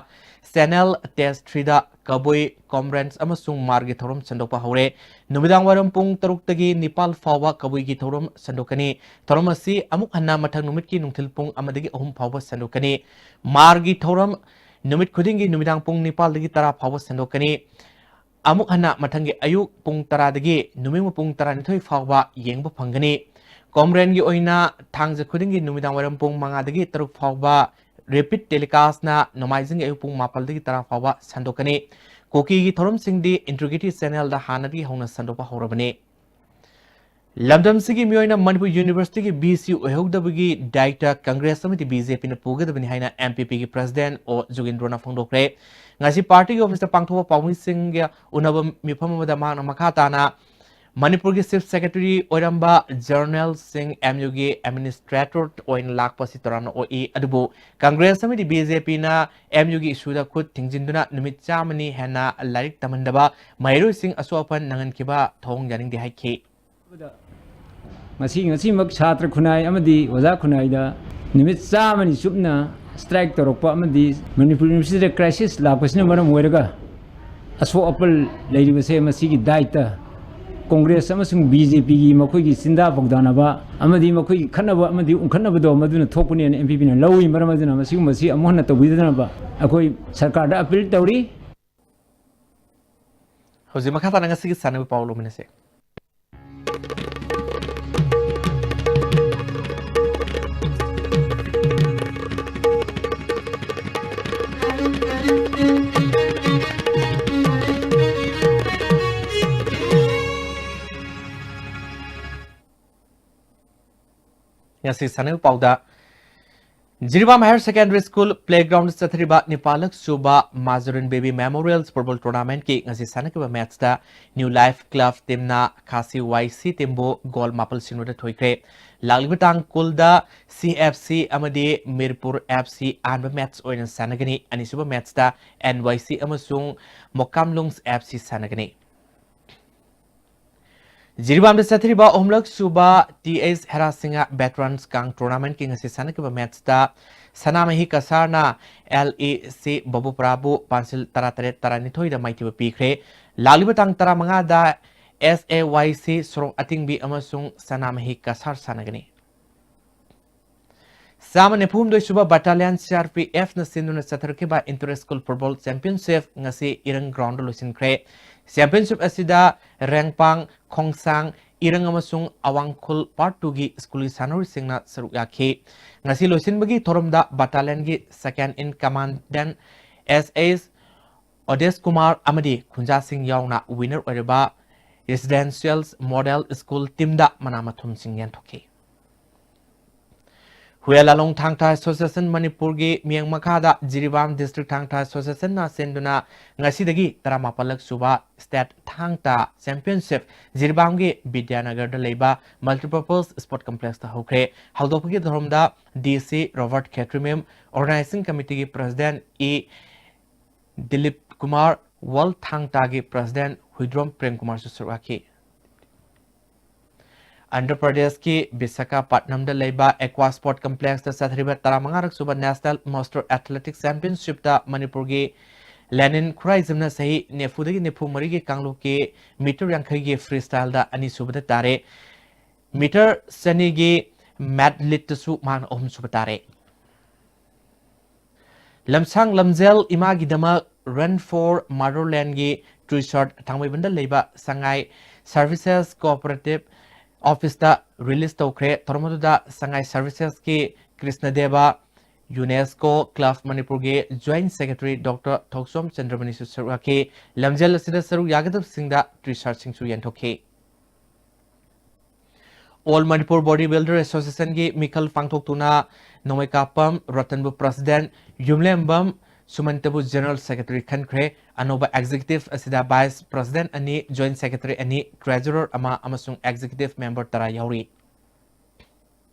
Channel Test threeꯗ ꯀꯕꯨꯏ, ꯀꯣꯝꯔꯦꯟꯁ ꯑꯃꯁꯨꯡ ꯃꯥꯔꯒꯤ ꯊꯧꯔꯝ ꯁꯟꯗꯣꯛꯄ ꯍꯧꯔꯦ꯫ ꯅꯨꯃꯤꯗꯥꯡ ꯋꯥꯏꯔꯝ ꯄꯨꯡ ꯇꯔꯨꯛꯇꯒꯤ ꯅꯤꯄꯥꯜ ꯐꯥꯎꯕ ꯀꯕꯨꯏꯒꯤ ꯊꯧꯔꯝ ꯁꯟꯗꯣꯛꯀꯅꯤ꯫ ꯊꯧꯔꯝ ꯑꯁꯤ ꯑꯃꯨꯛ ꯍꯟꯅ ꯃꯊꯪ ꯅꯨꯃꯤꯠꯀꯤ ꯅꯨꯡꯊꯤꯜ ꯄꯨꯡ ꯑꯃꯗꯒꯤ ꯑꯍꯨꯝ ꯐꯥꯎꯕ ꯁꯟꯗꯣꯛꯀꯅꯤ꯫ ꯃꯥꯔꯒꯤ ꯊꯧꯔꯝ ꯅꯨꯃꯤꯠ ꯈꯨꯗꯤꯡꯒꯤ ꯅꯨꯃꯤꯗꯥꯡ ꯄꯨꯡ ꯅꯤꯄꯥꯜꯗꯒꯤ ꯇꯔꯥ ꯐꯥꯎꯕ ꯁꯟꯗꯣꯛꯀꯅꯤ꯫ ꯑꯃꯨꯛ ꯍꯟꯅ ꯃꯊꯪꯒꯤ ꯑꯌꯨꯛ ꯄꯨꯡ ꯇꯔꯥꯗꯒꯤ ꯅꯨꯃꯤꯠ ꯄꯨꯡ ꯇꯔꯥꯅꯤꯊꯣꯏ ꯐꯥꯎꯕ ꯌꯦꯡꯕ ꯐꯪꯒꯅꯤ꯫ ꯀꯣꯝꯔꯦꯟꯒꯤ ꯑꯣꯏꯅ ꯊꯥꯡꯖ ꯈꯨꯗꯤꯡꯒꯤ ꯅꯨꯃꯤꯗꯥꯡ ꯋꯥꯏꯔꯝ ꯄꯨꯡ ꯃꯉꯥꯗꯒꯤ ꯇꯔꯨꯛ ꯐꯥꯎꯕ repeat telecastꯅ ꯅꯣꯡꯃꯥꯏꯖꯤꯡꯒꯤ ꯑꯌꯨꯛ ꯄꯨꯡ ꯃꯥꯄꯜꯗꯒꯤ ꯇꯔꯥ ꯐꯥꯎꯕ ꯁꯟꯗꯣꯛꯀꯅꯤ꯫ ꯀꯨꯀꯤꯒꯤ ꯊꯧꯔꯝꯁꯤꯡꯗꯤ Integrity Channelꯗ ꯍꯥꯟꯅꯗꯒꯤ ꯍꯧꯅ ꯁꯟꯗꯣꯛꯄ ꯍꯧꯔꯕꯅꯤ꯫ ꯂꯝꯗꯝꯁꯤꯒꯤ ꯃꯤꯑꯣꯏꯅ ꯃꯅꯤꯄꯨꯔ Universityꯒꯤ V C ꯑꯣꯏꯍꯧꯗꯕꯒꯤ ꯗꯥꯏꯇ Congress ꯑꯃꯗꯤ BJPꯅ ꯄꯨꯒꯗꯕꯅꯤ ꯍꯥꯏꯅ MPPꯒꯤ President ꯑꯣ ꯖꯨꯒꯦꯟꯗ꯭ꯔꯣꯅ ꯐꯣꯡꯗꯣꯛꯈ꯭ꯔꯦ꯫ ꯉꯁꯤ partyꯒꯤ officeꯇ ꯄꯥꯡꯊꯣꯛꯄ ꯄꯥꯎꯃꯤꯁꯤꯡꯒ ꯎꯅꯕ ꯃꯤꯐꯝ ꯑꯃꯗ ꯃꯍꯥꯛꯅ ꯃꯈꯥ ꯇꯥꯅ ꯃꯅꯤꯄꯨꯔꯒꯤ Chief Secretary ꯑꯣꯏꯔꯝꯕ General Singh MUꯒꯤ administrator ꯑꯣꯏꯅ ꯂꯥꯛꯄ ꯑꯁꯤ ꯇꯔꯥꯝꯅ ꯑꯣꯛꯏ, ꯑꯗꯨꯕꯨ Congress ꯑꯃꯗꯤ BJPꯅ MUꯒꯤ issueꯗ ꯈꯨꯠ ꯊꯤꯡꯖꯤꯟꯗꯨꯅ ꯅꯨꯃꯤꯠ ꯆꯥꯝꯃꯅꯤ ꯍꯦꯟꯅ ꯂꯥꯏꯔꯤꯛ ꯇꯝꯍꯟꯗꯕ ꯃꯍꯩꯔꯣꯏꯁꯤꯡ ꯑꯁꯣꯛ ꯑꯄꯟ ꯅꯪꯍꯟꯈꯤꯕ ꯊꯧꯑꯣꯡ ꯌꯥꯅꯤꯡꯗꯦ ꯍꯥꯏꯈꯤ꯫ ꯉꯁꯤ, ꯉꯁꯤꯃꯛ ꯁꯥꯇ꯭ꯔ ꯈꯨꯟꯅꯥꯏ ꯑꯃꯗꯤ ꯑꯣꯖꯥ ꯈꯨꯟꯅꯥꯏꯗ ꯅꯨꯃꯤꯠ ꯆꯥꯝꯃꯅꯤ ꯆꯨꯞꯅ strike ꯇꯧꯔꯛꯄ ꯑꯃꯗꯤ ꯃꯅꯤꯄꯨꯔ Universityꯗ crisis ꯂꯥꯛꯄꯁꯤꯅ ꯃꯔꯝ ꯑꯣꯏꯔꯒ ꯑꯁꯣꯛ ꯑꯄꯜ ꯂꯩꯔꯤꯕꯁꯦ ꯃꯁꯤꯒꯤ ꯗꯥꯏꯇ ꯀꯣꯡꯒ꯭ꯔꯦꯁ ꯑꯃꯁꯨꯡ ꯕꯤ ꯖꯦ ꯄꯤꯒꯤ ꯃꯈꯣꯏꯒꯤ ꯆꯤꯟꯗꯥ ꯄꯥꯎꯗꯥꯅꯕ ꯑꯃꯗꯤ ꯃꯈꯣꯏꯒꯤ ꯈꯠꯅꯕ ꯑꯃꯗꯤ ꯎꯪꯈꯠꯅꯕꯗꯣ, ꯃꯗꯨꯅ ꯊꯣꯛꯄꯅꯦꯅ ꯑꯦꯝ ꯄꯤ ꯄꯤꯅ ꯂꯧꯏ꯫ ꯃꯔꯝ ꯑꯗꯨꯅ ꯃꯁꯤꯒꯨꯝꯕꯁꯤ ꯑꯃꯨꯛ ꯍꯟꯅ ꯇꯧꯕꯤꯗꯅꯕ ꯑꯩꯈꯣꯏ ꯁꯔꯀꯥꯔꯗ ꯑꯄꯤꯜ ꯇꯧꯔꯤ꯫ ꯍꯧꯖꯤꯛ ꯃꯈꯥ ꯇꯥꯅ ꯉꯁꯤꯒꯤ ꯁꯥꯟꯅꯕ ꯄꯥꯎ ꯂꯧꯃꯤꯟꯅꯁꯦ꯫ ꯉꯁꯤ ꯁꯥꯟꯅꯕ ꯄꯥꯎꯗ, Jiribam Higher Secondary School playground ꯆꯠꯊꯔꯤꯕ ꯅꯤꯄꯥꯜꯂꯛ ꯁꯨꯕ ꯃꯥꯖꯨꯔꯤꯟ ꯕꯦꯕꯤ Memorial Football Tournamentꯀꯤ ꯉꯁꯤ ꯁꯥꯟꯅꯈꯤꯕ matchꯇ New Life Club teamꯅ ꯈꯥꯁꯤ ꯋꯥꯏ ꯁꯤ teamꯕꯨ goal ꯃꯥꯄꯜ ꯁꯤꯅꯣꯗ ꯊꯣꯏꯈ꯭ꯔꯦ꯫ ꯂꯥꯛꯂꯤꯕ ꯇꯥꯡ ꯀꯨꯟꯗ ꯁꯤ ꯑꯦꯐ ꯁꯤ ꯑꯃꯗꯤ ꯃꯤꯔꯄꯨꯔ ꯑꯦꯐ ꯁꯤ ꯑꯍꯥꯟꯕ match ꯑꯣꯏꯅ ꯁꯥꯟꯅꯒꯅꯤ꯫ ꯑꯅꯤꯁꯨꯕ matchꯇ ꯑꯦꯟ ꯋꯥꯏ ꯁꯤ ꯑꯃꯁꯨꯡ ꯃꯣꯀꯥꯝꯂꯨꯡꯁ ꯑꯦꯐ ꯁꯤ ꯁꯥꯟꯅꯒꯅꯤ꯫ ꯖꯤꯔꯤꯕꯥꯝꯗ ꯆꯠꯊꯔꯤꯕ ꯑꯍꯨꯝꯂꯛ ꯁꯨꯕ ꯇꯤ ꯑꯩꯆ ꯍꯦꯔꯥꯁꯤꯡꯍ Veterans Cup Tournamentꯀꯤ ꯉꯁꯤ ꯁꯥꯟꯅꯈꯤꯕ matchꯇ ꯁꯅꯥꯃꯍꯤ ꯀꯁꯥꯔꯅ ꯑꯦꯜ ꯏ ꯁꯤ ꯕꯕꯨꯄꯨꯔꯥꯕꯨ ꯄꯥꯟꯁꯤꯜ ꯇꯔꯥꯇꯔꯦꯠ ꯇꯔꯥꯅꯤꯊꯣꯏꯗ ꯃꯥꯏꯊꯤꯕ ꯄꯤꯈ꯭ꯔꯦ꯫ ꯂꯥꯛꯂꯤꯕ ꯇꯥꯡ ꯇꯔꯥꯃꯉꯥꯗ ꯑꯦꯁ ꯑꯦ ꯋꯥꯏ ꯁꯤ ꯁꯣꯔꯣꯛ ꯑꯇꯤꯡꯕꯤ ꯑꯃꯁꯨꯡ ꯁꯅꯥꯃꯍꯤ ꯀꯁꯥꯔ ꯁꯥꯟꯅꯒꯅꯤ꯫ ꯆꯥꯝꯃ ꯅꯤꯐꯨ ꯍꯨꯝꯗꯣꯏ ꯁꯨꯕ Battalion C R P Fꯅ ꯁꯤꯟꯗꯨꯅ ꯆꯠꯊꯔꯛꯈꯤꯕ Inter School Football Championship ꯉꯁꯤ ꯏꯔꯪ groundꯗ ꯂꯣꯏꯁꯤꯟꯈ꯭ꯔꯦ꯫ Championship ꯑꯁꯤꯗ ꯔꯦꯡꯄꯥꯡ, ꯈꯣꯡꯁꯥꯡ, ꯏꯔꯪ ꯑꯃꯁꯨꯡ ꯑꯋꯥꯡꯈꯨꯜ Part twoꯒꯤ schoolꯒꯤ ꯁꯥꯟꯅꯔꯣꯏꯁꯤꯡꯅ ꯁꯔꯨꯛ ꯌꯥꯈꯤ꯫ ꯉꯁꯤ ꯂꯣꯏꯁꯤꯟꯕꯒꯤ ꯊꯧꯔꯝꯗ battalionꯒꯤ second in commandant ꯑꯦꯁ ꯑꯦꯁ ꯑꯣꯗꯦꯁ ꯀꯨꯃꯥꯔ ꯑꯃꯗꯤ ꯈꯨꯟꯖꯥꯁꯤꯡ ꯌꯥꯎꯅ winner ꯑꯣꯏꯔꯕ Residential Model School teamꯗ ꯃꯅꯥ ꯃꯊꯨꯝꯁꯤꯡ ꯌꯦꯟꯊꯣꯛꯈꯤ꯫ ꯍꯨꯌꯦꯟ ꯂꯥꯂꯣꯡ ꯊꯥꯡ ꯇꯥ Association ꯃꯅꯤꯄꯨꯔꯒꯤ ꯃꯤꯠꯌꯦꯡ ꯃꯈꯥꯗ ꯖꯤꯔꯤꯕꯥꯝ District ꯊꯥꯡ ꯇꯥ Associationꯅ ꯁꯤꯟꯗꯨꯅ ꯉꯁꯤꯗꯒꯤ ꯇꯔꯥꯃꯥꯄꯜꯂꯛ ꯁꯨꯕ State ꯊꯥꯡ ꯇꯥ Championship ꯖꯤꯔꯤꯕꯥꯝꯒꯤ ꯕꯤꯗ꯭ꯌꯥꯅꯒꯔꯗ ꯂꯩꯕ Multipurpose Sport Complexꯇ ꯍꯧꯈ꯭ꯔꯦ꯫ ꯍꯧꯗꯣꯛꯄꯒꯤ ꯊꯧꯔꯝꯗ ꯗꯤ ꯁꯤ ꯔꯣꯕꯔꯠ ꯈꯦꯇ꯭ꯔꯤꯃꯌꯨꯝ, Organizing Committeeꯒꯤ President E Dilip Kumar, World ꯊꯥꯡ ꯇꯥꯒꯤ President ꯍꯨꯏꯗ꯭ꯔꯣꯝ ꯄ꯭ꯔꯦꯝ ꯀꯨꯃꯥꯔꯁꯨ ꯁꯔꯨꯛ ꯌꯥꯈꯤ꯫ ꯑꯟꯙ꯭ꯔ ꯄ꯭ꯔꯗꯦꯁꯀꯤ ꯕꯤꯁꯥꯈꯥꯄꯠꯅꯝꯗ ꯂꯩꯕ Aqua Sport Complexꯇ ꯆꯠꯊꯔꯤꯕ ꯇꯔꯥꯃꯉꯥꯔꯛ ꯁꯨꯕ National Master Athletics Championshipꯇ ꯃꯅꯤꯄꯨꯔꯒꯤ ꯂꯦꯅꯤꯟ ꯈꯨꯔꯥꯏꯖꯝꯅ ꯆꯍꯤ ꯅꯤꯐꯨꯗꯒꯤ ꯅꯤꯐꯨ ꯃꯔꯤꯒꯤ ꯀꯥꯡꯂꯨꯞꯀꯤ ꯃꯤꯇꯔ ꯌꯥꯡꯈꯩꯒꯤ ꯐ꯭ꯔꯤ ꯁ꯭ꯇꯥꯏꯜꯗ ꯑꯅꯤꯁꯨꯕꯗ ꯇꯥꯔꯦ꯫ ꯃꯤꯇꯔ ꯆꯅꯤꯒꯤ ꯃꯦꯠ ꯂꯤꯠꯇꯁꯨ ꯃꯍꯥꯛꯅ ꯑꯍꯨꯝꯁꯨꯕ ꯇꯥꯔꯦ꯫ ꯂꯝꯁꯥꯡ ꯂꯝꯖꯦꯜ ꯏꯃꯥꯒꯤꯗꯃꯛ Run for Motherlandꯒꯤ ꯇꯤ ꯁꯥꯔꯠ ꯊꯥꯡꯃꯩꯕꯟꯗ ꯂꯩꯕ ꯁꯉꯥꯏ ꯁꯔꯚꯤꯁꯦꯁ ꯀꯣꯑꯣꯄꯔꯦꯇꯤꯚ ꯑꯣꯐꯤꯁꯇ ꯔꯤꯂꯤꯖ ꯇꯧꯈ꯭ꯔꯦ꯫ ꯊꯧꯔꯝ ꯑꯗꯨꯗ ꯁꯉꯥꯏ ꯁꯔꯚꯤꯁꯦꯁꯀꯤ ꯀ꯭ꯔꯤꯁꯅꯗꯦꯕ, ꯌꯨꯅꯦꯁꯀꯣ ꯀ꯭ꯂꯕ ꯃꯅꯤꯄꯨꯔꯒꯤ ꯖꯣꯏꯟꯠ ꯁꯦꯀ꯭ꯔꯦꯇꯔꯤ ꯗꯣꯛꯇꯔ ꯊꯣꯛꯆꯣꯝ ꯆꯟꯗ꯭ꯔꯃꯅꯤꯁꯨ ꯁꯔꯨꯛ ꯌꯥꯈꯤ꯫ ꯂꯝꯖꯦꯜ ꯑꯁꯤꯗ ꯁꯔꯨꯛ ꯌꯥꯒꯗꯕꯁꯤꯡꯗ ꯇꯤ ꯁꯥꯔꯠꯁꯤꯡꯁꯨ ꯌꯦꯟꯊꯣꯛꯈꯤ꯫ All Manipur Body Builder Associationꯒꯤ ꯃꯤꯈꯜ ꯄꯥꯡꯊꯣꯛꯇꯨꯅ ꯅꯣꯡꯃꯩꯀꯥꯄꯝ ꯔꯇꯟꯕꯨ ꯄ꯭ꯔꯁꯤꯗꯦꯟꯠ, ꯌꯨꯝꯂꯦꯝꯕꯝ ꯁꯨꯃꯟꯇꯕꯨ ꯖꯦꯅꯔꯦꯜ ꯁꯦꯀ꯭ꯔꯦꯇꯔꯤ ꯈꯟꯈ꯭ꯔꯦ꯫ ꯑꯅꯧꯕ ꯑꯦꯛꯖꯤꯀ꯭ꯌꯨꯇꯤꯚ ꯑꯁꯤꯗ ꯚꯥꯏꯁ ꯄ꯭ꯔꯁꯤꯗꯦꯟꯠ ꯑꯅꯤ, ꯖꯣꯏꯟꯠ ꯁꯦꯀ꯭ꯔꯦꯇꯔꯤ ꯑꯅꯤ, ꯇ꯭ꯔꯦꯖꯔꯔ ꯑꯃ ꯑꯃꯁꯨꯡ ꯑꯦꯛꯖꯤꯀ꯭ꯌꯨꯇꯤꯚ ꯃꯦꯝꯕꯔ ꯇꯔꯥ ꯌꯥꯎꯔꯤ꯫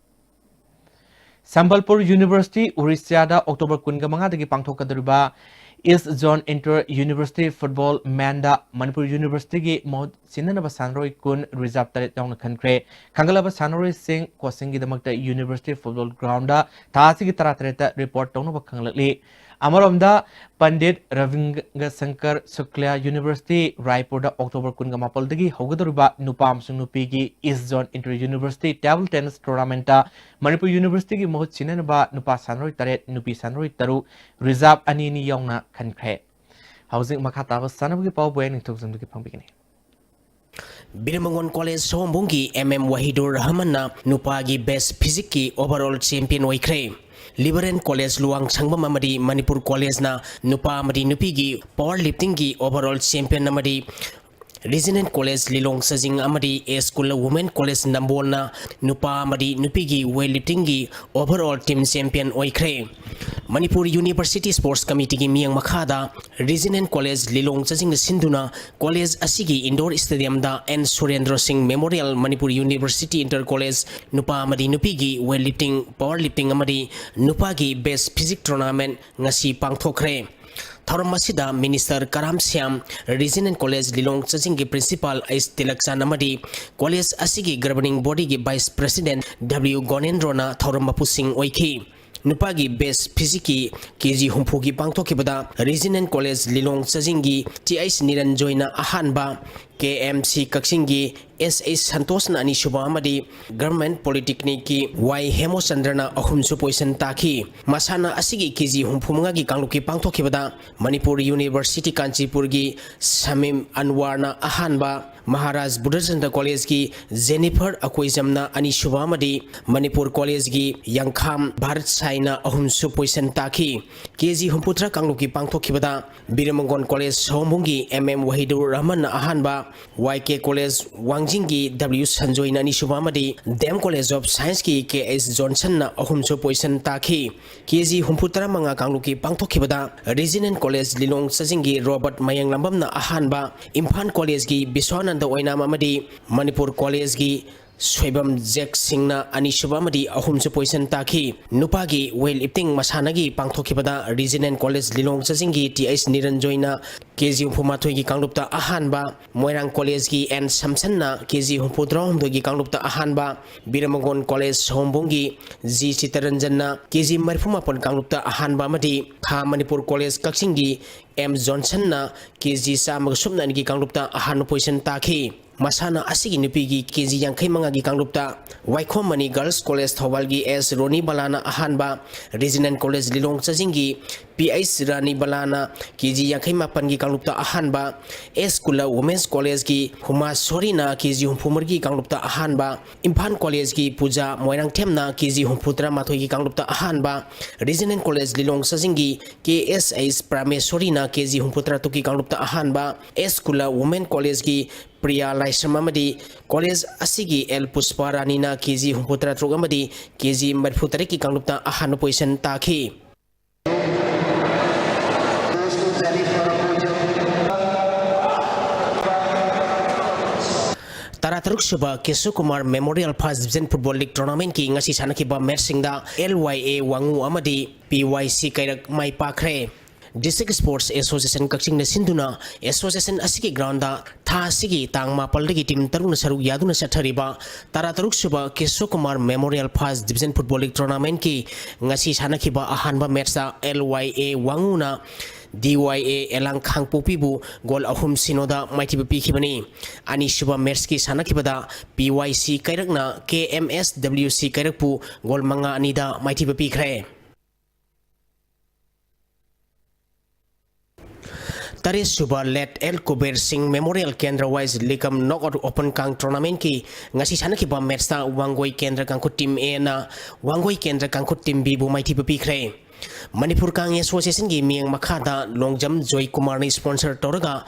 ꯁꯝꯕꯜꯄꯨꯔ ꯌꯨꯅꯤꯚꯔꯁꯤꯇꯤ, ꯎꯔꯤꯁ꯭ꯌꯥꯗ ꯑꯣꯛꯇꯣꯕꯔ ꯀꯨꯟꯒ ꯃꯉꯥꯗꯒꯤ ꯄꯥꯡꯊꯣꯛꯀꯗꯧꯔꯤꯕ east zone inter university football ꯃꯦꯟꯗ ꯃꯅꯤꯄꯨꯔ ꯌꯨꯅꯤꯚꯔꯁꯤꯇꯤꯒꯤ ꯃꯍꯨꯠ ꯁꯤꯟꯅꯅꯕ ꯁꯥꯟꯅꯔꯣꯏ ꯀꯨꯟ ꯔꯤꯖꯥꯔꯚ ꯇꯔꯦꯠ ꯌꯥꯎꯅ ꯈꯟꯈ꯭ꯔꯦ꯫ ꯈꯟꯒꯠꯂꯕ ꯁꯥꯟꯅꯔꯣꯏꯁꯤꯡ ꯀꯣꯆꯤꯡꯒꯤꯗꯃꯛꯇ ꯌꯨꯅꯤꯚꯔꯁꯤꯇꯤ ꯐꯨꯠꯕꯣꯜ ꯒ꯭ꯔꯥꯎꯟꯗ ꯊꯥ ꯑꯁꯤꯒꯤ ꯇꯔꯥꯇꯔꯦꯠꯇ ꯔꯤꯄꯣꯔꯠ ꯇꯧꯅꯕ ꯈꯪꯂꯛꯂꯤ꯫ ꯑꯃꯔꯣꯝꯗ, ꯄꯟꯗꯤꯠ ꯔꯕꯤꯟꯗ꯭ꯔ ꯁꯪꯀꯔ ꯁꯨꯀ꯭ꯂꯥ ꯌꯨꯅꯤꯚꯔꯁꯤꯇꯤ, ꯔꯥꯏꯄꯨꯔꯗ ꯑꯣꯛꯇꯣꯕꯔ ꯀꯨꯟꯒ ꯃꯥꯄꯜꯗꯒꯤ ꯍꯧꯒꯗꯧꯔꯤꯕ ꯅꯨꯄꯥ ꯑꯃꯁꯨꯡ ꯅꯨꯄꯤꯒꯤ east zone inter university table tennis ꯇꯣꯔꯅꯥꯃꯦꯟꯠꯇ ꯃꯅꯤꯄꯨꯔ ꯌꯨꯅꯤꯚꯔꯁꯤꯇꯤꯒꯤ ꯃꯍꯨꯠ ꯁꯤꯟꯅꯅꯕ ꯅꯨꯄꯥ ꯁꯥꯟꯅꯔꯣꯏ ꯇꯔꯦꯠ, ꯅꯨꯄꯤ ꯁꯥꯟꯅꯔꯣꯏ ꯇꯔꯨꯛ, ꯔꯤꯖꯥꯔꯚ ꯑꯅꯤ ꯑꯅꯤ ꯌꯥꯎꯅ ꯈꯟꯈ꯭ꯔꯦ꯫ ꯍꯧꯖꯤꯛ ꯃꯈꯥ ꯇꯥꯕ ꯁꯥꯟꯅꯕꯒꯤ ꯄꯥꯎ ꯕꯣꯌꯥ ꯅꯤꯡꯊꯧꯖꯝꯗꯒꯤ ꯐꯪꯕꯤꯒꯅꯤ꯫ ꯕꯤꯔꯃꯪꯒꯣꯟ ꯀꯣꯂꯦꯖ ꯁꯑꯣꯝꯕꯨꯡꯒꯤ ꯑꯦꯝ ꯑꯦꯝ ꯋꯥꯍꯤꯗꯨꯔ ꯔꯍꯃꯟꯅ ꯅꯨꯄꯥꯒꯤ ꯕꯦꯁ꯭ꯠ ꯐꯤꯖꯤꯛꯁꯀꯤ ꯑꯣꯚꯔꯑꯣꯜ ꯆꯦꯝꯄꯤꯌꯟ ꯑꯣꯏꯈ꯭ꯔꯦ꯫ ꯂꯤꯕꯔꯦꯟ ꯀꯣꯂꯦꯖ ꯂꯨꯋꯥꯡꯁꯪꯕꯝ ꯑꯃꯗꯤ ꯃꯅꯤꯄꯨꯔ ꯀꯣꯂꯦꯖꯅ ꯅꯨꯄꯥ ꯑꯃꯗꯤ ꯅꯨꯄꯤꯒꯤ ꯄꯥꯋꯔ ꯂꯤꯐꯇꯤꯡꯒꯤ ꯑꯣꯚꯔꯑꯣꯜ ꯆꯦꯝꯄꯤꯌꯟ ꯑꯃꯗꯤ ꯔꯤꯖꯅꯦꯜ ꯀꯣꯂꯦꯖ ꯂꯤꯂꯣꯡ ꯆꯥꯖꯤꯡ ꯑꯃꯗꯤ ꯑꯦꯁ ꯀꯨꯜꯂ ꯋꯨꯃꯦꯟ ꯀꯣꯂꯦꯖ ꯅꯝꯕꯣꯜꯅ ꯅꯨꯄꯥ ꯑꯃꯗꯤ ꯅꯨꯄꯤꯒꯤ ꯋꯦꯠ ꯂꯤꯐꯇꯤꯡꯒꯤ ꯑꯣꯚꯔꯑꯣꯜ ꯇꯤꯝ ꯆꯦꯝꯄꯤꯌꯟ ꯑꯣꯏꯈ꯭ꯔꯦ꯫ ꯃꯅꯤꯄꯨꯔ ꯌꯨꯅꯤꯚꯔꯁꯤꯇꯤ ꯁ꯭ꯄꯣꯔꯠꯁ ꯀꯃꯤꯇꯤꯒꯤ ꯃꯤꯠꯌꯦꯡ ꯃꯈꯥꯗ ꯔꯤꯖꯅꯦꯜ ꯀꯣꯂꯦꯖ ꯂꯤꯂꯣꯡ ꯆꯥꯖꯤꯡꯅ ꯁꯤꯟꯗꯨꯅ ꯀꯣꯂꯦꯖ ꯑꯁꯤꯒꯤ Indore ꯁ꯭ꯇꯦꯗꯤꯌꯝꯗ N Surendra Singh memorial Manipur university inter college ꯅꯨꯄꯥ ꯑꯃꯗꯤ ꯅꯨꯄꯤꯒꯤ ꯋꯦꯠ ꯂꯤꯐꯇꯤꯡ, ꯄꯥꯋꯔ ꯂꯤꯐꯇꯤꯡ ꯑꯃꯗꯤ ꯅꯨꯄꯥꯒꯤ ꯕꯦꯁ꯭ꯠ ꯐꯤꯖꯤꯛꯁ ꯇꯣꯔꯅꯥꯃꯦꯟꯠ ꯉꯁꯤ ꯄꯥꯡꯊꯣꯛꯈ꯭ꯔꯦ꯫ ꯊꯧꯔꯝ ꯑꯁꯤꯗ ꯃꯤꯅꯤꯁꯇꯔ ꯀꯔꯥꯝ ꯁ꯭ꯌꯥꯝ, ꯔꯤꯖꯅꯦꯜ ꯀꯣꯂꯦꯖ ꯂꯤꯂꯣꯡ ꯆꯥꯖꯤꯡꯒꯤ ꯄ꯭ꯔꯤꯟꯁꯤꯄꯥꯜ ꯑꯩꯆ ꯇꯤꯂꯛꯆꯥꯟ ꯑꯃꯗꯤ ꯀꯣꯂꯦꯖ ꯑꯁꯤꯒꯤ ꯒꯕꯔꯅꯤꯡ ꯕꯣꯗꯤꯒꯤ ꯚꯥꯏꯁ ꯄ꯭ꯔꯁꯤꯗꯦꯟꯠ ꯗꯕ꯭ꯂꯤꯎ ꯒꯣꯅꯦꯟꯗ꯭ꯔꯣꯅ ꯊꯧꯔꯝ ꯃꯄꯨꯁꯤꯡ ꯑꯣꯏꯈꯤ꯫ ꯅꯨꯄꯥꯒꯤ best physicꯀꯤ ꯀꯦ G ꯍꯨꯝꯐꯨꯒꯤ ꯄꯥꯡꯊꯣꯛꯈꯤꯕꯗ Regional College Lilong ꯆꯥꯖꯤꯡꯒꯤ T H ꯅꯤꯔꯟꯖꯣꯏꯅ ꯑꯍꯥꯟꯕ, ꯀꯦ ꯑꯦꯝ ꯁꯤ ꯀꯛꯆꯤꯡꯒꯤ ꯑꯦꯁ ꯑꯩꯆ ꯁꯟꯇꯣꯁꯅ ꯑꯅꯤꯁꯨꯕ ꯑꯃꯗꯤ Government Polytechnicꯀꯤ ꯋꯥꯏ ꯍꯦꯃꯣꯆꯟꯗ꯭ꯔꯅ ꯑꯍꯨꯝꯁꯨ position ꯇꯥꯈꯤ꯫ ꯃꯁꯥꯟꯅ ꯑꯁꯤꯒꯤ ꯀꯦ ꯖꯤ ꯍꯨꯝꯐꯨ ꯃꯉꯥꯒꯤ ꯀꯥꯡꯂꯨꯞꯀꯤ ꯄꯥꯡꯊꯣꯛꯈꯤꯕꯗ ꯃꯅꯤꯄꯨꯔ University ꯀꯥꯟꯆꯤꯄꯨꯔꯒꯤ ꯁꯃꯤꯝ ꯑꯟꯋꯥꯔꯅ ꯑꯍꯥꯟꯕ, ꯃꯍꯥꯔꯥꯖ ꯕꯨꯙꯆꯟꯗ꯭ꯔ Collegeꯀꯤ ꯖꯦꯅꯤꯐꯔ ꯑꯀꯣꯏꯖꯝꯅ ꯑꯅꯤꯁꯨꯕ ꯑꯃꯗꯤ ꯃꯅꯤꯄꯨꯔ Collegeꯀꯤ ꯌꯥꯡꯈꯥꯝ ꯚꯥꯔꯠ ꯁꯥꯏꯅ ꯑꯍꯨꯝꯁꯨ position ꯇꯥꯈꯤ꯫ ꯀꯦ ꯖꯤ ꯍꯨꯝꯐꯨꯇꯔꯥ ꯀꯥꯡꯂꯨꯞꯀꯤ ꯄꯥꯡꯊꯣꯛꯈꯤꯕꯗ ꯕꯤꯔꯃꯪꯒꯣꯟ College ꯁꯑꯣꯝꯕꯨꯡꯒꯤ ꯑꯦꯝ ꯑꯦꯝ ꯋꯥꯍꯤꯗꯨꯔ ꯔꯍꯃꯟꯅ ꯑꯍꯥꯟꯕ, ꯋꯥꯏ ꯀꯦ College ꯋꯥꯡꯖꯤꯡꯒꯤ ꯗꯕ꯭ꯂꯤꯎ ꯁꯟꯖꯣꯏꯅ ꯑꯅꯤꯁꯨꯕ ꯑꯃꯗꯤ ꯗꯤ ꯑꯦꯝ College of Scienceꯀꯤ ꯀꯦ ꯑꯩꯆ ꯖꯣꯟꯁꯟꯅ ꯑꯍꯨꯝꯁꯨ position ꯇꯥꯈꯤ꯫ ꯀꯦ ꯖꯤ ꯍꯨꯝꯐꯨꯇꯔꯥ ꯃꯉꯥ ꯀꯥꯡꯂꯨꯞꯀꯤ ꯄꯥꯡꯊꯣꯛꯈꯤꯕꯗ Regional College ꯂꯤꯂꯣꯡ ꯆꯥꯖꯤꯡꯒꯤ ꯔꯣꯕꯔꯠ ꯃꯌꯥꯡꯂꯝꯕꯝꯅ ꯑꯍꯥꯟꯕ, ꯏꯝꯐꯥꯜ Collegeꯀꯤ ꯕꯤꯁ꯭ꯋꯥꯅꯟꯗ ꯑꯣꯏꯅꯥꯝ ꯑꯃꯗꯤ ꯃꯅꯤꯄꯨꯔ Collegeꯀꯤ ꯁꯣꯏꯕꯝ ꯖꯦꯛ ꯁꯤꯡꯅ ꯑꯅꯤꯁꯨꯕ ꯑꯃꯗꯤ ꯑꯍꯨꯝꯁꯨ position ꯇꯥꯈꯤ꯫ ꯅꯨꯄꯥꯒꯤ weightlifting ꯃꯁꯥꯟꯅꯒꯤ ꯄꯥꯡꯊꯣꯛꯈꯤꯕꯗ Regional College Lilong ꯆꯥꯖꯤꯡꯒꯤ T H ꯅꯤꯔꯟꯖꯣꯏꯅ ꯀꯦ ꯖꯤ ꯍꯨꯝꯐꯨꯃꯥꯊꯣꯏꯒꯤ ꯀꯥꯡꯂꯨꯞꯇ ꯑꯍꯥꯟꯕ, ꯃꯣꯏꯔꯥꯡ Collegeꯀꯤ ꯑꯦꯟ ꯁꯝꯁꯟꯅ ꯀꯦ ꯖꯤ ꯍꯨꯝꯐꯨꯇꯔꯥꯍꯨꯝꯗꯣꯏꯒꯤ ꯀꯥꯡꯂꯨꯞꯇ ꯑꯍꯥꯟꯕ, ꯕꯤꯔꯃꯒꯣꯟ College ꯁꯑꯣꯝꯕꯨꯡꯒꯤ ꯖꯤ ꯆꯤꯇꯔꯟꯖꯟꯅ ꯀꯦ ꯖꯤ ꯃꯔꯤꯐꯨꯃꯥꯄꯟ ꯀꯥꯡꯂꯨꯞꯇ ꯑꯍꯥꯟꯕ ꯑꯃꯗꯤ ꯈꯥ ꯃꯅꯤꯄꯨꯔ College ꯀꯛꯆꯤꯡꯒꯤ ꯑꯦꯝ ꯖꯣꯟꯁꯟꯅ ꯀꯦ ꯖꯤ ꯆꯥꯝꯃꯒ ꯁꯨꯞꯅ ꯑꯅꯤꯒꯤ ꯀꯥꯡꯂꯨꯞꯇ ꯑꯍꯥꯟꯕ position ꯇꯥꯈꯤ꯫ ꯃꯁꯥꯟꯅ ꯑꯁꯤꯒꯤ ꯅꯨꯄꯤꯒꯤ ꯀꯦ ꯖꯤ ꯌꯥꯡꯈꯩ ꯃꯉꯥꯒꯤ ꯀꯥꯡꯂꯨꯞꯇ ꯋꯥꯏꯈꯣꯝ ꯃꯅꯤ Girls College ꯊꯧꯕꯥꯜꯒꯤ ꯑꯦꯁ ꯔꯣꯅꯤ ꯕꯂꯥꯅ ꯑꯍꯥꯟꯕ, Regional College Lilong ꯆꯥꯖꯤꯡꯒꯤ P H ꯔꯥꯅꯤ ꯕꯂꯥꯅ ꯀꯦ ꯖꯤ ꯌꯥꯡꯈꯩ ꯃꯥꯄꯟꯒꯤ ꯀꯥꯡꯂꯨꯞꯇ ꯑꯍꯥꯟꯕ, ꯑꯦꯁ ꯀꯨꯂ Women's Collegeꯀꯤ ꯍꯨꯃꯥ ꯁꯣꯔꯤꯅ ꯀꯦ ꯖꯤ ꯍꯨꯝꯐꯨ ꯃꯔꯤꯒꯤ ꯀꯥꯡꯂꯨꯞꯇ ꯑꯍꯥꯟꯕ, ꯏꯝꯐꯥꯜ Collegeꯀꯤ ꯄꯨꯖꯥ ꯃꯣꯏꯔꯥꯡꯊꯦꯝꯅ ꯀꯦ ꯖꯤ ꯍꯨꯝꯐꯨꯇꯔꯥ ꯃꯥꯊꯣꯏꯒꯤ ꯀꯥꯡꯂꯨꯞꯇ ꯑꯍꯥꯟꯕ, Regional College ꯂꯤꯂꯣꯡ ꯆꯥꯖꯤꯡꯒꯤ ꯀꯦ ꯑꯦꯁ ꯑꯩꯆ ꯄ꯭ꯔꯥꯃꯦꯁꯣꯔꯤꯅ ꯀꯦ ꯖꯤ ꯍꯨꯝꯐꯨꯇꯔꯥ ꯇꯔꯨꯛꯀꯤ ꯀꯥꯡꯂꯨꯞꯇ ꯑꯍꯥꯟꯕ, ꯑꯦꯁ ꯀꯨꯂ Women Collegeꯀꯤ ꯄ꯭ꯔꯤꯌꯥ ꯂꯥꯏꯁ꯭ꯔꯝ ꯑꯃꯗꯤ College ꯑꯁꯤꯒꯤ ꯑꯦꯜ ꯄꯨꯁꯄꯥ ꯔꯥꯅꯤꯅ ꯀꯦ ꯖꯤ ꯍꯨꯝꯐꯨꯇꯔꯥ ꯇꯔꯨꯛ ꯑꯃꯗꯤ ꯀꯦ ꯖꯤ ꯃꯔꯤꯐꯨ ꯇꯔꯦꯠꯀꯤ ꯀꯥꯡꯂꯨꯞꯇ ꯑꯍꯥꯟꯕ position ꯇꯥꯈꯤ꯫ ꯇꯔꯥꯇꯔꯨꯛ ꯁꯨꯕ ꯀꯦꯁꯣ Kumar Memorial First Division Football League Tournamentꯀꯤ ꯉꯁꯤ ꯁꯥꯟꯅꯈꯤꯕ matchꯁꯤꯡꯗ ꯑꯦꯜ ꯋꯥꯏ ꯑꯦ ꯋꯥꯉꯨ ꯑꯃꯗꯤ ꯄꯤ ꯋꯥꯏ ꯁꯤ ꯀꯩꯔꯛ ꯃꯥꯏ ꯄꯥꯛꯈ꯭ꯔꯦ꯫ District Sports Association ꯀꯛꯆꯤꯡꯅ ꯁꯤꯟꯗꯨꯅ association ꯑꯁꯤꯒꯤ ground ꯊꯥ ꯑꯁꯤꯒꯤ ꯇꯥꯡ ꯃꯥꯄꯜꯗꯒꯤ team ꯇꯔꯨꯛꯅ ꯁꯔꯨꯛ ꯌꯥꯗꯨꯅ ꯆꯠꯊꯔꯤꯕ ꯇꯔꯥꯇꯔꯨꯛ ꯁꯨꯕ ꯀꯦꯁꯣ Kumar Memorial First Division Football League Tournamentꯀꯤ ꯉꯁꯤ ꯁꯥꯟꯅꯈꯤꯕ ꯑꯍꯥꯟꯕ matchꯇ L Y A ꯋꯥꯉꯨꯅ D Y A ꯑꯦꯂꯥꯡ ꯈꯥꯡꯄꯣꯛꯄꯤꯕꯨ goal ꯑꯍꯨꯝ ꯁꯤꯅꯣꯗ ꯃꯥꯏꯊꯤꯕ ꯄꯤꯈꯤꯕꯅꯤ꯫ ꯑꯅꯤꯁꯨꯕ matchꯀꯤ ꯁꯥꯟꯅꯈꯤꯕꯗ P Y C ꯀꯩꯔꯛꯅ K M S W C ꯀꯩꯔꯛꯄꯨ goal ꯃꯉꯥ ꯑꯅꯤꯗ ꯃꯥꯏꯊꯤꯕ ꯄꯤꯈ꯭ꯔꯦ꯫ ꯇꯔꯦꯠꯁꯨꯕ Late L Kuber Singh Memorial Kendra Wise Likam Knockout Open Kang Tournamentꯀꯤ ꯉꯁꯤ ꯁꯥꯟꯅꯈꯤꯕ matchꯇ ꯋꯥꯡꯒꯣꯏ ꯀꯦꯟꯗ꯭ꯔ ꯀꯥꯡꯈꯨꯠ team Aꯅ ꯋꯥꯡꯒꯣꯏ ꯀꯦꯟꯗ꯭ꯔ ꯀꯥꯡꯈꯨꯠ team Bꯕꯨ ꯃꯥꯏꯊꯤꯕ ꯄꯤꯈ꯭ꯔꯦ꯫ ꯃꯅꯤꯄꯨꯔ ꯀꯥꯡ Associationꯒꯤ ꯃꯤꯠꯌꯦꯡ ꯃꯈꯥꯗ ꯂꯣꯡꯖꯝ ꯖꯣꯏ ꯀꯨꯃꯥꯔꯅ sponsor ꯇꯧꯔꯒ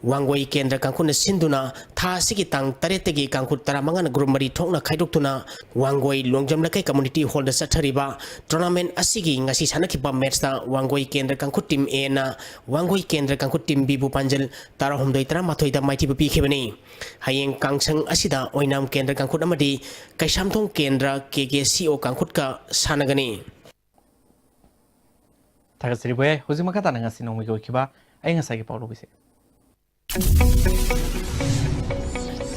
ꯋꯥꯡꯒꯣꯏ ꯀꯦꯟꯗ꯭ꯔ ꯀꯥꯡꯈꯨꯠꯅ ꯁꯤꯟꯗꯨꯅ ꯊꯥ ꯑꯁꯤꯒꯤ ꯇꯥꯡ ꯇꯔꯦꯠꯇꯒꯤ ꯀꯥꯡꯈꯨꯠ ꯇꯔꯥꯃꯉꯥꯅ group ꯃꯔꯤ ꯊꯣꯛꯅ ꯈꯥꯏꯗꯣꯛꯇꯨꯅ ꯋꯥꯡꯒꯣꯏ ꯂꯣꯡꯖꯝ ꯂꯩꯀꯥꯏ community hallꯗ ꯆꯠꯊꯔꯤꯕ tournament ꯑꯁꯤꯒꯤ ꯉꯁꯤ ꯁꯥꯟꯅꯈꯤꯕ matchꯇ ꯋꯥꯡꯒꯣꯏ ꯀꯦꯟꯗ꯭ꯔ ꯀꯥꯡꯈꯨꯠ team Aꯅ ꯋꯥꯡꯒꯣꯏ ꯀꯦꯟꯗ꯭ꯔ ꯀꯥꯡꯈꯨꯠ team Bꯕꯨ ꯄꯥꯟꯖꯜ ꯇꯔꯥꯍꯨꯝꯗꯣꯏ ꯇꯔꯥꯃꯥꯊꯣꯏꯗ ꯃꯥꯏꯊꯤꯕ ꯄꯤꯈꯤꯕꯅꯤ꯫ ꯍꯌꯦꯡ ꯀꯥꯡꯁꯪ ꯑꯁꯤꯗ ꯑꯣꯏꯅꯥꯝ ꯀꯦꯟꯗ꯭ꯔ ꯀꯥꯡꯈꯨꯠ ꯑꯃꯗꯤ ꯀꯩꯁꯥꯝꯊꯣꯡ ꯀꯦꯟꯗ꯭ꯔ K K C O ꯀꯥꯡꯈꯨꯠꯀ ꯁꯥꯟꯅꯒꯅꯤ꯫ ꯊꯥꯒꯠꯆꯔꯤ ꯚꯣꯏ꯫ ꯍꯧꯖꯤꯛ ꯃꯈꯥ ꯇꯥꯅ ꯉꯁꯤ ꯅꯣꯡꯃꯒꯤ ꯑꯣꯏꯈꯤꯕ ꯑꯏꯪ ꯑꯁꯥꯒꯤ ꯄꯥꯎ ꯂꯧꯕꯤꯁꯤ꯫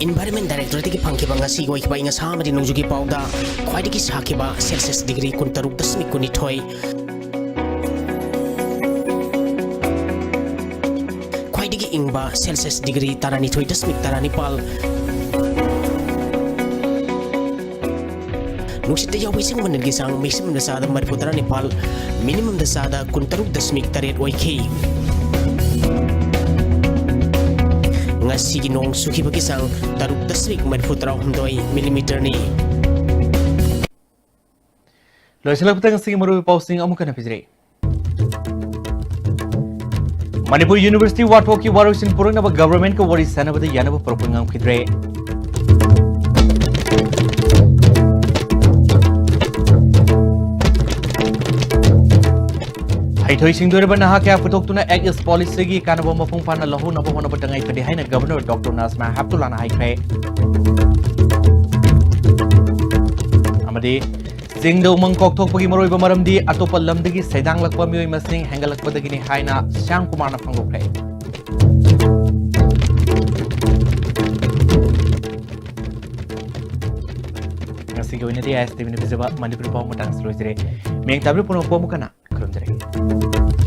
Environment Directorateꯇꯒꯤ ꯐꯪꯈꯤꯕ ꯉꯁꯤꯒꯤ ꯑꯣꯏꯈꯤꯕ ꯑꯏꯪ ꯑꯁꯥ ꯑꯃꯗꯤ ꯅꯣꯡꯖꯨꯒꯤ ꯄꯥꯎꯗ ꯈ꯭ꯋꯥꯏꯗꯒꯤ ꯁꯥꯈꯤꯕ Celsius degree ꯀꯨꯟꯇꯔꯨꯛ ꯗꯁꯃꯤꯛ ꯀꯨꯟꯅꯤꯊꯣꯏ, ꯈ꯭ꯋꯥꯏꯗꯒꯤ ꯏꯪꯕ Celsius degree ꯇꯔꯥꯅꯤꯊꯣꯏ ꯗꯁꯃꯤꯛ ꯇꯔꯥꯅꯤꯄꯥꯜ, ꯅꯨꯡꯁꯤꯠꯇ ꯌꯥꯎꯕ ꯏꯁꯤꯡ ꯃꯅꯤꯜꯒꯤ ꯆꯥꯡ maximumꯗ ꯆꯥꯗ ꯃꯔꯤꯐꯨ ꯇꯔꯥꯅꯤꯄꯥꯜ, minimumꯗ ꯆꯥꯗ ꯀꯨꯟꯇꯔꯨꯛ ꯗꯁꯃꯤꯛ ꯇꯔꯦꯠ ꯑꯣꯏꯈꯤ꯫ ꯉꯁꯤꯒꯤ ꯅꯣꯡ ꯆꯨꯈꯤꯕꯒꯤ ꯆꯥꯡ ꯇꯔꯨꯛ ꯗꯁꯃꯤꯛ ꯃꯔꯤꯐꯨ ꯇꯔꯥꯍꯨꯝꯗꯣꯏ millimeterꯅꯤ꯫ ꯂꯣꯏꯁꯤꯜꯂꯛꯄꯗ ꯉꯁꯤꯒꯤ ꯃꯔꯨꯑꯣꯏꯕ ꯄꯥꯎꯁꯤꯡ ꯑꯃꯨꯛ ꯍꯟꯅ ꯄꯤꯖꯔꯤ꯫ ꯃꯅꯤꯄꯨꯔ University ꯋꯥꯊꯣꯛꯀꯤ ꯋꯥꯔꯣꯏꯁꯤꯟ ꯄꯨꯔꯛꯅꯕ governmentꯀ ꯋꯥꯔꯤ ꯁꯥꯟꯅꯕꯗ ꯌꯥꯅꯕ ꯄꯨꯔꯛꯄ ꯉꯝꯈꯤꯗ꯭ꯔꯦ꯫ ꯍꯩꯊꯣꯏ ꯁꯤꯡꯊꯣꯏꯔꯕ ꯅꯍꯥ ꯀꯌꯥ ꯄꯨꯊꯣꯛꯇꯨꯅ Act East Policyꯒꯤ ꯀꯥꯟꯅꯕ ꯃꯄꯨꯡ ꯐꯥꯅ ꯂꯧꯍꯧꯅꯕ ꯍꯣꯠꯅꯕ ꯇꯉꯥꯏ ꯐꯗꯦ ꯍꯥꯏꯅ Governor Doctor Najma Heptullahꯅ ꯍꯥꯏꯈ꯭ꯔꯦ꯫ ꯑꯃꯗꯤ ꯆꯤꯡꯗ ꯎꯃꯪ ꯀꯣꯛꯊꯣꯛꯄꯒꯤ ꯃꯔꯨꯑꯣꯏꯕ ꯃꯔꯝꯗꯤ ꯑꯇꯣꯞꯄ ꯂꯝꯗꯒꯤ ꯁꯩꯗꯥꯡꯂꯛꯄ ꯃꯤꯑꯣꯏ ꯃꯁꯤꯡ ꯍꯦꯟꯒꯠꯂꯛꯄꯗꯒꯤꯅꯤ ꯍꯥꯏꯅ ꯁ꯭ꯌꯥꯝ ꯀꯨꯃꯥꯔꯅ ꯐꯣꯡꯗꯣꯛꯈ꯭ꯔꯦ꯫ ꯉꯁꯤꯒꯤ ꯑꯣꯏꯅꯗꯤ ꯑꯥꯏ ꯑꯦꯁ ꯇꯤ ꯚꯤꯅ ꯄꯤꯖꯕ ꯃꯅꯤꯄꯨꯔꯤ ꯄꯥꯎ ꯃꯇꯥꯡꯁꯤ ꯂꯣꯏꯖꯔꯦ꯫ ꯃꯤꯌꯦꯡ ꯇꯥꯕꯤꯔꯤꯕ ꯄꯨꯝꯅꯃꯛꯄꯨ ꯑꯃꯨꯛ ꯍꯟꯅ ꯈꯨꯔꯨꯝꯖꯔꯤ꯫